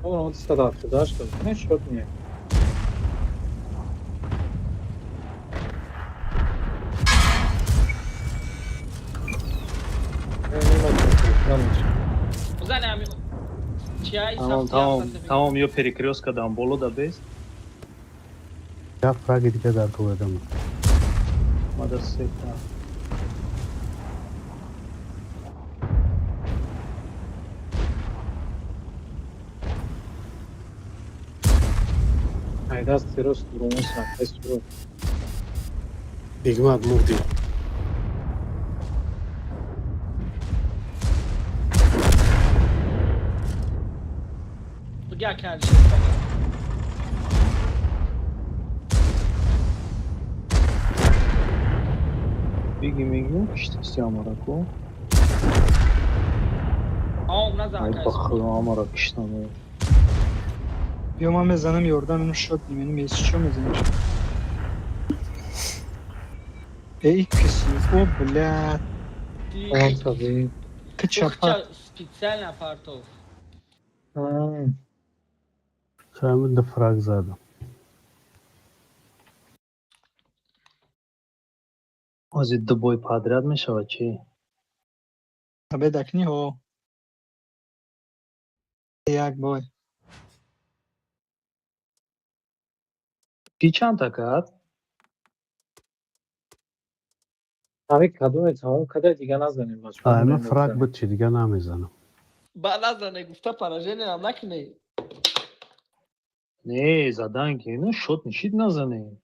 Он 178 дод. Не шуд не. Бизане ами чия Тамом, исафти тамом, тамом, ё перекрёстка дам боло да бест. Як фраги дига дар кор одама. Мада сета. Ай дасти рост румуса, даст рост. Бигмат мурдӣ. Биги акай Алишер. Биги мегӯм киштисти амара ку. Ом назан Ай акай. ба худо амара киштам. Биё ман мезанам ёрдам ину шот нимени меси чо мезаниш? Эй киси, о бля, Он таби. ты чапа. Специально партов. Чами да фраг задам. Ҳозир ду бой подряд мешавад чӣ? Абедакни ҳо. Як бой. Ки чандта кард? Ҳами кадоме тамом када дига назанем бача. Ай ман фраг буд чи дига намезанам. Ба назане гуфта поражение ам накунӣ. Не, задан ки ну шот нишид назанем.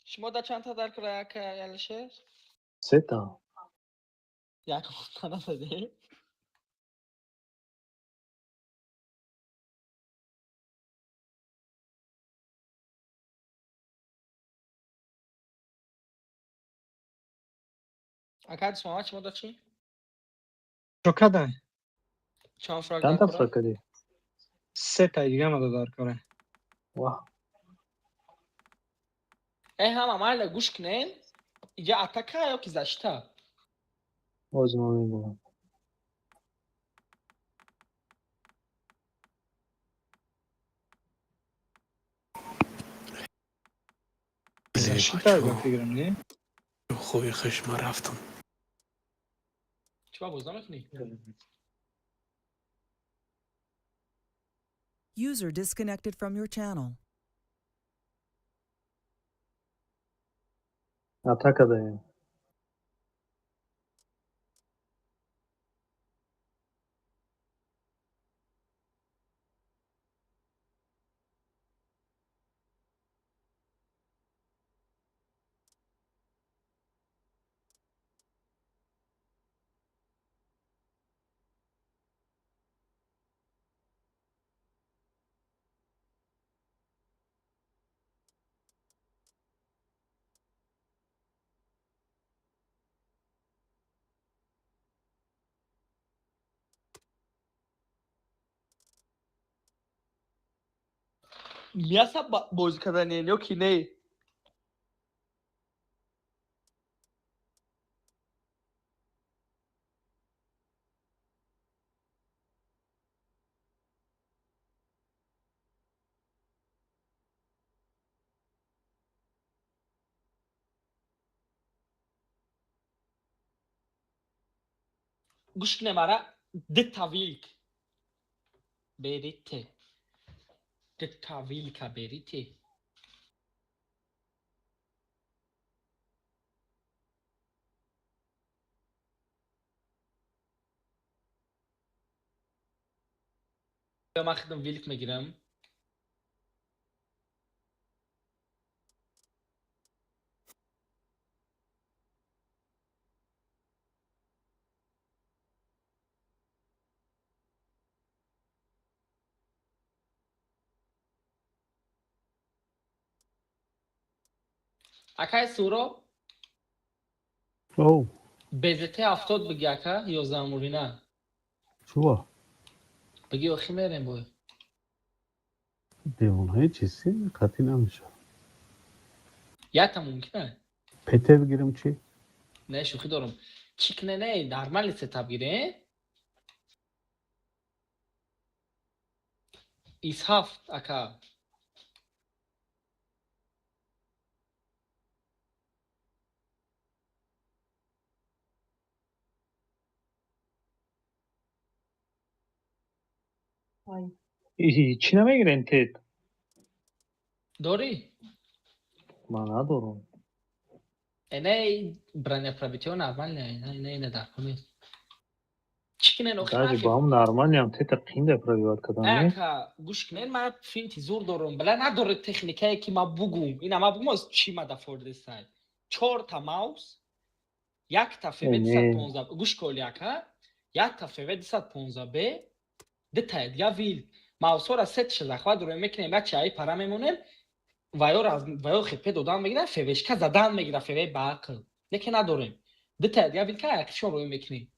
Шумо да чандта дар кора акай Алишер? Сета. Як гуфта назадем. Акай Дусмамад шумо да чӣ? Чо кадай? Чанд фраг дар Чандта кора? фраг кардӣ? Сета дига мада дар кора. Ваҳ. Э ҳама майла гӯш кунен. Иҷа атака ё ки защита? Ҳозир ман мегӯям. Защита ба фикрам, не? Хоби хеш ман рафтам. Чӣ ба боз намекунӣ? User disconnected from your channel. Атака даем. Мяса бозӣ карданен ё ки не? Гӯш кунем, ара дита вилк берите, дита вилка берите. Ман худам вилк мегирам. Акай Суро. Оу. БЗТ 70 биги, ака, 11 мурина. Чуа? Биги, охи мерем бой. Девонаи чиси қатъӣ намеша. Якта мумкина. ПТ бигирам чӣ? Не, шӯхӣ дорам. Чӣ кне, не, нормальный сетап гире. Ис 7, ака. Чӣ намегирен, тет? Дорӣ? Ман надорам. Не, бронепробитие нормальное, не, не, дар кор нест. Чӣ кунен охи? Даже ба ҳам нормальный ам тета қинда пробивать кардан, не? Ака, гӯш кунен, ман финти зур дорам. Бала надоре техникае ки ма бугум. Ина ма бугум, оз чӣ ма дафордесай. Чорта маус, якта ФВ 215, гӯш коли, ака, якта ФВ 215 Б, дитая дига вил. Маусҳоро сетша захват дорем мекунем, як чаи пара мемонем, ваё хп додан мегирад, ФВшка задан мегирад, ФВ ба ақл. Лекин надорем. Дитая дига вилка якшон рӯй мекунем.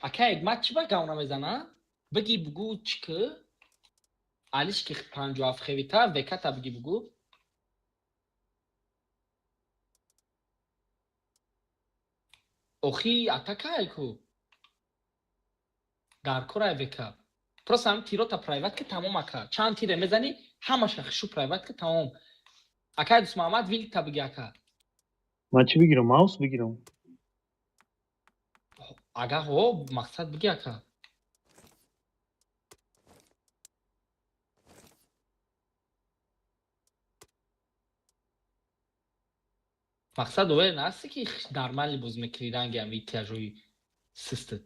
Ака, ма чӣ ба гав намезана? Биги, бугу, чӣ ки? Алиш ки 57 хевита, веката биги, бугу. Охи, атакай ку. Дар корай века. Просто ҳам тирота пробивать ки, тамом, ака. Чанд тире мезанӣ, ҳамаша хишу пробивать ки, тамом. Акай Дусмуҳаммад, вилта биги, ака. Ман чӣ бигирам? Маус бигирам? Ага, ҳо, мақсад биги, ака. Мақсад ове насти ки нормальный боз мекунӣ, ранги ами тяжои систет.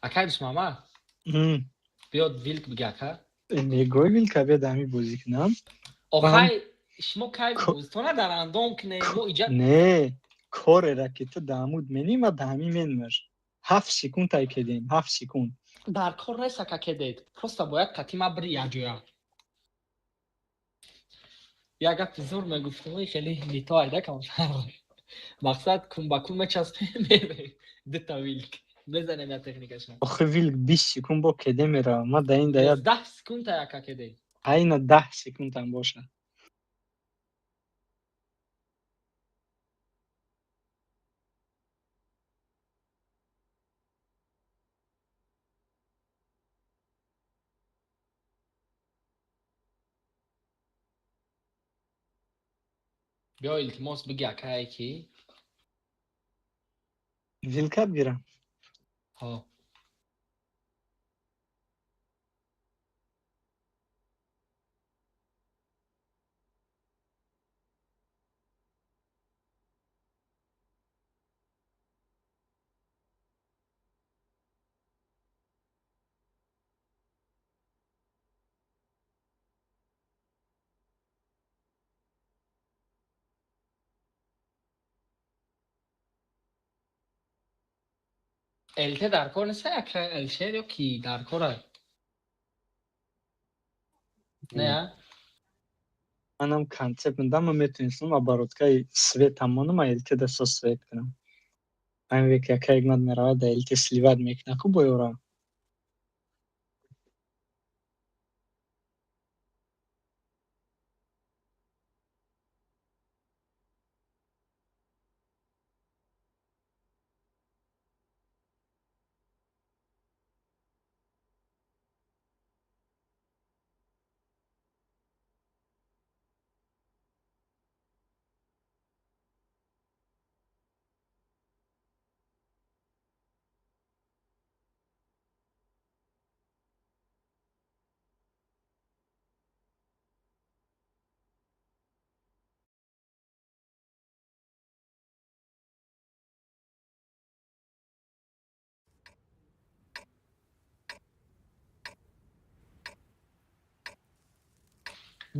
Акай Дусмуҳаммад, биёд, вилк биги, ака. Негои вилка биёд, ҳами бозӣ кунам. Охай, шумо кай бозитона дар андом кунем, мо иҷа. Не, корера ки ту даҳамуд менӣ, ма даҳамӣ менмаш. 7 секунд тай кедем, 7 секунд. Дар кор нест, ака, кедед. Просто бояд қати ма бири якҷоя. Як гапи зур мегуфтам, хеле лито айда камтар. Мақсад кун ба кун мечаспем, мерем. Дута вилк. Мезанем я техникаша. Охи, вилк 20 секунд бо кеде мерава. Ма да ин дая 10 секунд тай, ака, кеде. Айна 10 секундам боша. Биё, илтимос, биги, акае ки. Вилка бигирам. Ҳо. ЛТ дар кор нест, ака, Элшер ё ки дар кора? Не, а? Манам концепт медам, ман метавонистам обороткаи свет ҳамонам, ЛТ да со свет кунам. Ҳамин ки ака Ҳикмат меравад, да ЛТ сливать мекунад ку бо ёрам.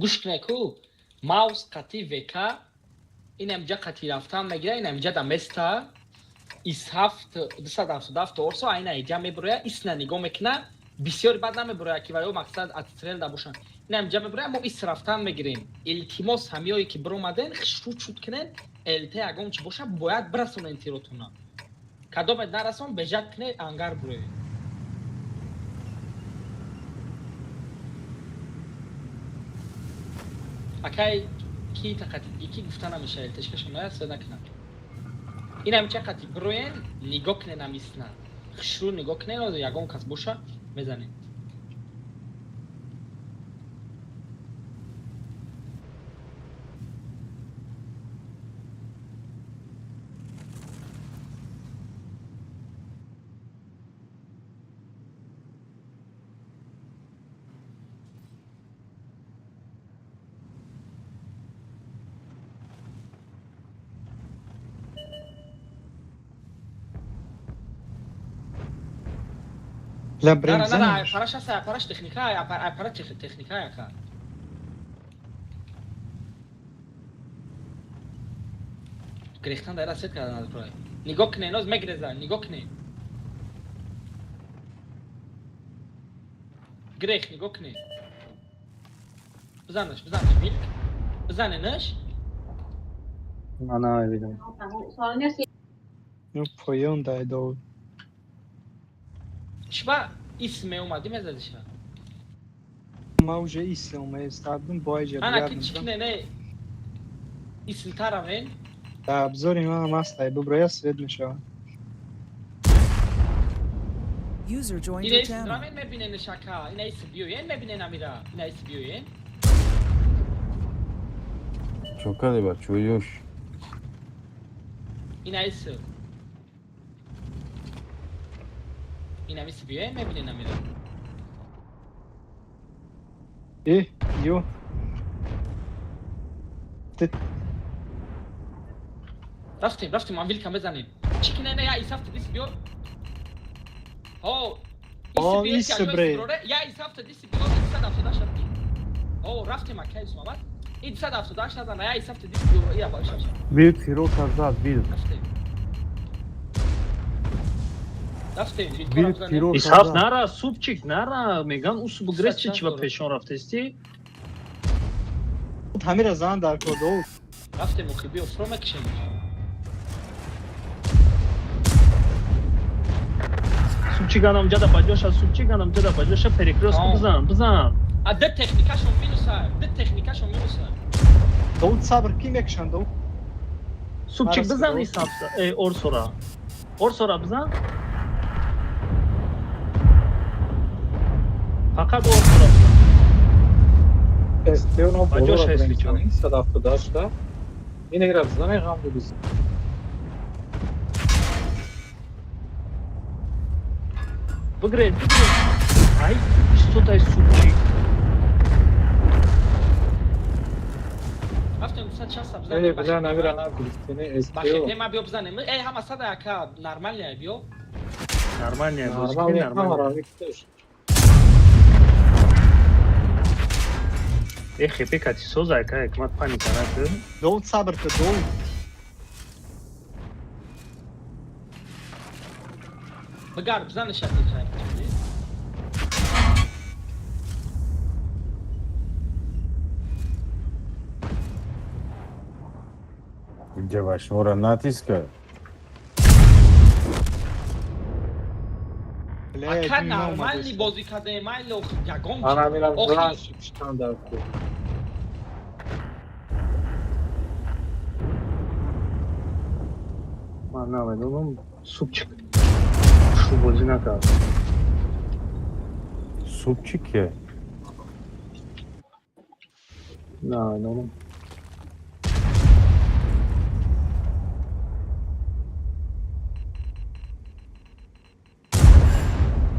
Гӯш кунед ку, маус қати ВК инамҷа қати рафтан мегира, инамҷа да места ис ҳафт 277 орсо айна иҷа мебуроя, исна нигоҳ мекуна, бисёри бад намебуроя ки ваё мақсад отстрел да бошанд. Инамҷа мебуроя, мо ис рафтан мегирем. Илтимос, ҳамиёе ки биромаден, хушрӯ чуд кунен, ЛТ ягон чи боша, бояд бирасонен тиротуна. Кадомет нарасон, бежать кунед, ангар буроед. Акай ки тақати ки гуфта намеша, ЛТшкашон наяд свет накунад. Инам ча қати бироен, нигоҳ кунен, амисна. Хушрӯ нигоҳ кунен, ҳозир ягон кас боша, мезанем. Ла брем На, на, на, занеш. параш аст, параш техника, аппарат техника яка. Грехтан дар сет кардан аз прой. Нигоҳ кунед, ноз мегреза, нигоҳ кунед. Грех, нигоҳ кунед. Бизанаш, бизанаш, вилк. Бизаненаш. Ман намебинам. Ну поён дай Довуд. Чиба ис меомадӣ мезадиша? Ма уже ис омаестардум, бояд Ана дигар ки чӣ мезам. кунед, не? Исмтаравен. Дар абзори ман ҳам аст, ай буброя свет мешавад. User joined Ина your ис channel. рамен мебинен шака. Ина ис биёен мебинен амира. Ина ис биёен. Чо кади бачо ёш? Ина ис. Ина ис биёен мебинен амира. Э, ё. Рафтем, рафтем, ман вилка мезанем. Чӣ кине не я исафт дис биё. Ҳо. О, ис бре. Я исафт дис биё 278 ки. Ҳо, рафтем акай Муҳаммад. Ин 278 назана, я исафт дис биё, я баша. Вилк тирота зад, вилк. Рафтем. Рафтем, вилка Вилк бизанем. тирота Исҳаб зад. нара, субчик нара, меган усу бугрес чи чи ба пешон рафтести? Ҳамира зан дар кор Довуд. Рафтем, охи биё, фро мекишем. Субчик анам ҷада баҷоша, субчик анам ҷада баҷоша, перекрёстку бизан, бизан. А д техникашон минуса, д техникашон минуса. Довуд сабр, ки мекушанд Довуд? Субчик Мараст бизан Довуд. исҳаб, э орсора. Орсора бизан. Фақат орсора бизан. СТО но Ба ҷош болора ҳест бурем чо. 178 та. Ин ера бизанай ғам бугиз. Бигред, бигред. Ай, истодай субчик. Рафтем 260 Э, бизанем. бизан амира на гирифтини СТО. Бахе, ма биё бизанем. Э, ҳама сада яка нормальная биё. Нормальная, бозӣ Нормал нормальная. ҳамаро мекутеш. Э, хепе кати соза, ака, ҳикмат паника накун. Довуд сабр ку Довуд. Бигард, бизанеш як хайр. Инҷа ба шуморо натиска. Ака нормальный бозӣ кардем, майли охи ягон Ман ҳаминам охи раш киштан дар кор. Ман намедонам, субчик шу бозӣ накард. Субчик кие? Намедонам.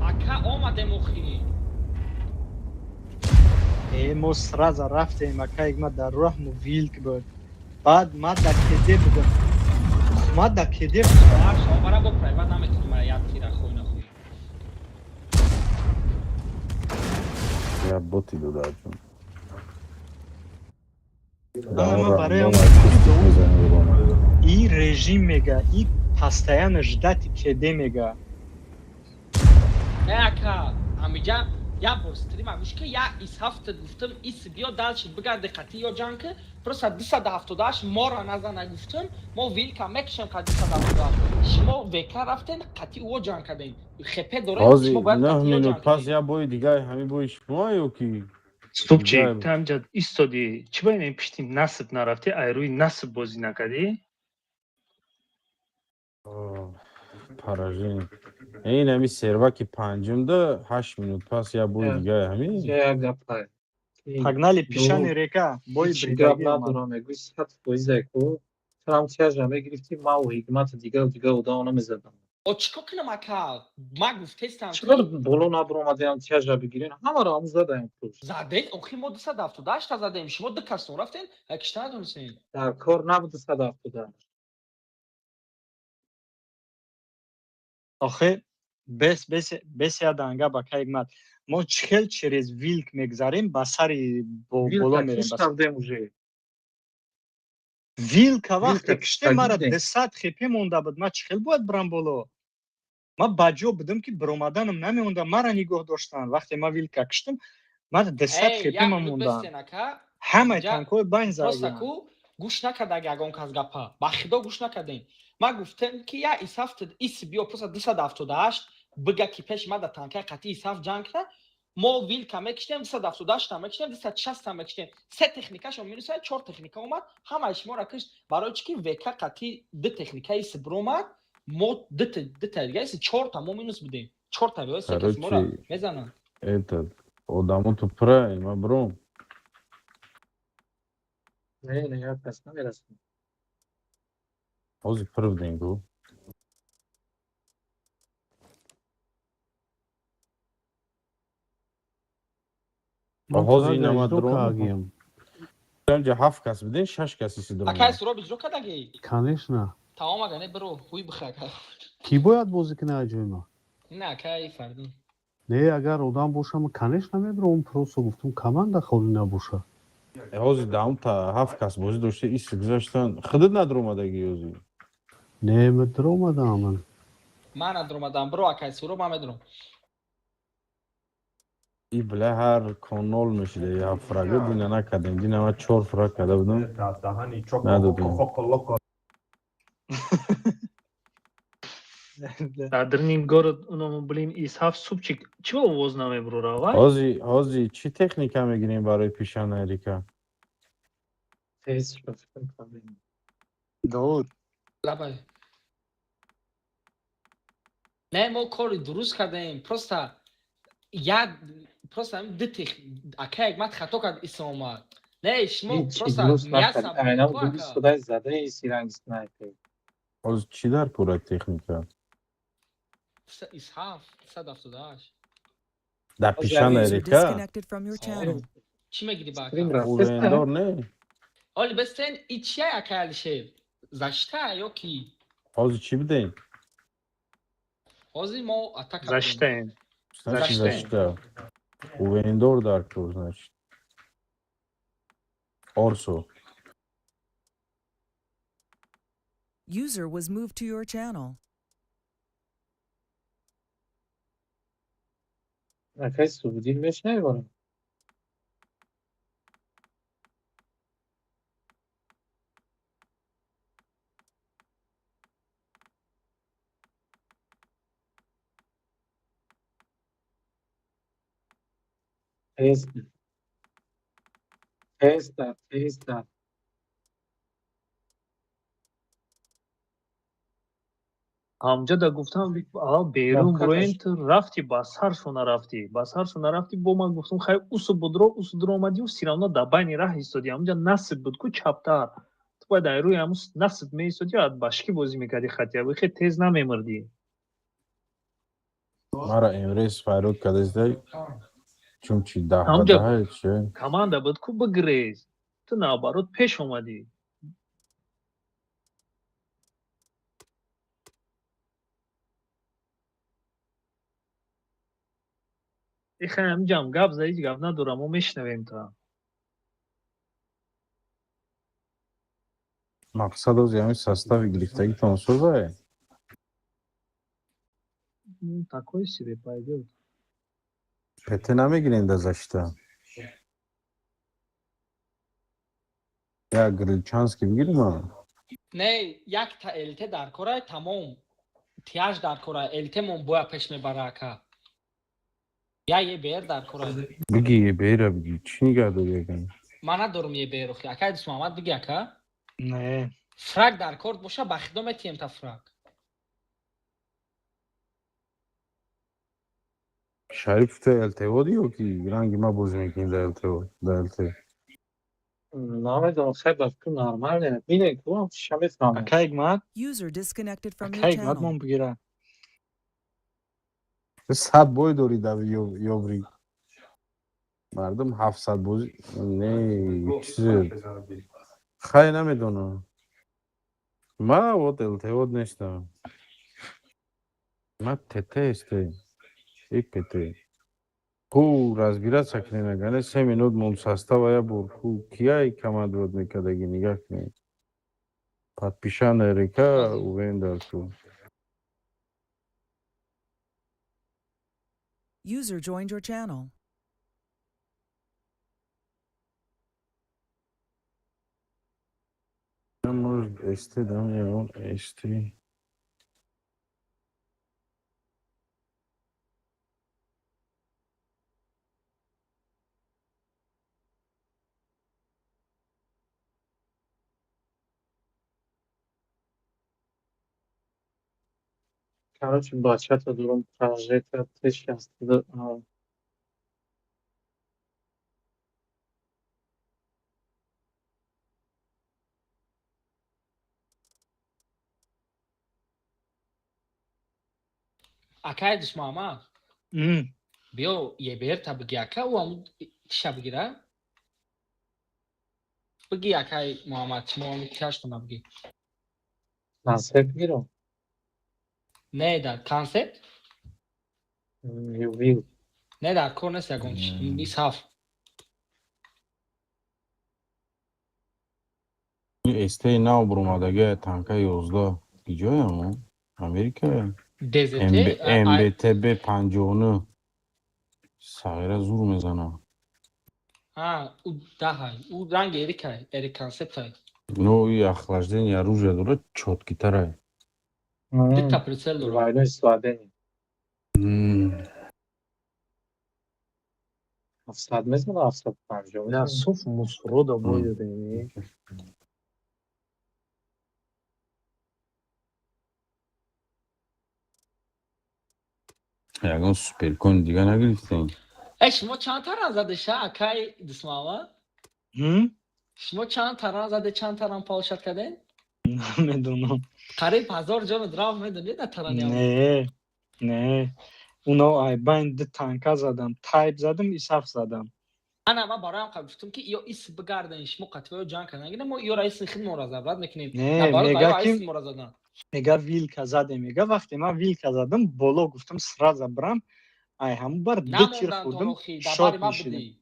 Ака омадем охи. Э, мо сразу рафтем, ака ма дар роҳ мо вилк буд. Баъд ма дар кеде будам. Ма дар кеде будам. Ар шавбара бо прайват наметунем як тира хой нахои. Я боти додаҷон. Ама барои он и режим мега, и постоянно ждать кеде мега. Не ака, амиҷа як бор стрима гӯш ки як ис ҳафта гуфтам ис биё дальше бигарди қатӣ ё ҷанг ки просто 278 мора назана гуфтам мо вилка мекушем қа 278 шумо века рафтен қатӣ ӯо ҷанг кардем хп доред Ҳозир шумо бояд 9 қатӣ ё минут ҷанг пас кунед. як бои дига ҳамин бои шумо ё ки Субчик, дига ту ҳамҷа истодӣ. Чӣ ба ин пишти насб нарафтӣ, ай рӯи насб бозӣ накардӣ? Поражение. Ин ҳами серваки панҷумда 8 минут пас як бои дига ҳамин. Як гапай. Погнали пишани река, бои Ҳеҷ гап бригадир омад. надорам, мегӯй 100% ку. Трам тяжа мегирифтӣ, маву ҳикмату дигару дигар одамо намезадам. О чӣ кор кунам ака? Ма гуфтестам ки Чаро боло набуромадиам тяжа бигирен? Ҳамаро ҳаму задаем куш. Задем, охи мо 278 та задем, шумо ду касон рафтен, кишта надонистем. Дар кор набуд 278. Охе, бес бес бес я данга ба кайгмат. Мо чхел через вилк мегзарем, ба сари боло Вилка мерем. кишта будем уже. Вилка вақте Вилка киште мара киштагӣ будем. 200 хп монда буд, ма чихел бояд бирам боло? Ма ба ҷо будам ки биромаданам намемонда, мара нигоҳ доштанд. Вақте ма вилка киштам, мара 200 Эй, хп як ма минут мондаанд. бестен ака. Ҳамаи Инҷа танкҳои байн просто задагианд. ку гӯш накарда ягон кас гапа. Ба худо гӯш накардем. Ма гуфтем ки я исафт ис биё просто 278 бига ки пеши ма дар танкаи қатъи исафт ҷанг кна. Мо вилка мекиштем, 278 та мекиштем, 260 та мекиштем. Се техникашон минус чор техника омад, ҳамаи шуморо кишт. Барои чӣ ки ВК қатъи ду техника ис биромад, мо дута дига ис чорта мо минус будем. Чорта биё се кас моро Короче, мезананд. этот одамо ту пра, ма бром. Не, не, як кас намерасем. Ҳозир пур будем ку. Ман Ҳозир фақат инама иҷро дрон. кардагиам. Инҷа ҳафт кас будем, шаш кас иси дрон. Акай суроб иҷро кардагӣ? Конечно. Тамом ага, не биро, ҳуй бихӯр ака. Кӣ бояд бозӣ кунад аз ҷои ман? Не акай Фардин. Не, агар одам боша, ман конечно мебирам, просто гуфтум команда холӣ набоша. Ҳозир даҳум та ҳафт кас бозӣ дошта ис гузаштан. Худат надромадагӣ ҳозир. Не, ман даромадам ман. Ман надромадам, биро акай суроб, ман медурам. И бля ҳар конол мешида як фрага дина накардем. Дина ман чор фраг карда будам. Надодем. Дар дрни город уномо блин исҳаф субчик чӣ ба овоз намебурора вай? Ҳозир ҳозир чӣ техника мегирем барои пишана Эрика? Ҳеҷ ба фикрам проблема. Довуд. Лабай. Не, мо кори дуруст кардем. Просто як просто ҳамин ду тех ака як мат хато кард ис омад. Не, шумо Ҳеҷ просто дуруст мяса накард. Айнан ку дуруст ака. худай задаи сиранг снайпер. Ҳозир чӣ дар кора техника? Исҳаф 178. Дар Ҳозир пишана ҳамин User Эрика? disconnected from your channel. Чӣ мегирӣ ба ака? Стрим рафтест, Увендор не? Оли бестен и чия ака Алишер? Защита ё ки? Ҳозир чӣ бидем? Ҳозир мо атака будем. Заштаем. Значит, Защита. защита. Увендор дар кор, значит. Орсо. User was moved to your channel. Акай Субудин мешнавӣ барам? Тез. Тезтар, тезтар. Ҳамҷада гуфтам, аввал берун буроем, ту рафтӣ, ба саршо нарафтӣ, ба саршо нарафтӣ. Бо ман гуфтам, хай, усу будро, усу дур омадиу сиравно дар байни раҳ истодӣ. Ҳамҷа насиб буд ку чаптар, ту бояд дар рӯи ҳамун насиб меистодӣ, аз башкӣ бозӣ мекардӣ, хатя хе тез намемурдӣ. Мара имрӯз файрод кардастай, чунчи даҳ ба Ҳамҷа даҳ чи команда буд ку, бигрез, ту наоборот пеш омадӣ. Ихай, ҳамҷам гап за, ҳеҷ гап надорам, мо мешунавем та. Мақсад ози ҳамин состави гирифтагитон созае? Такой себе, пойдёт. ПТ намегирем да защита? Як Грилчанский бигирим? Не, якта ЛТ дар кора, тамом. Тиаж дар кора, ЛТ мон боя пеш мебара, ака. Я ЕБР дар кора. Биги, ЕБРа биги, чӣ нигаҳ дорӣ яган? Ман надорум ЕБР, охи. Ака Дусмуҳаммад, биги, ака. Не. Фраг дар кор боша, ба хидо метиҳем та фраг. Шариф, ту ЛТО ди ё ки ранги ма бозӣ мекунӣ дар ЛТО, дар ЛТ? Намедонам, хай, ба фикр нормально. Бинед, ку ша мефаҳмам. Ака Ҳикмат. User disconnected from your Ака Ҳикмат, channel. мон бигира. Ту 100 бой дорӣ дар ёбри. Мардум 700 бозӣ не чизе. Хай, намедонам. Ма вот ЛТО нестам. Ма ТТ СТ. И ПТ. Ку разбираться кунем, агар не 3 минут мон состава я бур. Ку кияй командовать мекардаги, нигаҳ кунем. Подпишан река увен дар ку. User joined your channel. Может, СТ дам ягон СТ. Короче, бачата дорум прожектор Т62. Акай Дусмуҳаммад. Биё, ЕБР та биги, ака, ӯ ҳамун тиша бигира. Биги, акай Муҳаммад, шумо ҳамун тишаштона биги. Концепт гирам. Не, дар концепт? Ювил. Не, дар кор нест ягон чи. Исаф. СТ нав буромадагия, танка 11 киҷоям? Америкая? ДЗТ? МБТБ 59 сағира зур мезана. А, ӯ даҳай. Ӯ ранги эрикай, эрик концептай. Ну и охлаждение оружия дорад, чёткитарай. Дута прицел дорад. Двойной сведение. 700 мезана, 750 На мезана. суф мусрода бой додем. Ягон суперкон дига нагирифтем? Э, шумо чанд таран задеша, акай Дусмуҳаммад? Шумо чанд таран заде, чанд таран получать кардем? Намедонам. Қариб 1000 ҷону рафт, медонед, на тарани аввал? Не, не. Уно ай байн ду танка задам, тайп задам, исаф задам. Ана, ман бароям қабл гуфтам, ки ё ис бигарден, шумо қатваё ҷанг кардан гирем, мо ёра иси хидмонро забрат мекунем. Не, Наоборот, мега ё ки иси моро задан. Мега вилка задем, мега вақте ман вилка задам, боло гуфтам сразу брам, ай ҳамун бар ду тир Намондан хӯрдам, тонохи, дар шот бари ман нишидам. будӣ.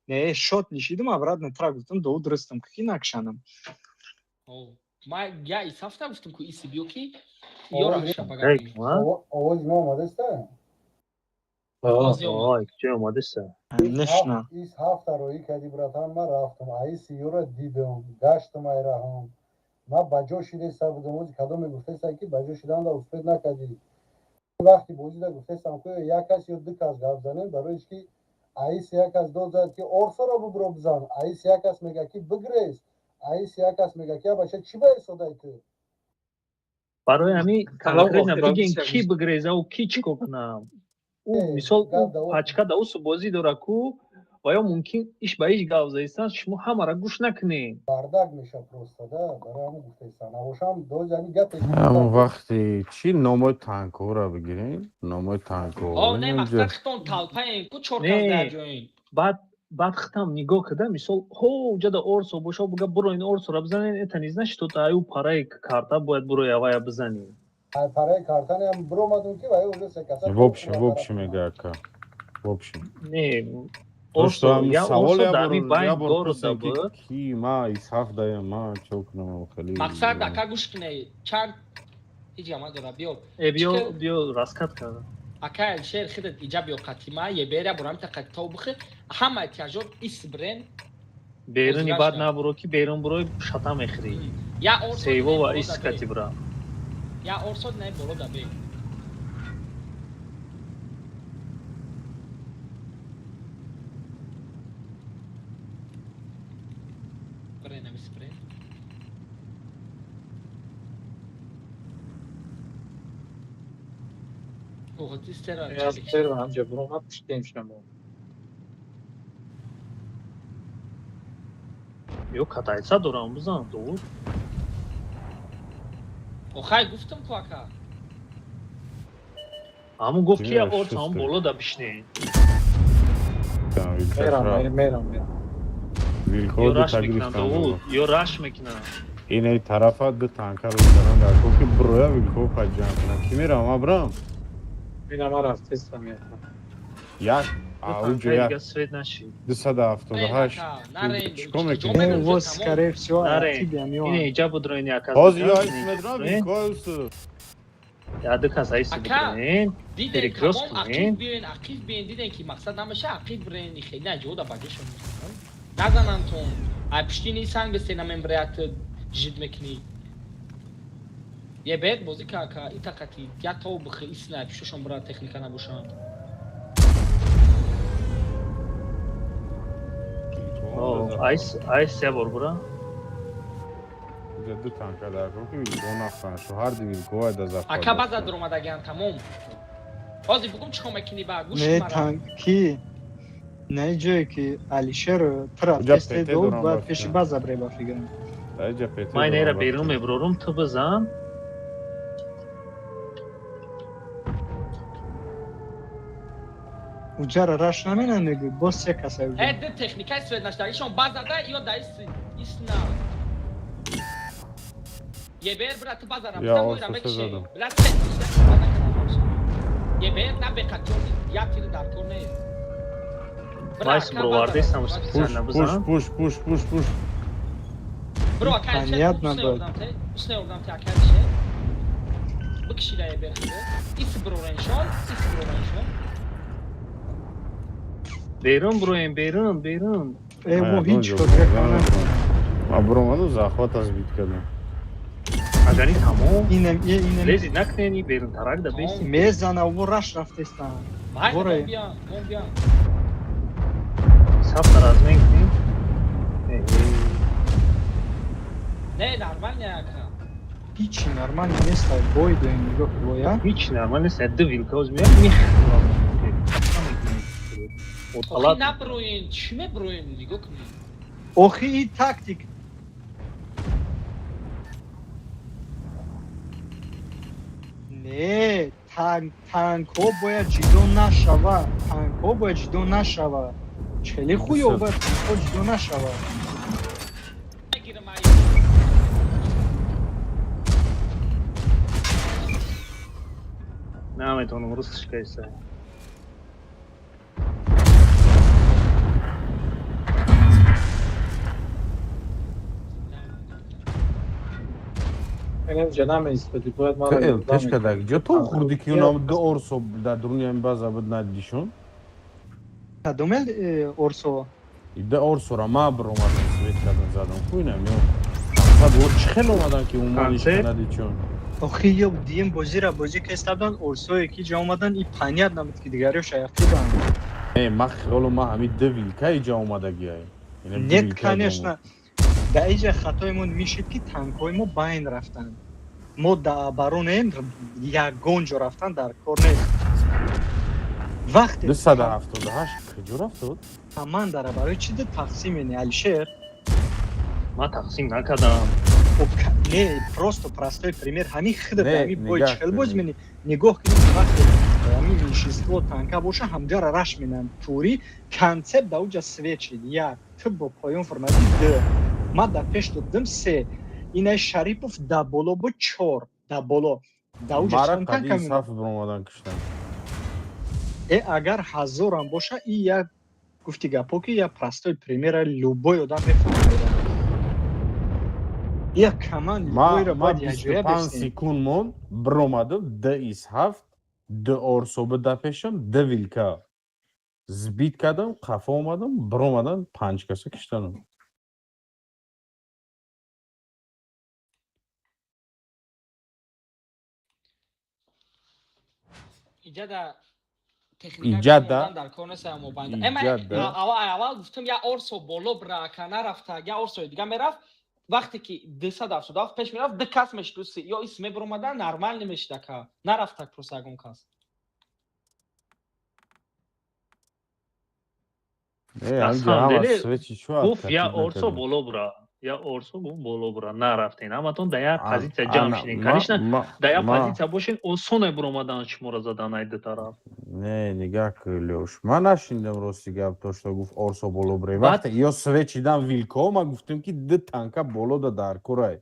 Не, шот нишидам, обратно трак гуфтам, доу дурустам, ки накшанам. Ман я исафта гуфтам, ку иси биё, ки ёра шапагардем. Овози мо омадаста? Ой, куҷо омадаста? Нишна. Ис ҳафта роӣ кардӣ, братан, ман рафтам, аиси ёра дидам, гаштам, ай раҳам. Ман ба ҷо шидаиста будам, ози кадом мегуфтеста, ки ба ҷо шиданда успеть накардӣ. Вақти бозида гуфтестам, ки як кас ё ду кас гап занем, барои ки Аис як кас дод зад, ки Орсоро бубро бизан. Аис як кас мега, ки бигрез. Аис як кас мега, ки бача, чӣ ба истодай ту? Барои ҳамин Талаб конкретно охирон бигем, бисёр ки бигрезаву ки чӣ кор кунам. Ӯ мисол, ӯ пачка да усу бозӣ дора ку, ва ё мумкин иш ба иш гап заистан, шумо ҳамаро гӯш накунед. Бардак меша просто да, барои ҳамин гуфтаистан. Набошам доз ҳамин гапе ки Ҳамон вақте чӣ номои танкҳоро бигирем, номои танкҳо. О, не, мақсад хитон талпаем ку, чор кас дар ҷоин. Баъд хитам нигоҳ када, мисол, ҳо ҷада Орсо боша, буга буро ин Орсоро бизанен, это не значит, что аю параи карта бояд буро явая бизанӣ. Ай параи картаниам биромадум, ки вай уже се каса. В общем мега, ака, в общем. Не. То что Орсо ҳам я савол Орсо я дар ҳамин бор байн я бор город пурсем, ки буд. Ки ма исҳаф даям, ма чо кунам хеле. Мақсад, ака, гӯш кунед, чанд ҳеҷ гап надора, биё. Э, биё, биё, раскат карда. Ака Алишер, хидат иҷа биё, қатима еберя бурам та қати бухи ҳама эҳтияҷот ис брен. Беруни баъд набуро, ки берун бурои, шата мехӯрӣ. Я Орсо Сейво ва ис кати бура. Я Орсо не боло да бе. Брен, амис брен. Ого, ти стера. Аз первым ҳамҷа буромад, пуштем шамо. Ё катайса дорам, бизан дур. Охай, гуфтам ку, ака. Ҳамун гуфт, ки я Димаш, Орсо ҳамун шусте. боло да бишне. Мерам, мерам, мерам. Вилко Ё ду раш та мекунам, гирифтам. Довуд, ё раш мекунам. Инаи тарафа ду танка рӯ кардан дар ко, ки броя вилко ҷамъ кунам. Ки мерам, ма брам? Ина ма рафтестам яха. Як ауҷо Танкаи як дига свет нашид. 278. Чикор мекунӣ? Не, вот, скорее всего, Наре. тебе миён. Ине иҷа будроин, як кас. Ҳозир ё айс медрам, вилко усу. Я ду кас айси Ака, будроин. Диден, Перекрёст тамом, ақиб кунен. биёен, ақиб биёен, диден, ки мақсад намеша, ақиб бирен, хеле наҷода багешон назанантон. Ай пуштини санг сенамембреят жид мекунӣ. Ебер бозӣ ка, итақати я то бихи исна пушташон бира, техника набошанд. Айс, айс я бор бура. Ду танка дар ко, ки вилко нахтан шо, ҳар ду вилко ай да зафар. Ака, база дуромадагиан, тамом. Ҳозир бугум, чӣ кор мекунӣ ба гӯш Не, мара. танк ки не ҷое ки Алишер Уҷа трафтесте ПТ дод, дорам бояд ба пеши фикрам. база бре, ба фикрам. Даиҷа ПТ Ман инера дорам ба берун фикрам. мебурорум, ту бизан. Уҷара раш наменам, мегӯй, боз се каса уҷа. Э, ду техникаи свет наштагишон базада ё да исна. Ебер бира, ту базара Я бизан, Орсо моира се мекши. задам. Бира, се база кана баша. Ебер на беқатёр, як тир дар кор нест. Бира, Майс ака, буровардестам, базара. Пуш, специально пуш, бизан. пуш, пуш, пуш, пуш. Бро, ака Алишер, Понятно, усне бро. ордам те, усне ордам те, ака Алишер. Бикшида ебер хиде. Ис брореншон, ис брореншон. Берун буроем, берун, берун. Э, Ман во ягон ҳеҷ ҷо кор дига бурда кор наметавонам. Ман буромаду захват аз бит кардам. Агари тамом. Инам, е, инам. Лези накунени, берун тарак да беси. Мезана, во раш рафтестам. Майда, Ворай. мон биям, мон биям. Сафта размен кунем. Э, Не, нормально, ака. Ҳичи нормально нест, бой доим, нигоҳ ку, боя. Ҳеч нормал нест. Ду вилка оз меяд, мехӯрам. Охи, Оталат. наброен, чӣ меброен, нигоҳ кунед. Охи, и тактик. Не, танк, танкҳо бояд ҷидо нашавад. Танкҳо бояд ҷидо нашавад. Хеле хуё бояд танкҳо ҷидо нашавад. Мегирам, ай. Наметавонам рустш кайса. Инам ҷа намеистоди, бояд маро Ту ёрдам ЛТшка мекард. дар ҷо ту хурди, ки унам ду Орсо дар дуруни ҳамин база буд, надидишон? Кадомел Орсо? Ида Орсора ма биромадам, свет кардам, задам ку, инам ё мақсад во чӣ хел омадан, ки умуман Концерт? ишка надидшон? Охи, ё дием бозира бозӣ кестабдан, Орсое ки ҷа омадан, и понятно буд, ки дигариё шаяфтидан. Не, ма хиёлу ма ҳами ду вилка иҷа омадагиай. Нет, конечно, дар иҷа хатои мо мешид, ки танкҳои мо байн рафтанд. Мо дар оборонем, ягон ҷо рафтан дар кор нест. Вақте 278 куҷо рафтуд? Командара барои чӣ ду тақсим мене, Алишер? Ман тақсим накардам. Не, просто простой пример, ҳамин хидат, ҳамин бой чихел боз мени, нигоҳ кунед, вақте ҳамин меньшинство танка боша, ҳамҷара раш менанд. Тури концепт да уҷа свечид як, ту бо поён формади д, ман дар пеш доддим се, инай Шарипов да боло бо чор, да боло да уҷа чанд танка саф биромадан киштан. Э, агар ҳазорам боша, и як гуфти гапо, ки як простой примера любой одам мефаҳмад, як команд любойро бояд якҷоя. 5 секунд монд, биромадам, д ис ҳафт, д орсоба да пешам, д вилка сбить кардам, қафо омадам, биромадам, панҷ каса киштанам. Иҷада. Иҷада. Аввал гуфтам, я орсо боло брака нарафта, я орсои дига мерафт. Вақте ки 277 пеш мерафт, ду кас мешид, ё ис мебиромада, нормал намешид, ака. Нарафта просто ягон кас. Гуфт, я орсо боло бура, я орсо боло бура, нарафтен. Ҳаматон дар як позитсия ҷамъ шидем. Конечно, дар як позитсия бошен, осоне буромадан, шуморо задан ай ду тараф. Не, нигаҳ кӯ, Лёш, ман нашинидам, рости гап, то что гуфт орсо боло буре. Вақте ё свечидан вилко, ман гуфтам, ки ду танка боло да дар курай.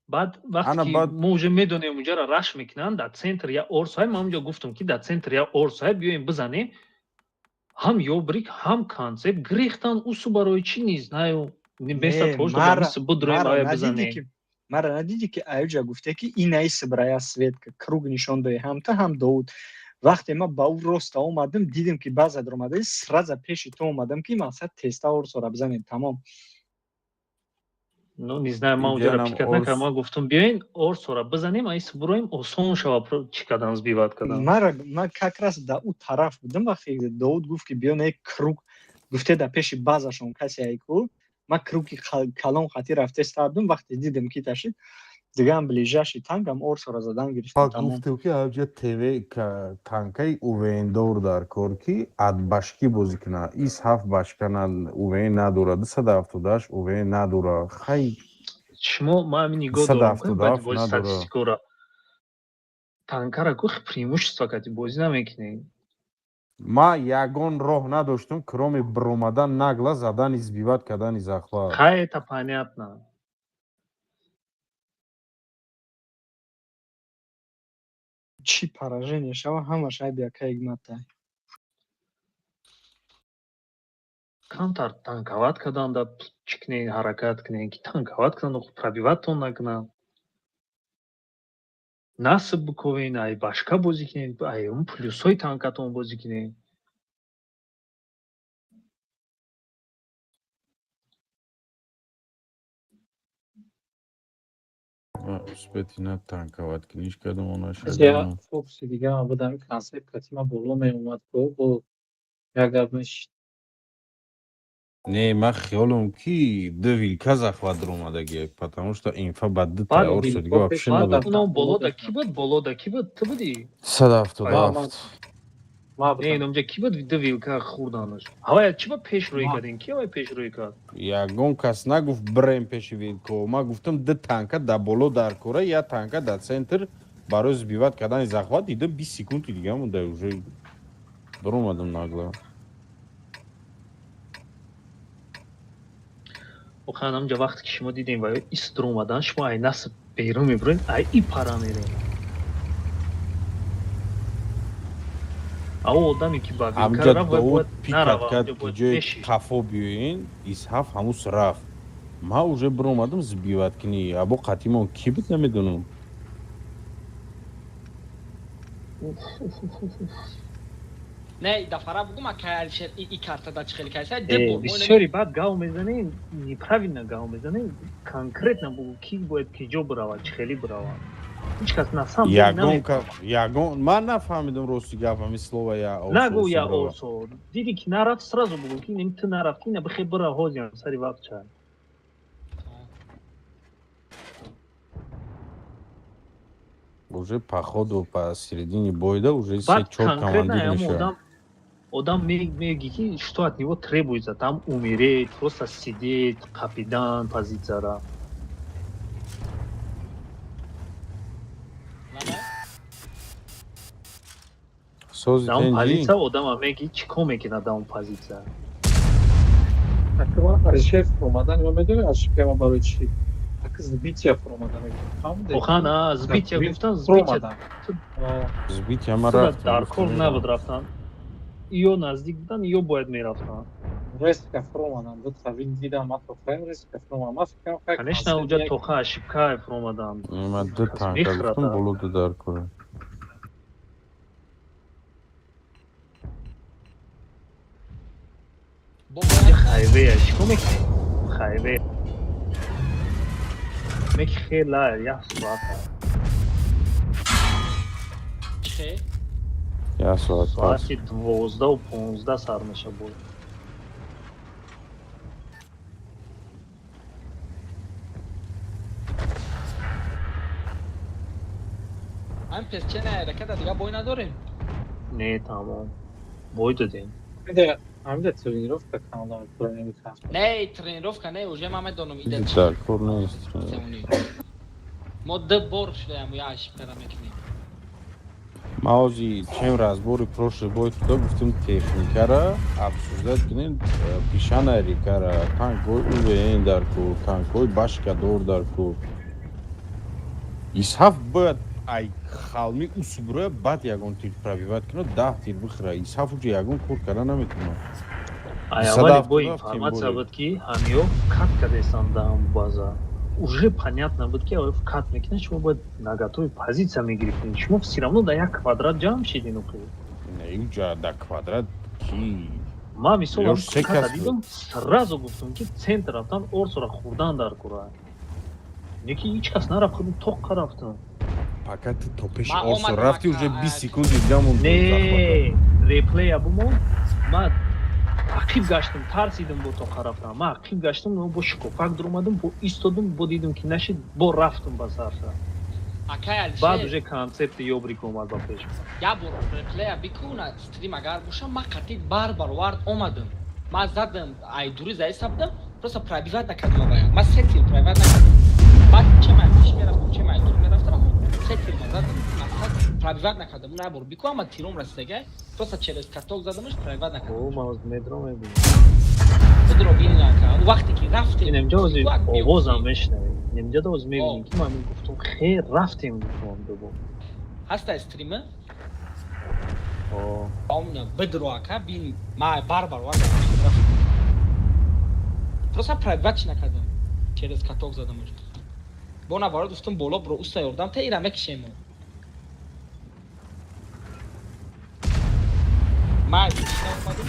Баъд вақте ки мо уже медонем, унҷаро раш мекунанд, дар центр я орсоай, ман унҷо гуфтам, ки дар центр я орсоай, биёем бизанем. Ҳам ёбрик, ҳам концепт гирехтан усу, барои чӣ, не знаю, вместо того чтобы будроем, ая бизанем. Мара надидӣ, ки аюҷа гуфте, ки инаи сибрая светка круг нишон дои, ҳам ту, ҳам Довуд. Вақте ман ба ӯ роста омадам, дидем, ки баъза даромада, сразу пеши ту омадам, ки мақсад теста орсора бизанем, тамом. Ну, не знаю, ман уҷара пикать накардам. Ман гуфтам, биёин орсора бизанем, ай сиброем, осон шава чӣ кардан, сбивать кардан. Мара ман как раз да ӯ тараф будам, вақте Довуд гуфт, ки биё, не круг гуфте, да пеши базашон касе айку. Ман круги калон хати рафте стардум, вақте дидем, ки ташид, дигаам ближайший танкам орсора задан гирифтам. Гуфтем, ки ҳамҷа тв танкаи УВНдор дар кор, ки ад башки бозӣ кунад. Ис ҳафт башка УВН надорад, 278 УВН надорад, хай. Шумо, ман ҳамин нигоҳ дорам бози статистикора, танкара ку преимущество кати бозӣ намекунед. Ма ягон роҳ надоштам, кроме биромадан, нагла задани, сбивать кардани захват. Хай, это понятно. Чӣ поражение шава, ҳамаш айби ака Ҳикматай. Камтар танковать кардан да чӣ кунед, ҳаракат кунед, ки танковать кунанд, пробиватьтон накунанд, насб биковен, ай башка бозӣ кунед, ай он плюсҳои танкатон бозӣ кунед. Успети на танковать куниш кардам. Онаша фокуси дига ман будам, концепт кати ман боло меомад, бо як гап мешид. Не, ман хиёлам, ки ду вилка захват омадагия, потому что инфа ба ду орсо дига вообще набуд. Унам болода ки буд? Болода ки буд? Ту будӣ? 177. Не, иномҷа ки буд, ду вилка хӯрданаш? Ҳавая чӣ ба пеш рӯй кардем? Ки ҳавай пеш рӯй кард? Ягон кас нагуфт бирем пеши вилко. Ман гуфтам, ду танка да боло дар кора, як танка дар центр барои сбивать кардани захват. Дидам, 20 секунди дига монда, уже биромадам нагло. Охир, ҳамҷа вақте ки шумо дидем ва истр омадан, шумо ай насб берун мебуред, ай и пара мерем. Ао одаме, ки ба вилка рафт, бояд нарава, бояд ҷои қафо биёен. Исҳаф ҳамус рафт, ман уже биромадам сбивать кунӣ. Або қатимон ки буд, намедонам. Не, дафара бугум, ака Алишер, и карта да чӣ хеле кайса. Бисёри баъд гав мезанем, неправильно гав мезанем. Конкретно бугу, ки бояд ки ҷо биравад, чӣ хеле биравад. Ҳеҷ кас на сам Ягон ягон ман нафаҳмидам, рости гап, ҳамин слово я. Нагӯ я Орсо. Диди ки нарафт, сразу бугӯ ки ин ту нарафти, на бихе бира ҳозиам сари вақт чай. Уже по ходу, по середине бойда уже се чор командир мешавад. Одам меги ки что от него требуется, там умереть, просто сидеть, капитан позицияра. Сози. Дар он позиция одама меги чӣ кор мекунад дар он позиция? Алишер фуромадан, ма медонӣ, ошибка барои чӣ? Аки сбития фуромадан. Охан, сбития гуфтан, сбития. Сбития ма рафтам. Дар кор набуд рафтан. Ё наздик будан, ё бояд мерафтан. Резко фуромадан, ду тавин дидам, ма тоқаем резко фуромадан. Ма фикрам хай. Конечно, уҷа тоқа ошибка фуромадан. Ма ду танка гуфтам, боло ду дар кора. Хайвея чӣ кор мекунӣ? Хайве. Меки хела як соата. Чӣ? Як соат. Соати 12:15 сар меша бой. Ҳамин песчена ҳараката дига бой надорем? Не, тамом. Бой додем. Ҳамида тренировка каналам. Не, тренировка не, уже ман медонам ида чӣ. Дар кор нест. Мо ду бор шудаям я ошибкара мекунем. Ма ҳози чем разбори прошлый бой туда гуфтем, техникара обсуждать кунем, пишана рекара, танкҳои УВН дар кор, танкҳои башкадор дар кор. Исҳаф бояд ай халми усуброя, баъд ягон тир пробивать кунад, 10 тир бихӯра. Исҳаф уҷа ягон кор карда наметавонад. Ай аввали бо информация буд, ки ҳамиё вкат кардестанд дар ҳам база. Уже понятно буд, ки вкат мекунад, шумо бояд наготовый позиция мегирифтед. Шумо все равно дар як квадрат ҷамъ шидин охи. Не, уҷа дар квадрат ки? Ман мисол ката дидам, сразу гуфтам, ки центр рафтан, Орсора хӯрдан дар кура. Неки ҳеҷ кас нарафт, худам тоққа рафтам. Пока ты то пеши Орсо рафти, уже 20 секунди дига монд. Не, реплея бумон, ман ақиб гаштам, тарсидам, бо тоқа рафтам. Ман ақиб гаштам, бо шикофак дуромадам, бо истодам, бо дидам, ки нашид, бо рафтам ба сарша. Баъд уже концепти ёбрик омад ба пеш. Як бор реплея бикуна, стрим агар бошам, ман қатъи бар баровард омадам. Ман задам, ай дури заиса будам, просто пробивать накардам авая. Ман се тир пробивать накардам. Баъд че ман пеш мерафтам, че ман дур мерафтам, се тир ман задам, мақсад пробивать накардам. На бор бику, ама тиром расидага, просто через каток задамаш, пробивать накардам. О, ман медро мебинам. Худро бинина ка. Вақте ки рафтем, инҷо овозам мешнавем. Инҷо доз мебинем, ки ман гуфтам, хер рафтем, гуфтам дубо. Ҳаста стрима? О. Омна бидро ака бин, ма бар баровард рафтам. Просто пробивать накардам. Через каток задамаш. Бо наворот гуфтам, боло бро, уста ёрдам та ира мекишем. Ма омадем.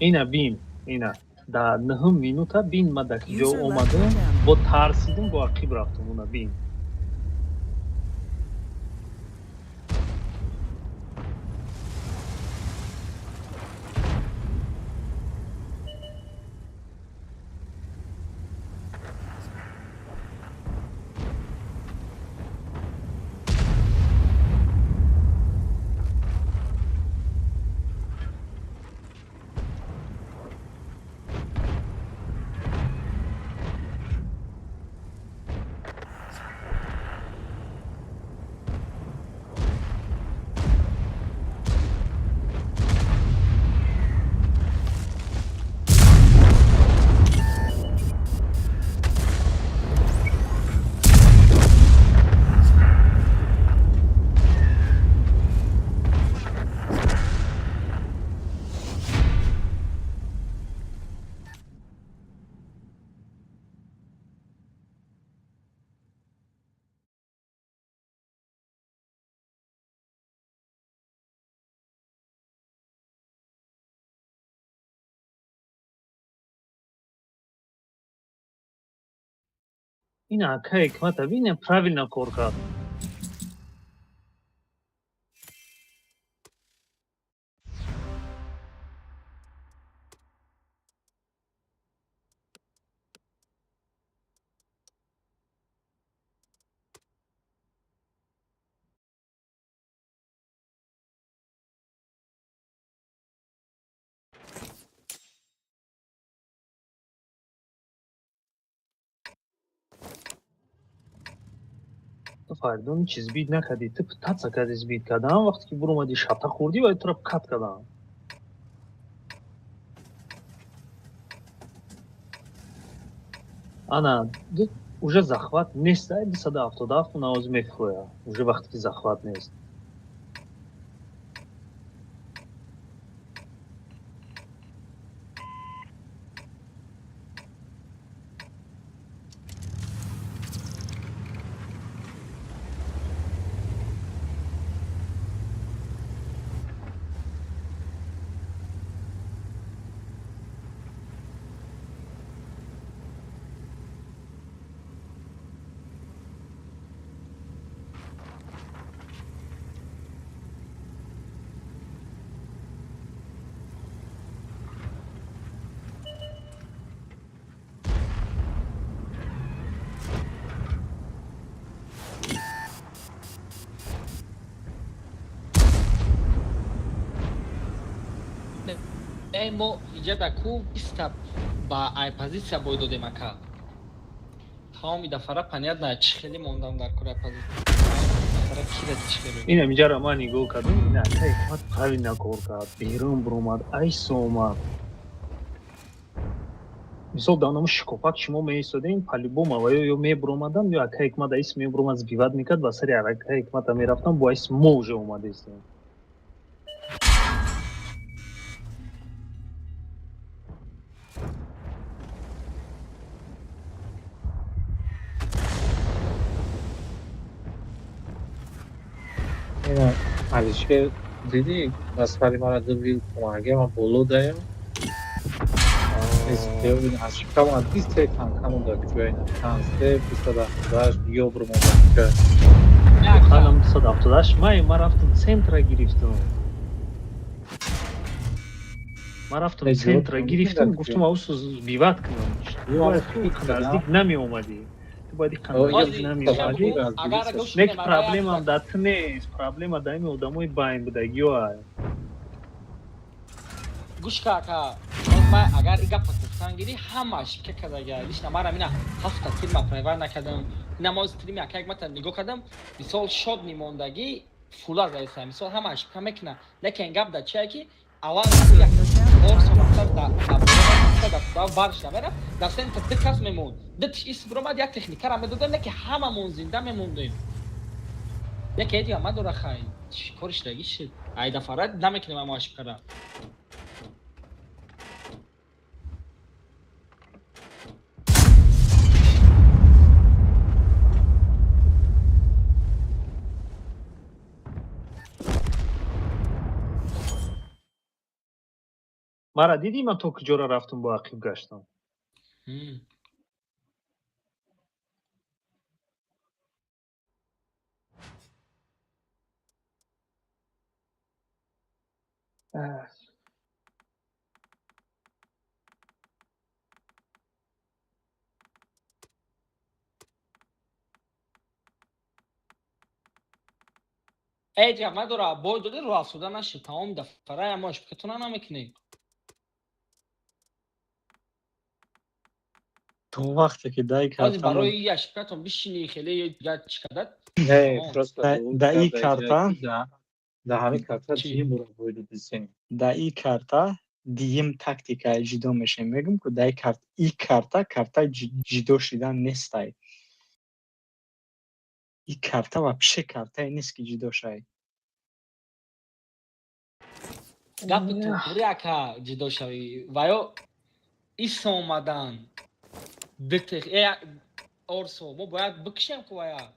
Ина бин, ина дар нӯҳум минута бин, ма дар ҷо омадам, бо тарсидам, бо ақиб рафтам, уна бин. Ин ака Ҳикмата бин, правильно кор кард. Ту, Фаридун, чиз бид накардӣ, ту пытаться кардӣ сбить кардан. Вақте ки буромадӣ, шата хӯрдӣ ва тура кат кардан. Ана уже захват нест, 277 навози мефурӯя уже, вақте ки захват нест. Э, мо иҷа да ку биста ба ай позиция бой додем, ака. Тамоми дафара понятно, чӣ хеле мондам дар кори позиция. Дафара кира чӣ хеле. Ин амиҷаро ман нигоҳ кардам, ин ака Ҳикмат правильно кор кард, берун буромад, айсо омад. Мисол, дар намо шикофак шумо меистодем, по-любому ва ё мебуромадам, ё ака Ҳикмат айс мебуромад, сбивать мекард, ба сари ака Ҳикмата мерафтам, бо айс мо уже омадестем. Ина Алишер, дидӣ, ба сари мара ду вил кумаге, ман боло даям. Аз шикамон бист се танка монда, куҷои тансе 278 ёбр монда куҷои. Ханам 278 май, ма рафтам, центра гирифтам. Ман рафтам, центра гирифтам, гуфтам аусу сбивать кунам. Наздик намеомадӣ. Ту бояд наздик намеомадӣ. Не, ки проблемам дар ту нест, проблема дар ими одамои байн будагиё. Гӯш ка, ака, ман агар и гапа гуфтан гирӣ, ҳамаш ка кардага лично ман ина ҳафта тирма проверка накардам. Намоз стрими ака як мата нигоҳ кардам, мисол, шод нимондагӣ фула заиса, мисол, ҳамаш ка мекуна. Лекин гап дар чие, ки аввал орсо мақсад да барш намерафт, дар центр ду кас мемонд, ду тиш ис биромад, як техникара медодем, лекин ҳамамон зинда мемондем. Яке эдига мадора, хай, кориш даги шид, ай дафара намекунем ама ошибкара. Мара дидӣ, ман то куҷора рафтам, бо ақиб гаштам. Эй, ҷа мадора, бой доди, рӯ афсуда нашид, тамоми дафара ама ошибкатона намекунӣ. То вақте ки дай ҳозир карта барои ошибкатон бишини, хеле дигар чӣ кардад. Не, просто Да, и карта да ҳамин карта Чӣ? чӣ бура бой додисем. Да, и карта диюм тактика ҷудо мешем, мегум ку дай карт, и карта картаи ҷудо шидан нестай. И карта вообще картае нест, ки ҷудо шавӣ. Гапи туғри, ака, ҷудо шавӣ ва ё ис омадан э, орсо мо бояд бикушем ку вая.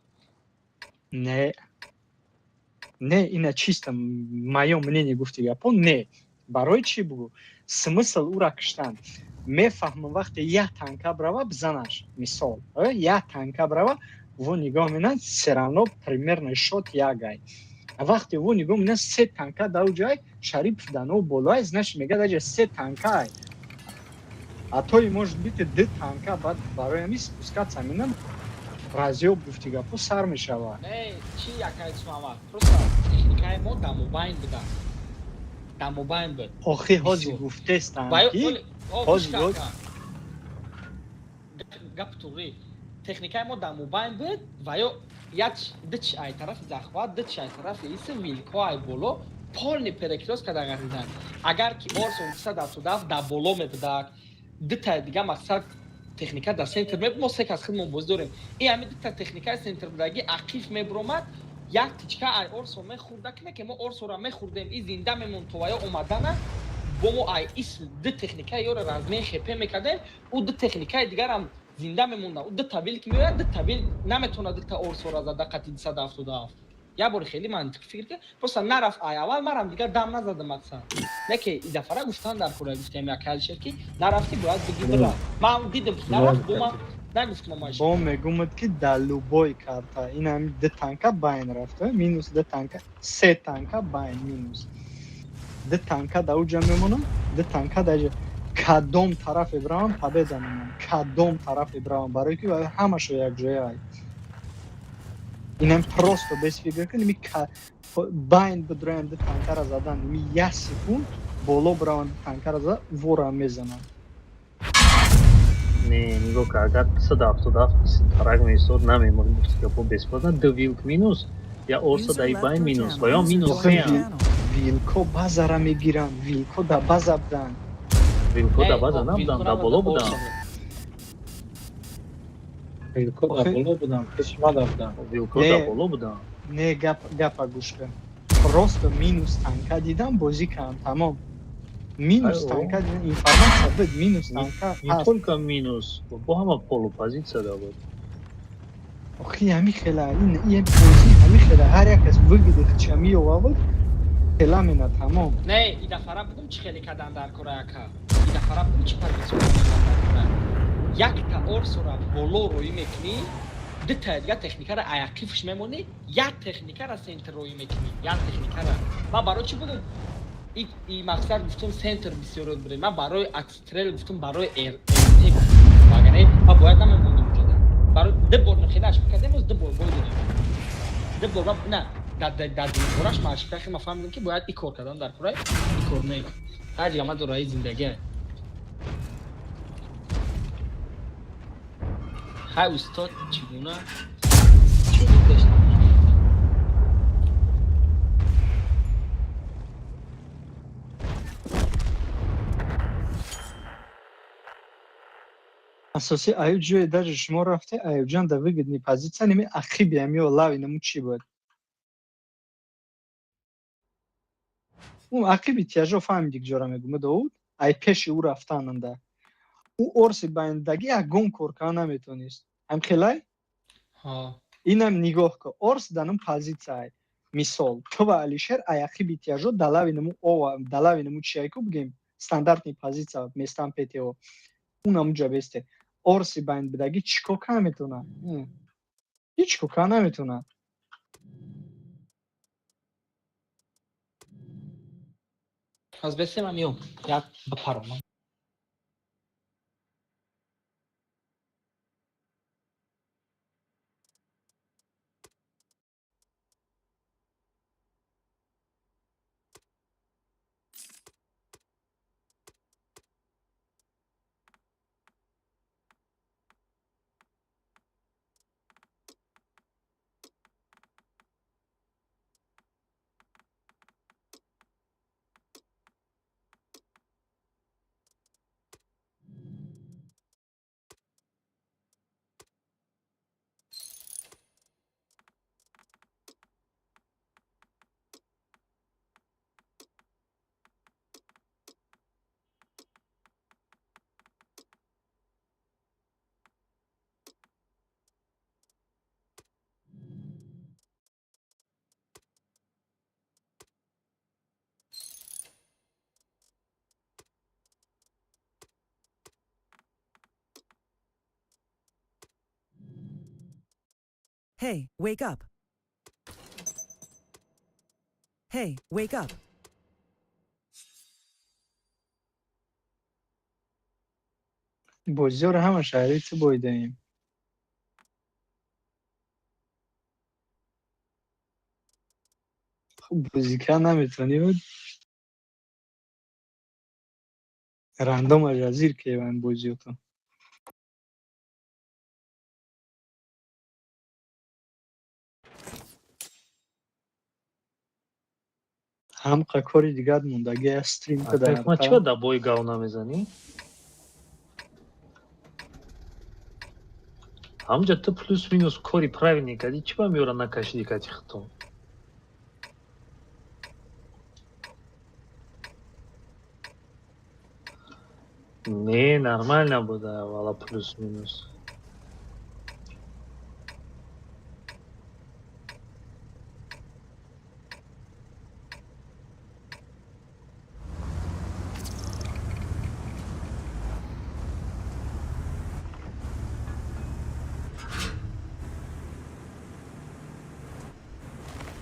Не, не, ина чисто моё мнение, гуфти гапо, не. Барои чӣ бугӯ? Смысл ура киштан? Мефаҳмам, вақте як танка брава, бизанаш, мисол, як танка брава, во нигоҳ менад, всё равно примерно шот ягай. Вақте во нигоҳ менад, се танка дар ҷай, Шарипов дано болоай, значит, мега, даҷа се танка ай, а то и может быть ду танка. Баъд барои ҳамин спускаться менам, разъёб, гуфти гапо, сар мешавад. Не, чи, якай Муҳаммад, просто техникаи мо дар мобайн буда, дар мобайн буд. Охи, ҳози гуфтестам ки ҳози гап туғри, техникаи мо дар мобайн буд ва ё як дич ай тарафи захват, дич ай тарафи иси вилко ай боло полный перекрёст када ғаридан. Агар ки Орсон 277 дар боло мебудак, дитаи дига, мақсад, техника дар центр мебуд. Мо се кас худмон бозӣ дорем, и ҳами дита техникаи центр будаги, ақиф мебуромад, як тичка ай Орсо мехӯрда, ки не ки мо Орсора мехӯрдем, и зинда мемонд то ваё омадана. Бо мо ай ис ду техникаи ёро размен хп мекардем, ӯ ду техникаи дигарам зинда мемонда. Ӯ ду табил ки меояд, ду табил наметавонад дута Орсора зада қати 277. Як бори хеле мантиқӣ фикр ки просто нарафт ай аввал, марам дигар дам назадам, мақсад, не ки и дафара гуфтан дар кора, гуфтем як Алишер, ки нарафти, бояд биги бира. Ман дидам, ки нарафт, бо ман нагуфтам маш. Бо мегумад, ки дар любой карта ин ҳами ду танка байн рафта, минус ду танка, се танка байн, минус ду танка дар уҷа мемонам, ду танка дар кадом тарафе биравам, победа мемонам, кадом тарафе биравам, барое ки ҳамашо якҷоя. Инам просто без фикр кун, ми байн бидроянд, ду танкара задан, ми як секунд боло бираванд, ду танкара зада, вора мезананд. Не, нигоҳ ка, агар 277 тарак меистод, намемонем, гуфти гапо, бесплатно ду вилк минус, я Орса даи байн минус ва ё минус сеам. Вилко базара мегиранд, вилко да база буданд. Вилко да база набуданд, да боло буданд. Вилко да боло буданд, пеши ма да буданд. Вилко да боло буданд. Не, гап гапа гӯш кун, просто минус танка дидам, бозӣ кардам, тамом. Минус танка дидам, информация буд, минус танка. Не только минус, бо ҳама полупозиция да буд. Охи, ҳами хела ин бозӣ, ҳами хела ҳар як кас выгоды хича меовард, хела мена, тамом. Не, и дафара будум, чӣ хеле кадан дар кора, яка, и дафара будум, чӣ позиция дар кора. Якта Орсора боло рӯӣ мекунӣ, дута дига техникара аяқифш мемонӣ, як техникара центр рӯӣ мекунӣ, як техникара. Ман барои чӣ будум и мақсад гуфтум, центр бисёр бирем, ман барои отстрел гуфтум, барои РТ гуфтум, вагарне ман бояд намемондум уҷода. Барои ду бор нахелаш мекардем, оз ду бор бой додем, ду бор на дар динкораш ман ошибка, ма фаҳмидам, ки бояд и кор кардан дар кора, и кор не ҳар дига ма дораи зиндагӣ. Ҳай, устод, чӣ гуна чӣ дошт? Асоси аю ҷое даже шумо рафте, Аюбҷон, да выгодный позиция неми ақиби ами лави наму чӣ буд? Ӯ ақиби тяжо, фаҳмиди ҷора мегум, Довуд, ай пеши ӯ рафтананда. Ӯ орси байндагӣ ягон кор карда наметонист. Ҳамхелай? Инам нигоҳ кун, орс данум позитсияй. Мисол, ту ва Алишер ай ақиби тяжо далави наму ова, далави наму чиай ку бигем, стандартный позиция местан ПТО. Унам ҷа бесте. Орси байн бидагӣ чӣ кор карда метавонад? Ҳеҷ кор карда наметавонад. Аз бесем миём, як бипаронам. Hey, wake up. Hey, wake up. Бозиёро ҳама шаҳри ту боидаем. Хуб бозӣ кард наметавонӣ буд. Рандом ажазир кеван бозиёто. Ҳамқа кори дигар мондагӣ аст стрим ка дар Ма чиба да бой гав намезанӣ? Ҳамҷа ту плюс-минус кори правильный кардӣ, чиба меёра накашидӣ кати хито? Не, нормально буда, вала плюс-минус.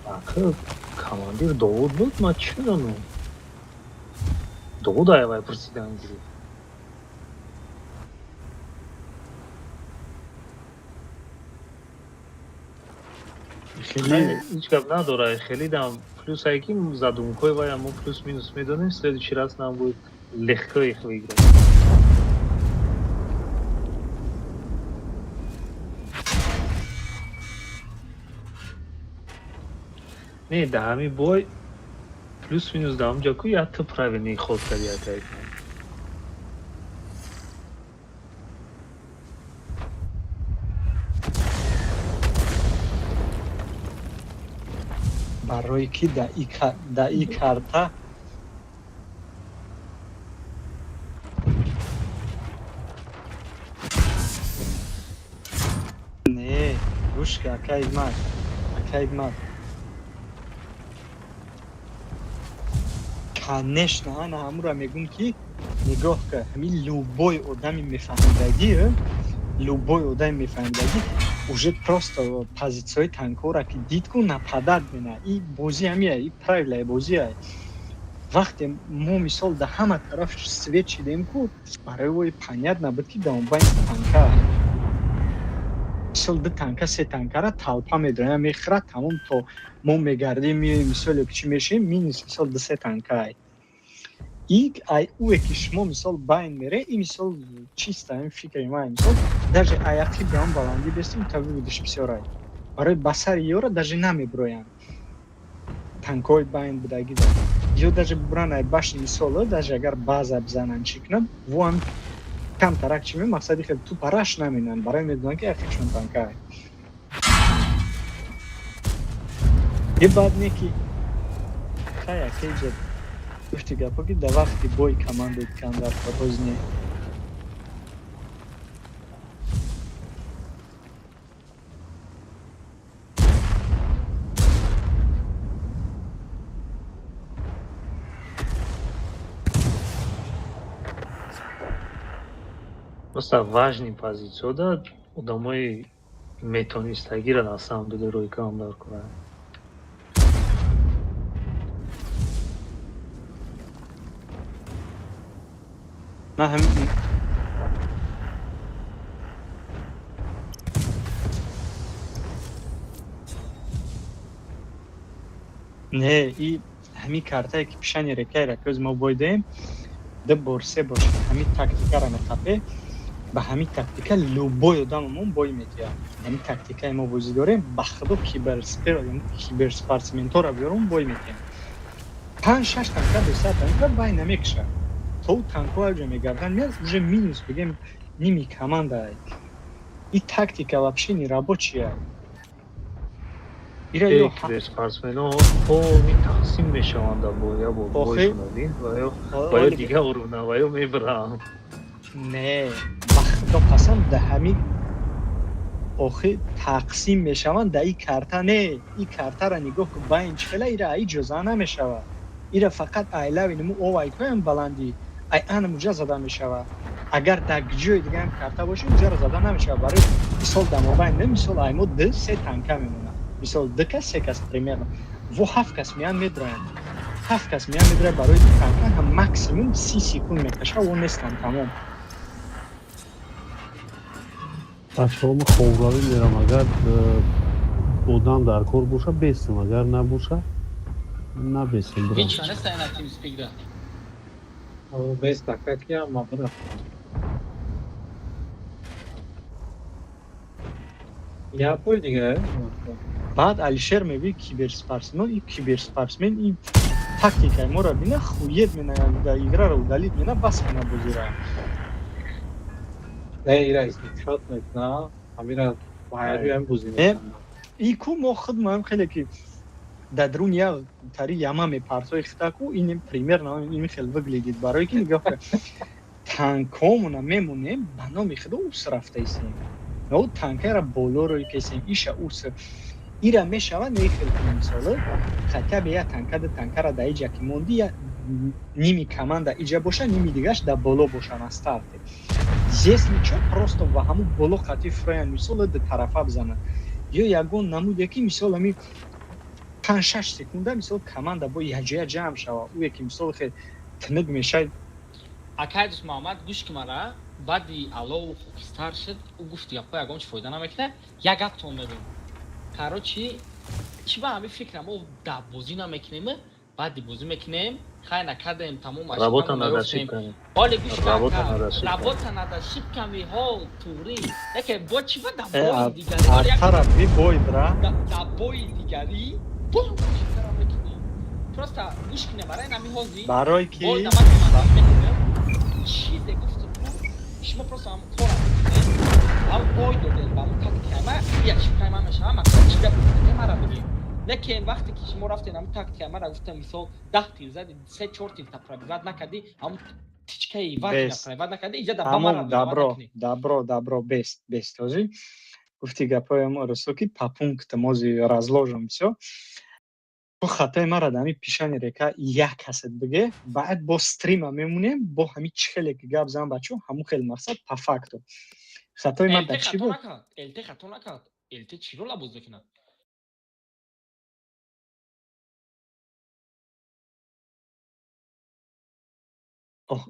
Ака, командир Довуд буд, ман чӣ медонам? Довуд аявай пурсидан гирифт. Хеле Ҳеҷ гап надорад, хеле дам плюс ае ки задумкҳои вая мо плюс-минус медонем, следующий раз нам будет легко их выиграть. Не, да ҳамин бой плюс-минус да ҳамҷа ку як ту правильный ход кардӣ акай. Барои ки да и карта не, гӯш ка, акай ман, акай ман. Конечно, ана ҳамура мегӯм ки нигоҳ ка, ҳамин любой одами мефаҳмидагӣ, любой одами мефаҳмидагӣ уже просто позитсияҳои танкҳоро ки дид ку нападать мена. И бозӣ ҳамия, и правилаи бозия. Вақте мо мисол да ҳама тараф свет шидем ку, барои вой понятно буд ки дар мобайни танка мисол ду танка, се танкара толпа медрояд, мехӯрад, тамом. То мо мегардем, меоем, мисол ё ки чӣ мешавем, минус мисол ду се танкай. И ай ӯе ки шумо мисол байн мере, и мисол чиста ин фикри ман, мисол даже аяқи ба он баландӣ бестим, та выводиш бисёрай. Барои ба сари ёра даже намеброянд танкҳои байн будагӣ ё даже бубран ай башни, мисол даже агар база бизананд, чӣ кунанд, воам камтарак чӣ мақсади хеле тупа раш наменанд, барои медонанд ки яхешон танкай. Е баъд не ки хай акеҷа гуфти гапо ки дар вақти бой команда кам дар ҳоз не. Просто важный позитсияда одамои метонистагиро на самом деле рӯйкам дар кунанд. Ман ҳамин не, и ҳамин картае ки пишани рекайра ки мо бойдаем, ду бор, се бор ҳамин тактикаро меқапе, ба ҳамин тактика любой одамамон бой метиҳад. Ҳамин тактикаи мо бозӣ дорем, ба худо киберспортсментҳоро биёрум, бой метиҳем. Панҷ шаш танка бесар танка бай намекушад, то танкҳо аҷо мегарданд, меяд, уже минус бигем ними команда. И тактика вообще не рабочая. Ира ё Киберспортсменҳо полный тақсим мешаванд дар бой, я бо бойшонадин ва ё дигар уруна ва ё мебаранд. Не, ба худо қасам, да ҳамин охи тақсим мешаванд да и карта не. И картара нигоҳ кун, байн чӣ хела ира иҷоза намешавад. Ира фақат айлави нему овайкоям баландӣ ай ана муҷа зада мешавад. Агар дар ҷои дигаам карта боша, уҷаро зада намешавад. Барои мисол, дар мобайн не, мисол, аймо ду се танка мемонад, мисол, ду кас, се кас примерно, во ҳафт кас меян медроянд, ҳафт кас меян медроянд. Барои ду танка ҳам максимум 30 секунд мекаша, во нестанд, тамом. Бачаҳо, ма хобравӣ мерам. Агар одам дар кор боша, бестам, агар набоша, набестам, бирам. Ҳеч неста ина TeamSpeak-да. Бест, ака, ки ама бирафтам. Я пул дига. Баъд Алишер мегӯи киберспортсмен, и киберспортсмен и тактикаи моро бина, хуед мена, играро удалить мена, бас мена бозира. Не, ира исключать мекуна, ҳамира байрӯям бозӣ Не. мекунам. И ку мо худмоем хеле ки дар дарун як тари яма мепартои хитаку, ин примерно ин хел выглядит. Барое ки нигоҳ кун, танкомона мемонем, ба номи худо, ус рафтаисем, о танкара боло рӯй кесем, иша ус ира мешавад. Не хел кунем, мисоле, хотя бы як танка, ду танкара дар иҷа ки монди, я ними команда иҷа боша, ними дигаш дар боло боша на старте. Если чо, просто ва ҳамун боло қати фроян, мисоле, ду тарафа бизанад ё ягон намуде ки, мисол, ами 5-6 секунда, мисол, команда бо якҷоя ҷамъ шава, ӯе ки, мисол, хел тинук мешавад. Акай Дӯст Муҳаммад, гӯш ки мара. Баъди алову хокистар шуд, ӯ гуфт гапҳо ягон чи фоида намекунад. Як гаптон мегӯм, короче, чӣ ба ҳамин фикра мо дар бозӣ намекунем, баъди бозӣ мекунем. Хай, накардем, тамом. Работа над ошибками. Оле, гӯш. Работа над ошибками. Работа над ошибками, ҳо, туғрӣ. Яке бо чӣ ба дар Э, бои дигарӣ Оле, артара бибой бра. Дар бои дигарӣ боз ошибкара мекунӣ. Просто гӯш кунем, барои нами ҳозир Барои ки бой дамак мекунем. Чизе гуфту ку, шумо просто ҳамон кора мекунед, ҳамон бой додем ба ҳамон тактикаи ма, я ошибкаи ман мешавам. Мақсад чӣ гап гуфтем, мара бигем. Не ки вақте ки шумо рафтем, ҳамон тактикаи мара гуфтем, мисол, 10 тир зади, се чор тир та пробивать накардӣ, ҳамон тичкаи варкина Бест. пробивать накардӣ, иҷа да ба мара Тамом. виноват Добро. накунӣ. Добро, добро, бест, бест. Ҳозир гуфти гапҳоям росто ки по пунктам ҳозир разложим всё. Ту хатои мара дар ҳамин пишани река як касет биге, баъд бо стрима мемонем, бо ҳамин чӣ хеле ки гап зан бачо, ҳамун хел мақсад по факту хатои ман ЛТ дар чӣ хато буд? Накард, ЛТ хато накард. ЛТ чӣ рола боз мекунад? Ох.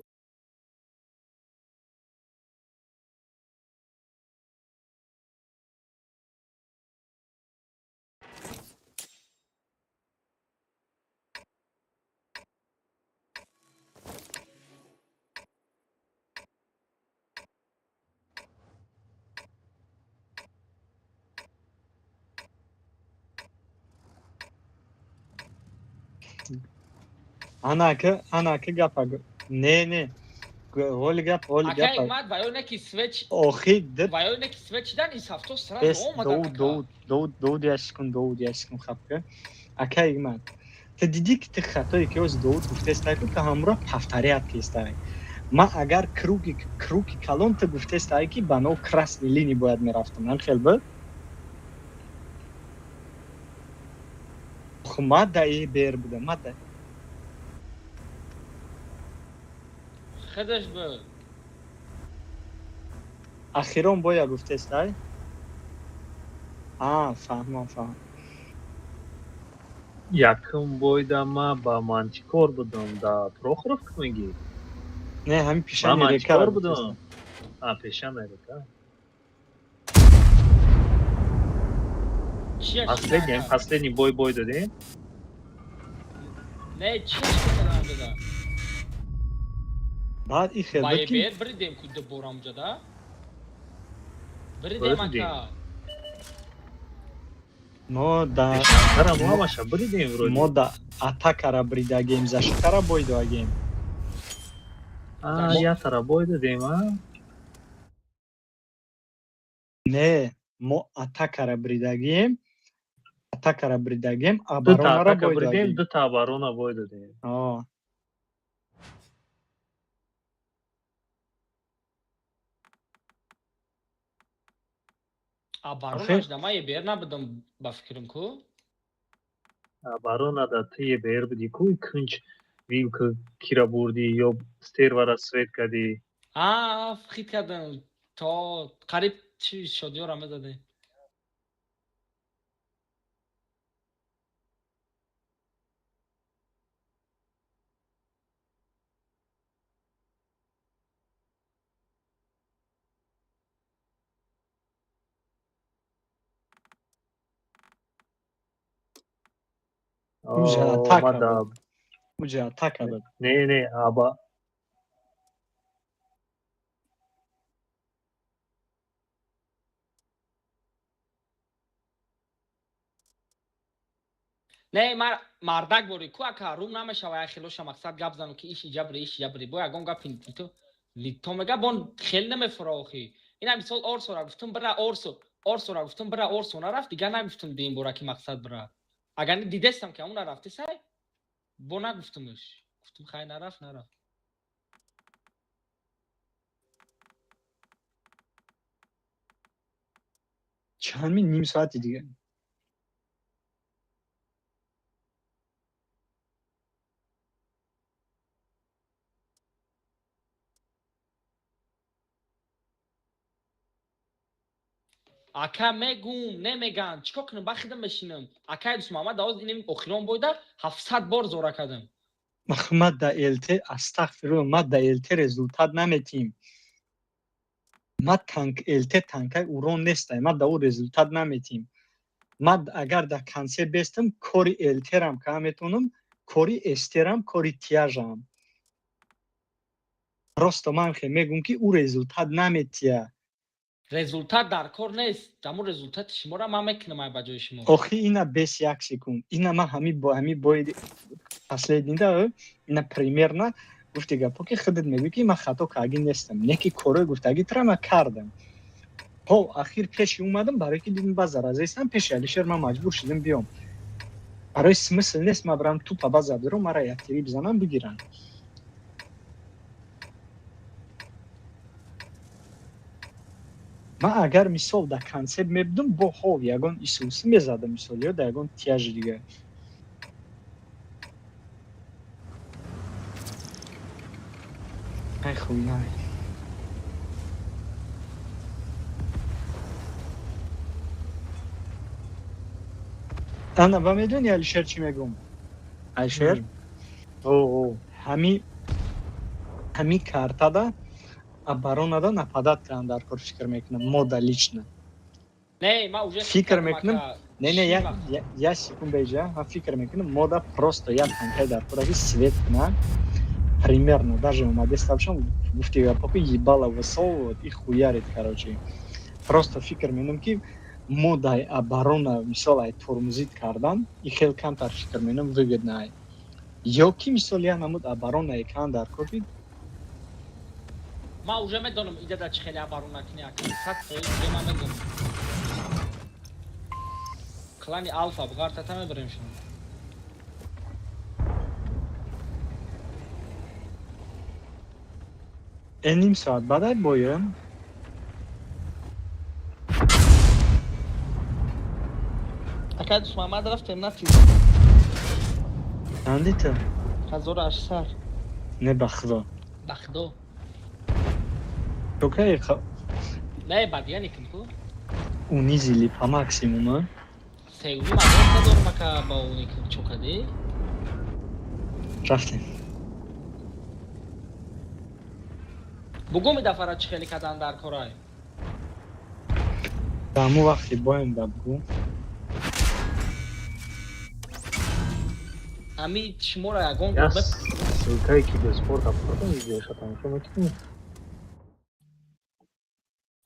Анака, анака, гапа не, не, ҳоли гап, ҳоли Акай гапа. Мад ва ё не ки свеч Охи д ва ё не ки свеч дан исафто сразу бес омадан. Доуд. Ака. Доуд, Доуд, Доуд, як секунд, Доуд, як секунд, хапка. Акай ман, ту дидӣ ки ту хатое ки ҳози Доуд гуфтестай, ку ту ҳамура повторять кестай. Ман агар круги калон, ту гуфтестай ки ба но красный линии бояд мерафтам, ҳам хел буд. Хуб, ман да бер будам, ман да Худаш буд. Ахирон боя гуфтестай. А, фаҳмам, фаҳмам. Якум бойда ма ба Мантикор будам, да Прохоровка мегӣ? Не, ҳамин Ма пишани Мантикор рекара. будам, а пешана река. Чия? Последний, последний бой додем. Не, чия шикарам дада? Баъд и хел Ба буд ки ебер бридем ку дубора муҷада бридем. Бридем. Ака. Мо да Пешантара мо ҳамаша бридем вроде. Мо да атакара бридагем, защитара бой додагем. А, ятара бой додем, а? Не, мо атакара бридагем, атакара бридагем, Дута оборонара атака бой бридем, додагем. дута оборона бой додем. О. Оборонаш да ма ебер набудам, ба фикрам ку. Оборона да ту ебер буди ку, кунҷ вилка кира бурдӣ ё стервара свет кардӣ. А, хит кардам. То қариб чи шодиёра мезадем. Уҷа атака буд. Уҷа атака буд. Не, не, аба. Не, мардак бори ку ака рум намешава, я хелоша мақсад гап зану ки иши ҷабри, иши ҷабри. Бо ягон гапи то лито мега бон хел намефура охи. Ина мисол Орсора гуфтум бира Орсо, Орсора гуфтум бира Орсо нарафт, дигар нагуфтум дим бора ки мақсад бира. Агар дидестам ки ҳамун нарафти сай, бо нагуфтумш. Гуфтум хай нарафт, нарафт. Чанд мин ним соати дига. Ака мегум, немеган, чикор кунам, ба хидам мешинам. Акай Дусмуҳаммад давоз инем охирон бойда 700 бор зора кардам. Ма да ЛТ, астағфирулло, ма да ЛТ результат наметим. Ма танк ЛТ танкай урон нестай, ма да ӯ результат наметим. Ма агар да конце бестам, кори ЛТ-рам ка метонам, кори СТ-рам, кори тяжам. Просто ман хе мегум ки ӯ результат наметия. Результат дар кор нест. Дамун результати шуморо ман мекунам ай ба ҷои шумо. Охи ина бес як секунд. Ина ман ҳами бо ҳами бои последний да ина примерно гуфти гапо ки худат мегӯӣ ки ман хато карги нестам. Не ки корҳои гуфтагитра ман кардам. Ҳо, ахир пеши омадам барои ки дидам ба заразаистам, пеши Алишер ман маҷбур шудам биём. Барои смысл нест ман барам тупа ба забиру мара яктири бизанам бигиранд. Ман агар мисол дар концепт мебудам, бо ҳов ягон исуси мезадам мисол ё дар ягон тяжи дига. Ай хуйна. Ана ба медони Алишер чӣ мегӯм? Алишер? О, Ҳами картада оборонада нападат кардам дар кор фикр мекунам, мода лично. Не, ман уже фикр мекунам. Не, не, я секунда иҷа, ман фикр мекунам, мода просто як танкай дар кораги свет кунам. Примерно, даже омадеста бошам, гуфти гапо ки ебало высовывает и хуярит, короче. Просто фикр мекунам ки модай оборона, мисол ай тормозит кардан, и хел камтар фикр мекунам выгодно ай. Ё ки мисол я намуд оборона экран дар кор ки Ман уже медонам ида да чӣ хеле оборона кунӣ ака. 100% уже ман медонам. Клани Алфа буғартата мебарем шумо. Ним соат баъд ай боем. Ака Дусмуҳаммад рафтем нафти. Чанди ту? 1800. Не ба худо. Ба худо. Окей, Не, ба дига никун ку. Унизили по максимуму. Сеюми мадор надорам ака ба уни чокади. Рафтем. Бугуми дафара чӣ хеле кадан дар корай? Даму вақти боем да бугу. Ами шуморо ягон ссылкае ки Беспорт апортам видеоша тамошо мекунӣ?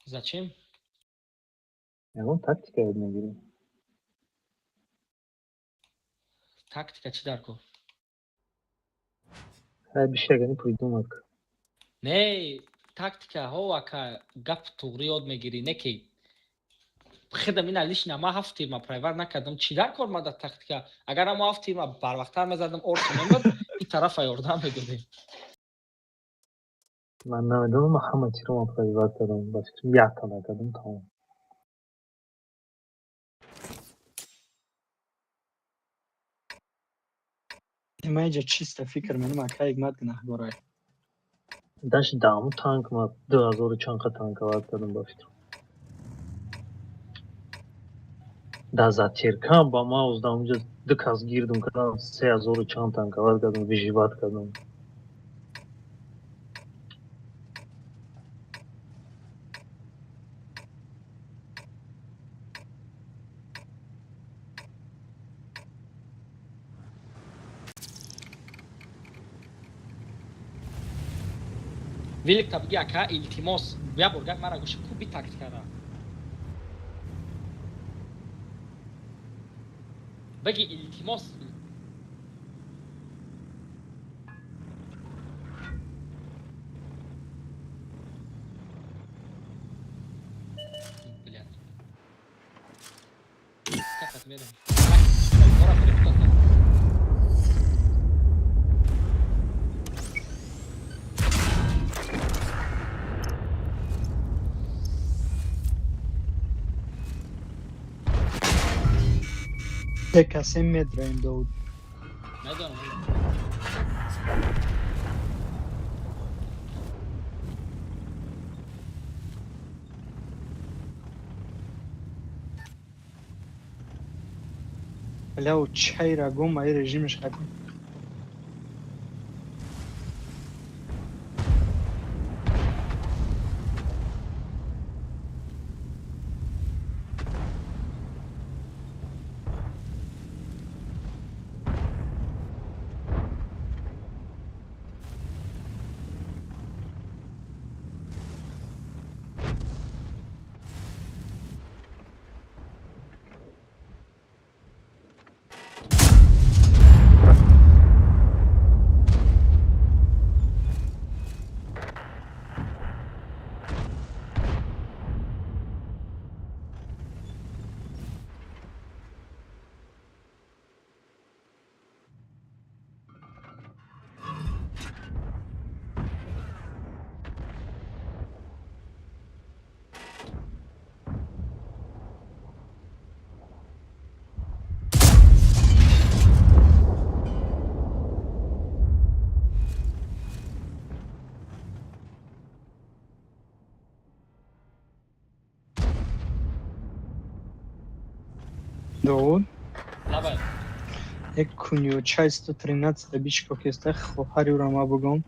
Зачем? Ягон тактика ёд мегирӣ. Тактика чӣ дар кор? Ҳай бишагани придумать. Не, тактика ҳо ака гап туғрӣ ёд мегирӣ, не ки хидам ина лишна ма ҳафт тирма прайвар накардам. Чӣ дар кор ма дар тактика? Агар мо ҳафт тирма барвақттар мезадам, орсу мемад, ин тарафа ёрдам медодем. Ман намедонам, ман ҳама чиро ман прайват кардам, ба фикрам якта накардам, тамом. Ман иҷа чисто фикр менам, ака Ҳикмат гунаҳгорай. Дашт даҳаму танк ма 2000 чанд қа танковать кардам, ба фикрам. Дар затиркам ба маус дар онҷа ду кас гирдум кардам, 3000 чанд танковать кардам, выживать кардам. Велик та биги, ака, илтимос, як бор гап мара гӯши ку, би тактикара биги, илтимос. Блядь. Как мерем? Ора перепутал. Се касе медроем, Довуд. Медонам. Бля, чайра гум, ай режимش хатим. Довуд. Давай. Як кунёчай 113 бичко кеста, хоҳари ӯро ма бугом.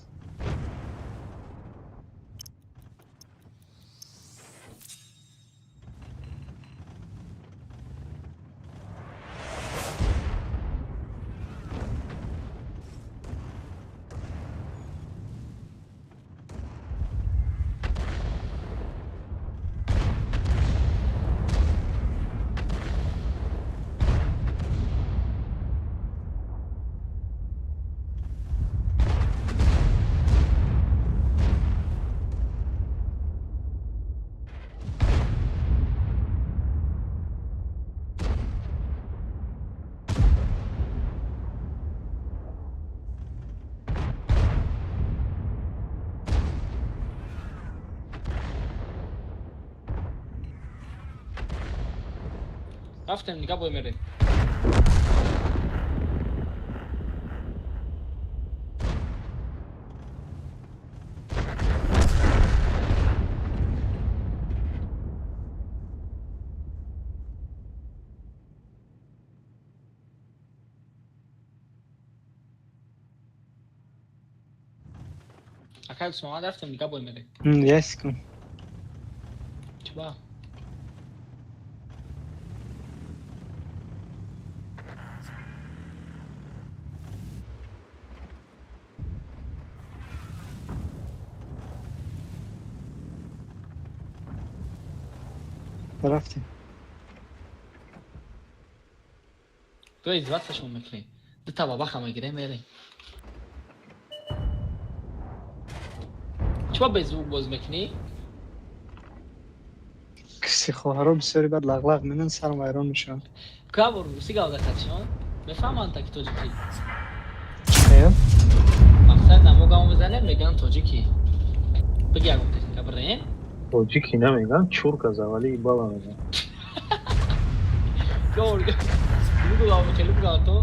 Рафтем, дига бой мерем. Акай Усмон, рафтем, дига бой мерем. Як секунд. Чиба? Рафтем. То издеваться шумо мекунед. Дута бабаха мегирем, мерем. Чиба без звук боз мекунӣ? Киси хоҳаро бисёри бад лағлағ менан, сарам вайрон мешавад. Кабор руси гап закатшон? Мефаҳманд таки тоҷикӣ. Чия? Мақсад намо гамо мезанем, мегӯянд тоҷикӣ. Биги ягон техника бирем. Тоҷики намеган, чурка завали бала меган. Гор. Бугу хеле бугу то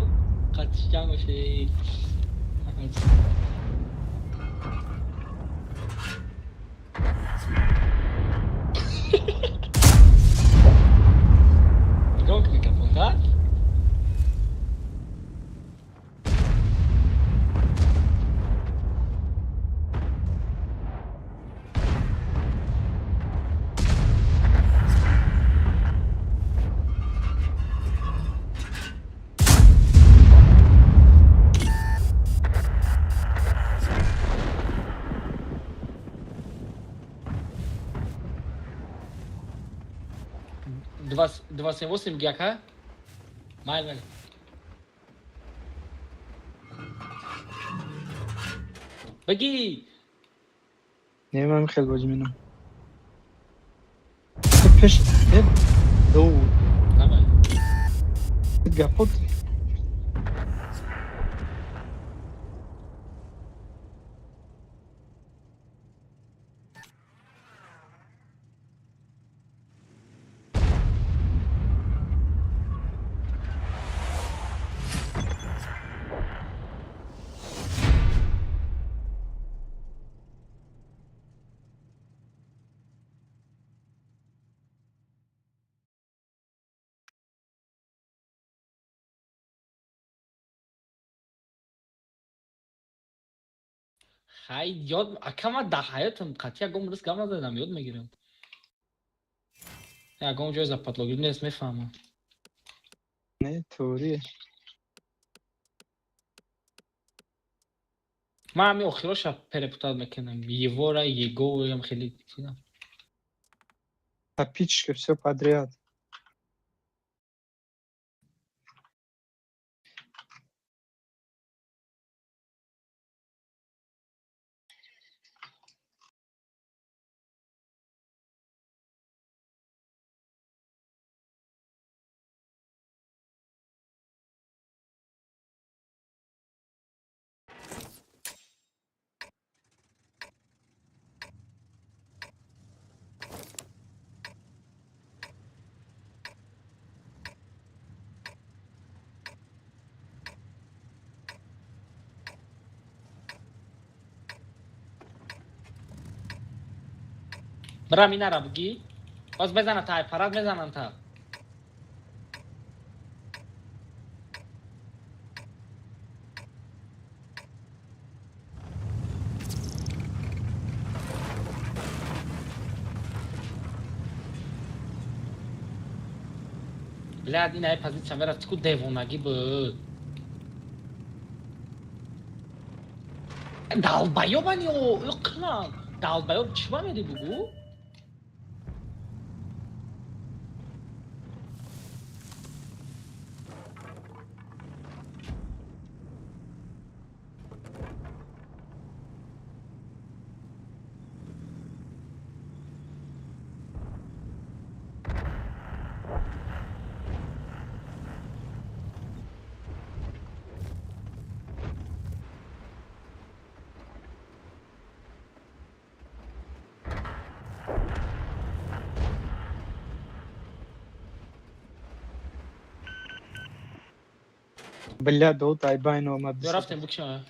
қатишкан бошед. 278 яка? Майли, майли. Бигӣ. Не, ман хел бозӣ менам. Пеш э ду Давай. Гапот. Хай, ёд ака, ман дар ҳаётам қатъи ягон рис гап назадам, ёд мегирам. Ягон ҷои западлогӣ нест, мефаҳмам. Не, тури. Ман ҳами охироша перепутать мекунам. Евора, Егоям хеле чиза. Топичка, все подряд. Бирам инара бигӣ. Боз безана та, парад мезанам та. Блядь, ина позиция мера ку девонагӣ буд. Долбоёбани ё қилам. Долбоёб чӣ ба меди бугу? Бля, дод айбайн омад. Ё рафтем бикша.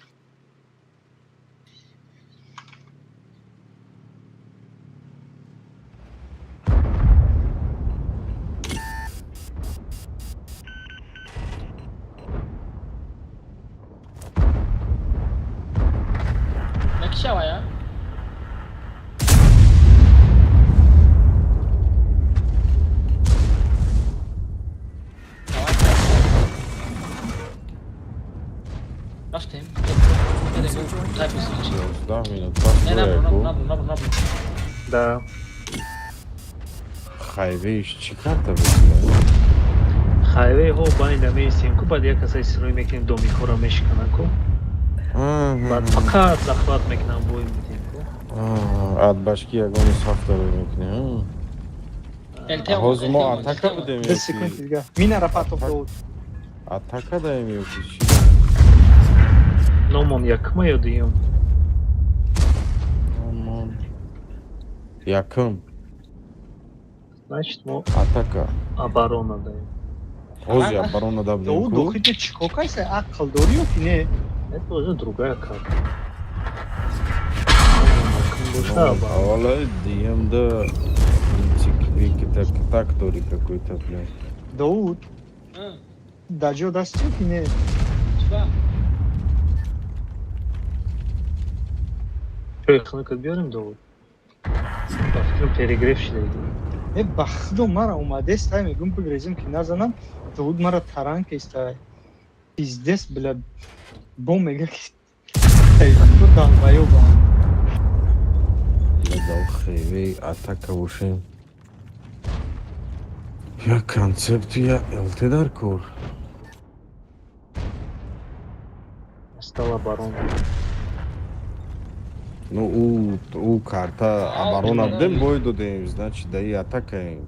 Мекишава я? Рафтем. 11 минут пас. Не, набро, набро, набро, набро, набро. Да. Хайвеиш чӣ карда буд? Хайвей ҳо байнда меистем ку, баъд як касаи сироӣ мекунем, домикҳоро мешикананд ку. Баъд фақат захват мекунам, бой медиҳем ку. От башки ягони саф дорӣ мекунем. Ҳозир мо атака будем. Ду секунд дига. Мина рафатов дод. Атака даем ё ки чӣ? Номон якма ё дуюм? Номон якум. Значит, мо атака. Оборона даем. Ҳозир оборона да будем Ду ку. дохите чико кайса ақл дорӣ ё ки не? Это уже другая карта. Якум боша. Аввала дуюмда так дори какой-то, блядь. Дауд, дар ҷо дасти ё ки не? Чиба? Чой хунукат биёрем, Довуд? Ба фикрам, перегрев шидаги. Э, ба худо, мара омадест, ай мегум бигрезем ки назанам, Дауд мара таран кестай. Пиздец, бля. Бо мега ки ту долбоёба. Дал хайвей атака бошем. Я концепти, я ЛТ дар кор. Стала оборона. Ну, ӯ карта оборона будем, бой додем, значит, даи атакаем.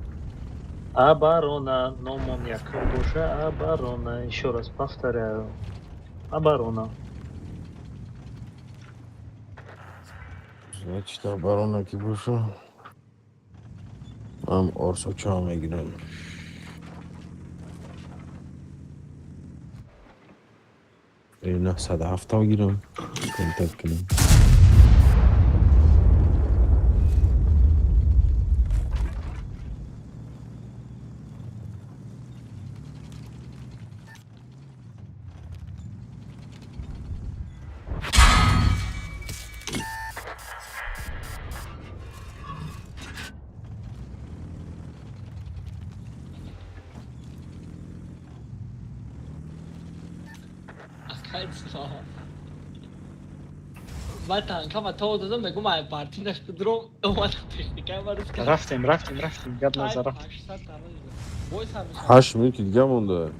Оборона, номон якум боша, оборона. Еще раз повторяю. Оборона. Значит, оборона ки боша. Ман Орсочаро мегирам. 907 гирам. Контакт кунам. Ман танка ма то додам, мегум ай партинаш бидром, омадам техникаи ма рӯз кардам. Рафтем, рафтем, рафтем, гап назар рафтем. Бой сар мешавад. 8 минути дига монда.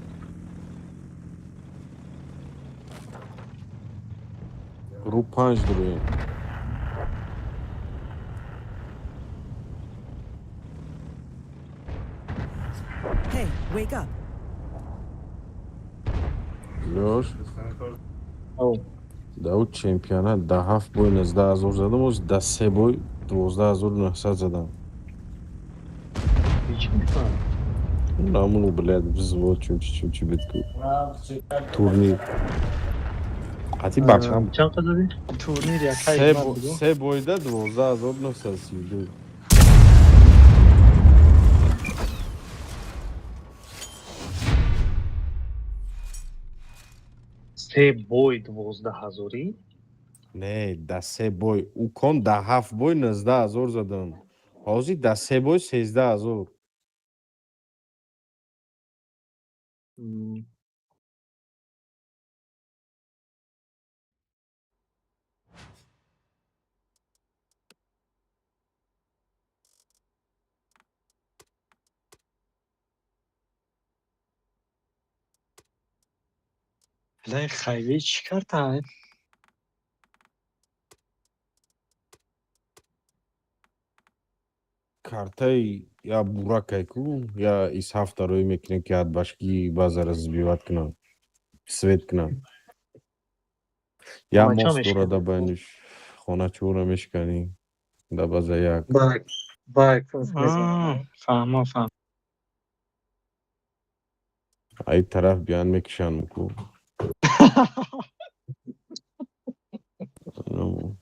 Рӯ панҷ дуроем. Hey, wake up. Лёш. Да чемпионат да ҳафт бой 19 000 задам, оз да се бой 12 900 задам. Намуну, блядь, взвод, чумчи чумчи битку. Турнир. Қати бачам. Чанд қадр задӣ? Турнир якай. Се бойда 12 932. Се бой 12 000-ӣ? Не, да се бой. Укон да ҳафт бой 19 000 задам. Ҳозир да се бой 13 000. Лай хайвей чӣ карда? Картаи я буракай ку, я из ҳафта рӯй мекунем, ки ҳадбашки базара сбивать кунам. Свет кунам. Я Хоначо мост мешканӣ? дорада байниш хоначора мешканӣ. Да база як. Байк, байк. Фаҳмо, фаҳм. Ай тараф биён мекишанд ку. Ну.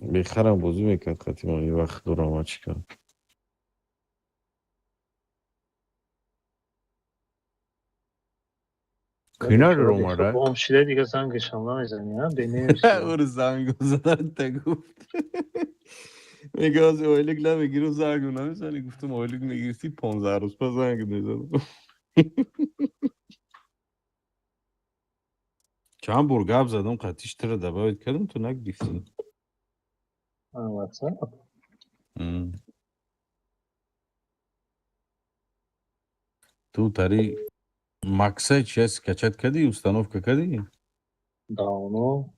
Бехарам бозӣ мекард қатимон, ин вақт дорам ачка. Кина омада? Бом шида дига зангашам намезанӣ, а? Бенем. Ур занг задан та гуфт. Мега ози ойлик намегирам, занг намезанӣ. Гуфтам ойлик мегирифтӣ 15 рӯз пас занг мезадам. Чанд бор гап задам, қатиш тира добавить кардам, ту нагирифтӣ. WhatsApp. Ту тари Максай чи скачать кардӣ, установка кардӣ? Давно.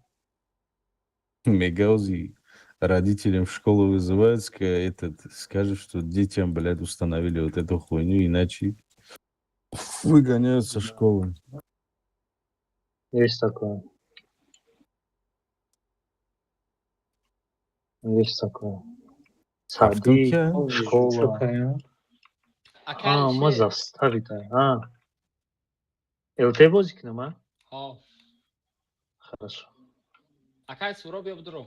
Мега ози родителям в школу вызывают, этот, скажут, что детям, блядь, установили вот эту хуйню, иначе выгоняют со школы. Есть такое. Есть такое. Сады, школа. А, ма заставит. А. ЛТ бозӣ кунам, а? Ҳо. Хорошо. Акай Суро, биё бидуро.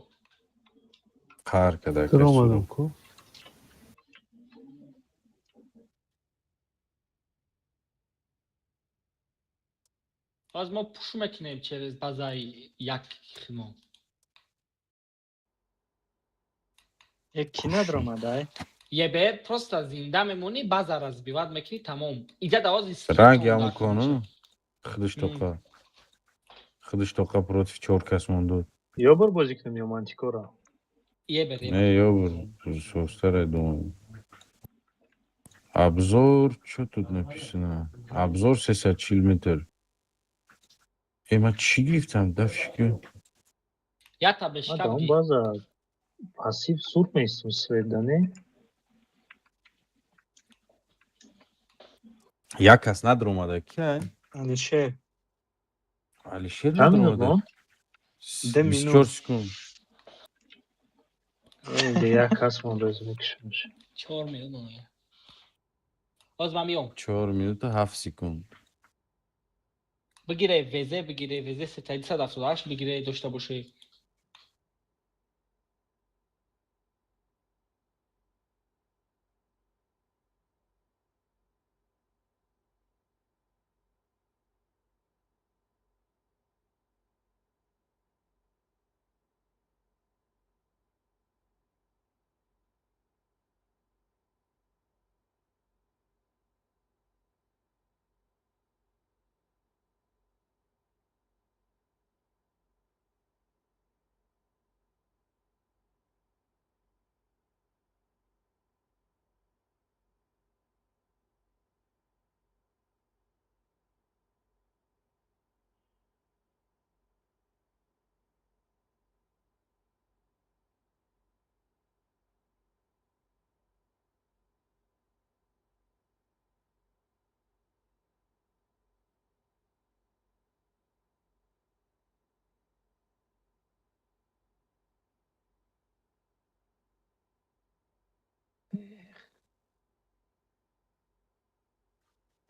Қаҳр када. Омадам ку. Ҳоз мо пуш мекунем через базаи як химо. Як ки надромада? ЕБР просто зинда мемонӣ, база разбивать мекунӣ, тамом. Иҷа давози. Ранги ҳамун кону худаш тоқа. Худаш тоқа против чор кас монду. Ё бор бозӣ кунем, ё мантикора. Ебер. Не, ёбр, состара думаю. Обзор, что тут написано? Обзор 340 метр. Э, ма чӣ гирифтам? Дафшики. Ята бешка Ман бигир. база пассив сурх меистум свет да не? Як кас надромада. Ки? Алишер. Алишер Чанд минут надромада. монд? Ду 24 минут. секунд. Де як кас монда аз мекушамш. 4 минут монда. Боз ман миём. 4 минута 7 секунд. Бигире ВЗ, бигире ВЗ 378 бигире дошта бошӣ.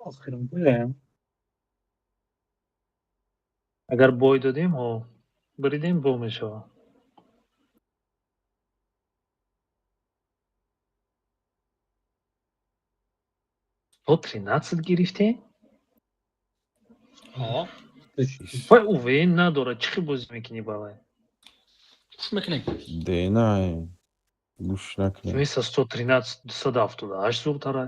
Охирин боем. Агар бой додем, ҳо, буридем бо мешавад. То 13 гирифтем? Ҳо. Вай УВН надорад, чӣ хел бозӣ мекунӣ балай? Гӯш мекунем. Де, на. Гӯш накунем. Вместо 113 278 зудтара.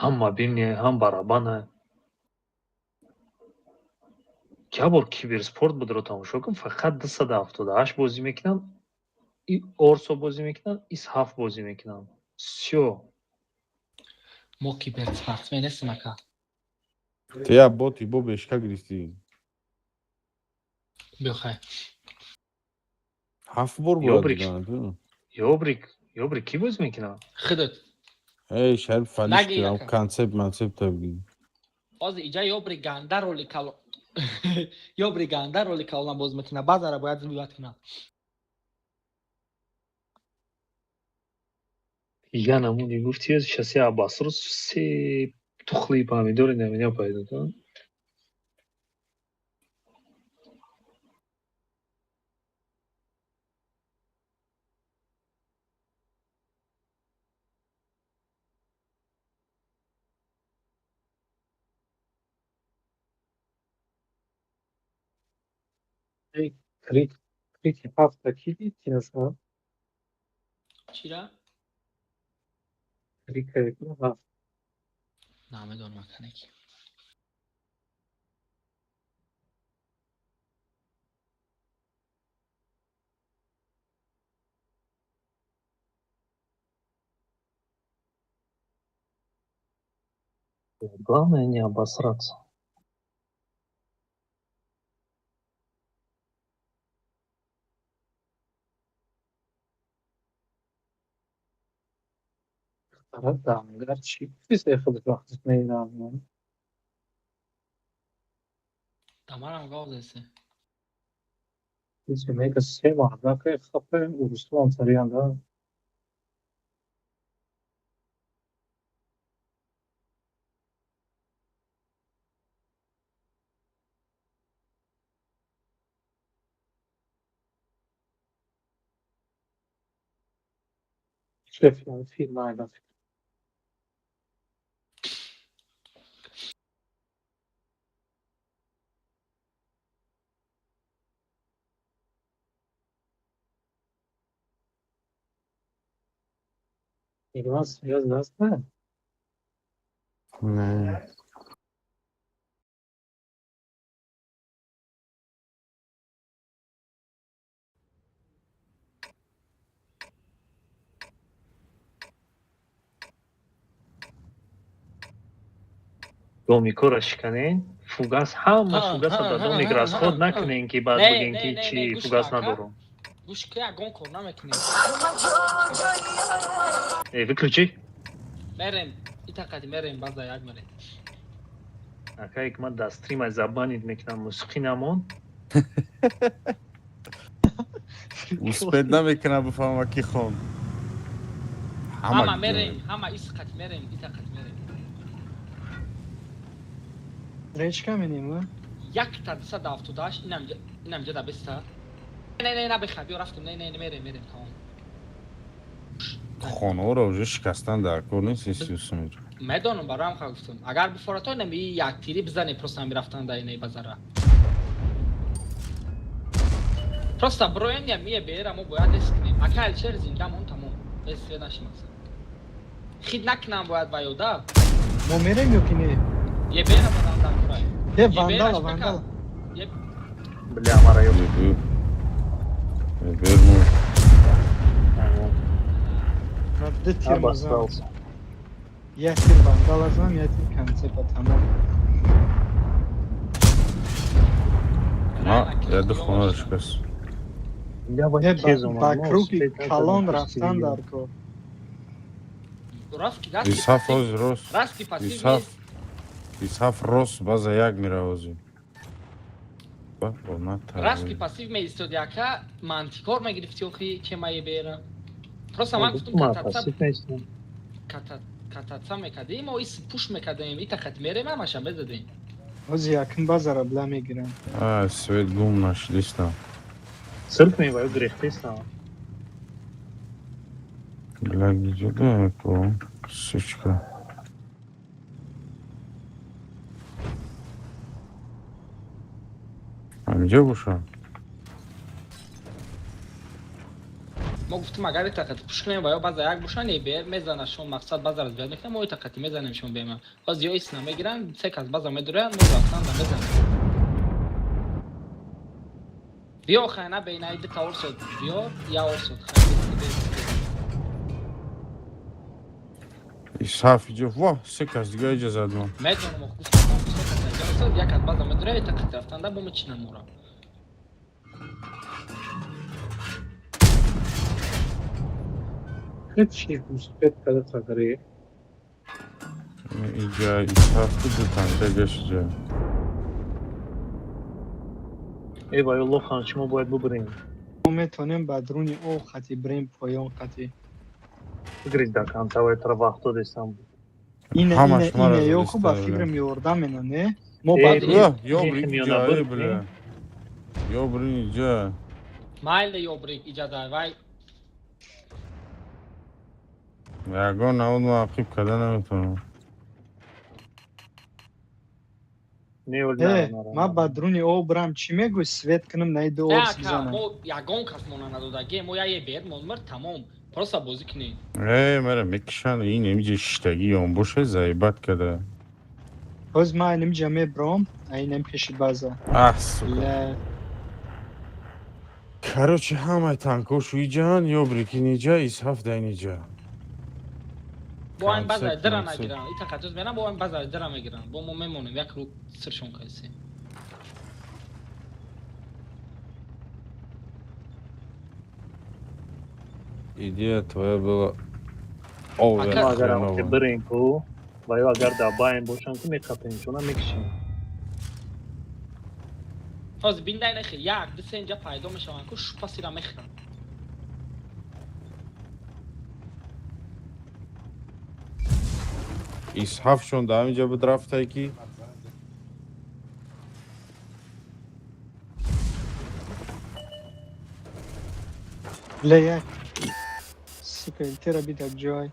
Ҳам мобильный, ҳам барабана. Я бор киберспорт будро тамошо кун, фақат 278 бозӣ мекунанд, и Орсо бозӣ мекунанд, ИС7 бозӣ мекунанд. Всё. Мо киберспортсмен нестем, ака. Ты я боти бо бешка гирифтӣ. Биё хай. Ҳафт бор бояд Ёбрик. дидан, ту. Ёбрик, Ёбрик кӣ бозӣ мекунад? Худат. Эй, Шариф фалиш Наги, кунам, ака. концепт, манцепт бигир. Ҳозир иҷа ёбри ганда роли кало ёбри ганда роли калона боз мекунад. Баъзара бояд зиёд кунад. Я намуди гуфти, сейчас я обосрусь, все тухлые помидоры на меня пойдут, а? Эй, крик, крики ҳафта ки дид тинуша? Чира? Крик ҳафт. Намедонам ака неки. Главное не обосраться. Фақат дангар чӣ гуфти худаш вақти мерам. Дамарам гав зесе. Ҳеҷ мега се мардака хапа урустон сарианда. Шеф, филм айда. Иван связь даст не? Не. Домикора шиканен, фугас, ҳама фугаса да домик расход накунен, ки баъд Не, биген не, ки не, чи не, гӯш фугас кун, ака. надорам. Гӯш ки, ягон кор намекунем. Э, выключи. Мерем, итақати мерем, база як мерем. Акае ки ман дар стрима забанить мекунам, мусиқӣ намон. Успеть намекунам бифаҳма ки хон. Ҳама мерем, ҳама исқати мерем, итақати мерем. Речка менем, а? Якта 278, инам ҷа да беста. Не, не, набиха, биё рафтем, не, не, не, мерем, мерем, тамом. Хонаҳоро уже шикастан дар кор нест, 33 метр. Медонам, бароям ха гуфтам. Агар бифорато нами як тири бизане, просто ами рафтан да инаи базара. Просто броен я мие бера, мо бояд эс кунем. Ака Алишер зинда мон, тамом. Эс свет наши мақсад. Хид накунам бояд ба ёда. Мо мерем ё ки не? Е бера бадан дар курай. Е, Е, вандала, бераш вандала. Е Бля, мара ёб. Ебер мой. Ма ду тир мазам. Обосрался. Як тир вандала зам, як тир концепа, тамом. Ма, я ду хонаро шикаст. Я бояд Е, тез ба омадам, мо круги успеть накардем калон пушти рафтан дигар. дар кор. Рафт ки расти Исаф пассив. ози рост. Расти пассив Исаф. нест. Исаф рост база як мира ози. Расти пассив меистоди, ака, мантикор мегирифти охи чемае бера. Просто ман гуфтум Ма кататса пассив нестам. Кататса мекардем, мо ис пуш мекардем, итақат мерем, ҳамаша мезадем. Ҳози якум базара бла мегирам. А, свет гум нашдистам. Сир кунем, ва ё гирехтестам. Бля, где да, сучка. Ҳаминҷо боша? Мо гуфтем, агар итақати пуш кунем ва ё база як боша, не бер мезана шон, мақсад базара зиёд мекунем, мо итақати мезанем шон бема. Боз ё ис намегиранд, се кас база медуранд, мо рафтан намезанем. Биё хайна бейнаи дута орсод, биё я орсод хай. Исаф иҷо, во, се кас дига иҷа зад ман. Медонам, ох, гуфтам се кас иҷа орсод, як кас база медурад, итақати рафтанда бо мечинан мора. Ҳеч успеть карда қадаре. Иҷа Исаф ду танка гаш иҷа. Э, ва ё лохан, шумо бояд бубурем. Мо метавонем ба дуруни об хати бирем, поён хати. Бигиред дар конца, ва тара вақт додестам. Ина, Ҳамаш ина, мара ина, ё хуб ба задиста, фикрам ёрдам мена, не? Мо Э, ба Ё, ёбри Мехем иҷа, ё набур, э, бля. Ёбри иҷа. Майле ёбрик иҷа вай. Ягон навуд ман ақиб карда наметавонам. Не, Э, на, на, ма ба дуруни об бирам, чӣ мегӯй, свет кунам, наиду Не орс ака, бизанам. мо ягон кас мона надодаге, мо я ебер мон мир, тамом. Просто бозӣ кунем. Э, мара мекишанд, ин имиҷа шиштагӣ ён боша, заебать када. Ҳоз ман айнамиҷа мебиром, айнам пеши база. Ах, сука. Ля, Короче, ҳамаи танкошу иҷаанд, ёбрики ниҷа, Исҳаф дар ниҷа. Бо айн база Концепт, дира концепт. нагиранд. Итақат оз мерам, бо айн база дира мегиранд. Бо мо мемонем, як рӯ сиршон кайсем. Идея твоя была овер Ака- Мо агар ам хреновая. бирем ку, ва ё агар дар байн бошанд ку, меқапем, чуна мекишем. Ҳозир биндай нахи, як, ду, се инҷа пайдо мешаванд ку, шупасира мехӯранд. Исҳафшон дар ҳаминҷа буд рафтай ки Бля, як. Сука, тира бидак ҷой.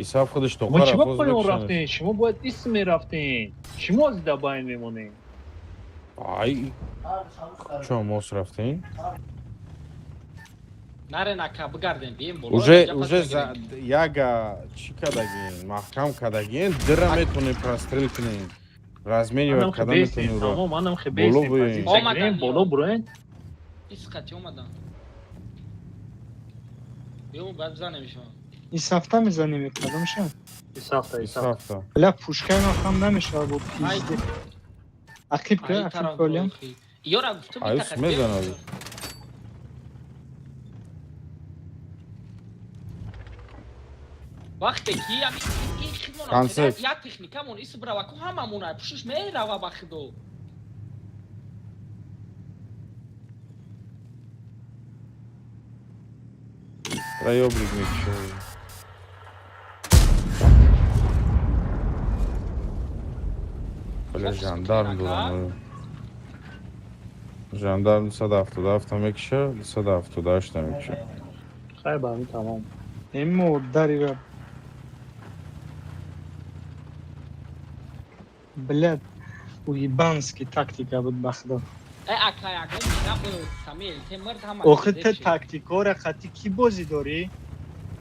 Исҳаф худаш Мо тоқа чӣ ба рафт, боз поён мекишанаш. рафтем? Шумо бояд ис мерафтем. Шумо аз дар байн мемонем. Ай, чо мос рафтем? Нарен ака, бигардем, бием боло. Уже инҷа уже пас мегирем. Яга чӣ кардагин, маҳкам кардагин, дира метонем прострел кунем. Разменивать Манам карда хебестем, метонем уро. тамом, манам Боло хебестем. буем. Позитсия Омадан, гирем, ё. боло буроен. Исқати омадан. Биё, баъд бизанем шумо. Исафта мезанем кадомша? Исафта, исафта. Исафта. Бля, пушкаи ман хам намешава бо пизде. Ақиб ка, Ай ақиб тараф колям. охи. Ёра гуфтум Аюс итақат мезанад. Вақте ки ами ин хидмон Концепт. як техникамон ис брава ку ҳамамон ай пушиш мерава ба хидо. Проёблик мекушад. Бля, Фокус жандарм кунем, дорам. Жандарм 277 мекуша, 278 мекуша. Хай ба ҳамин тамом. Ин модарира. Бля, уебанский тактика буд ба худо. Э акай акай набуд самил темир ҳама Охи те тактикора хати кӣ бозӣ дорӣ?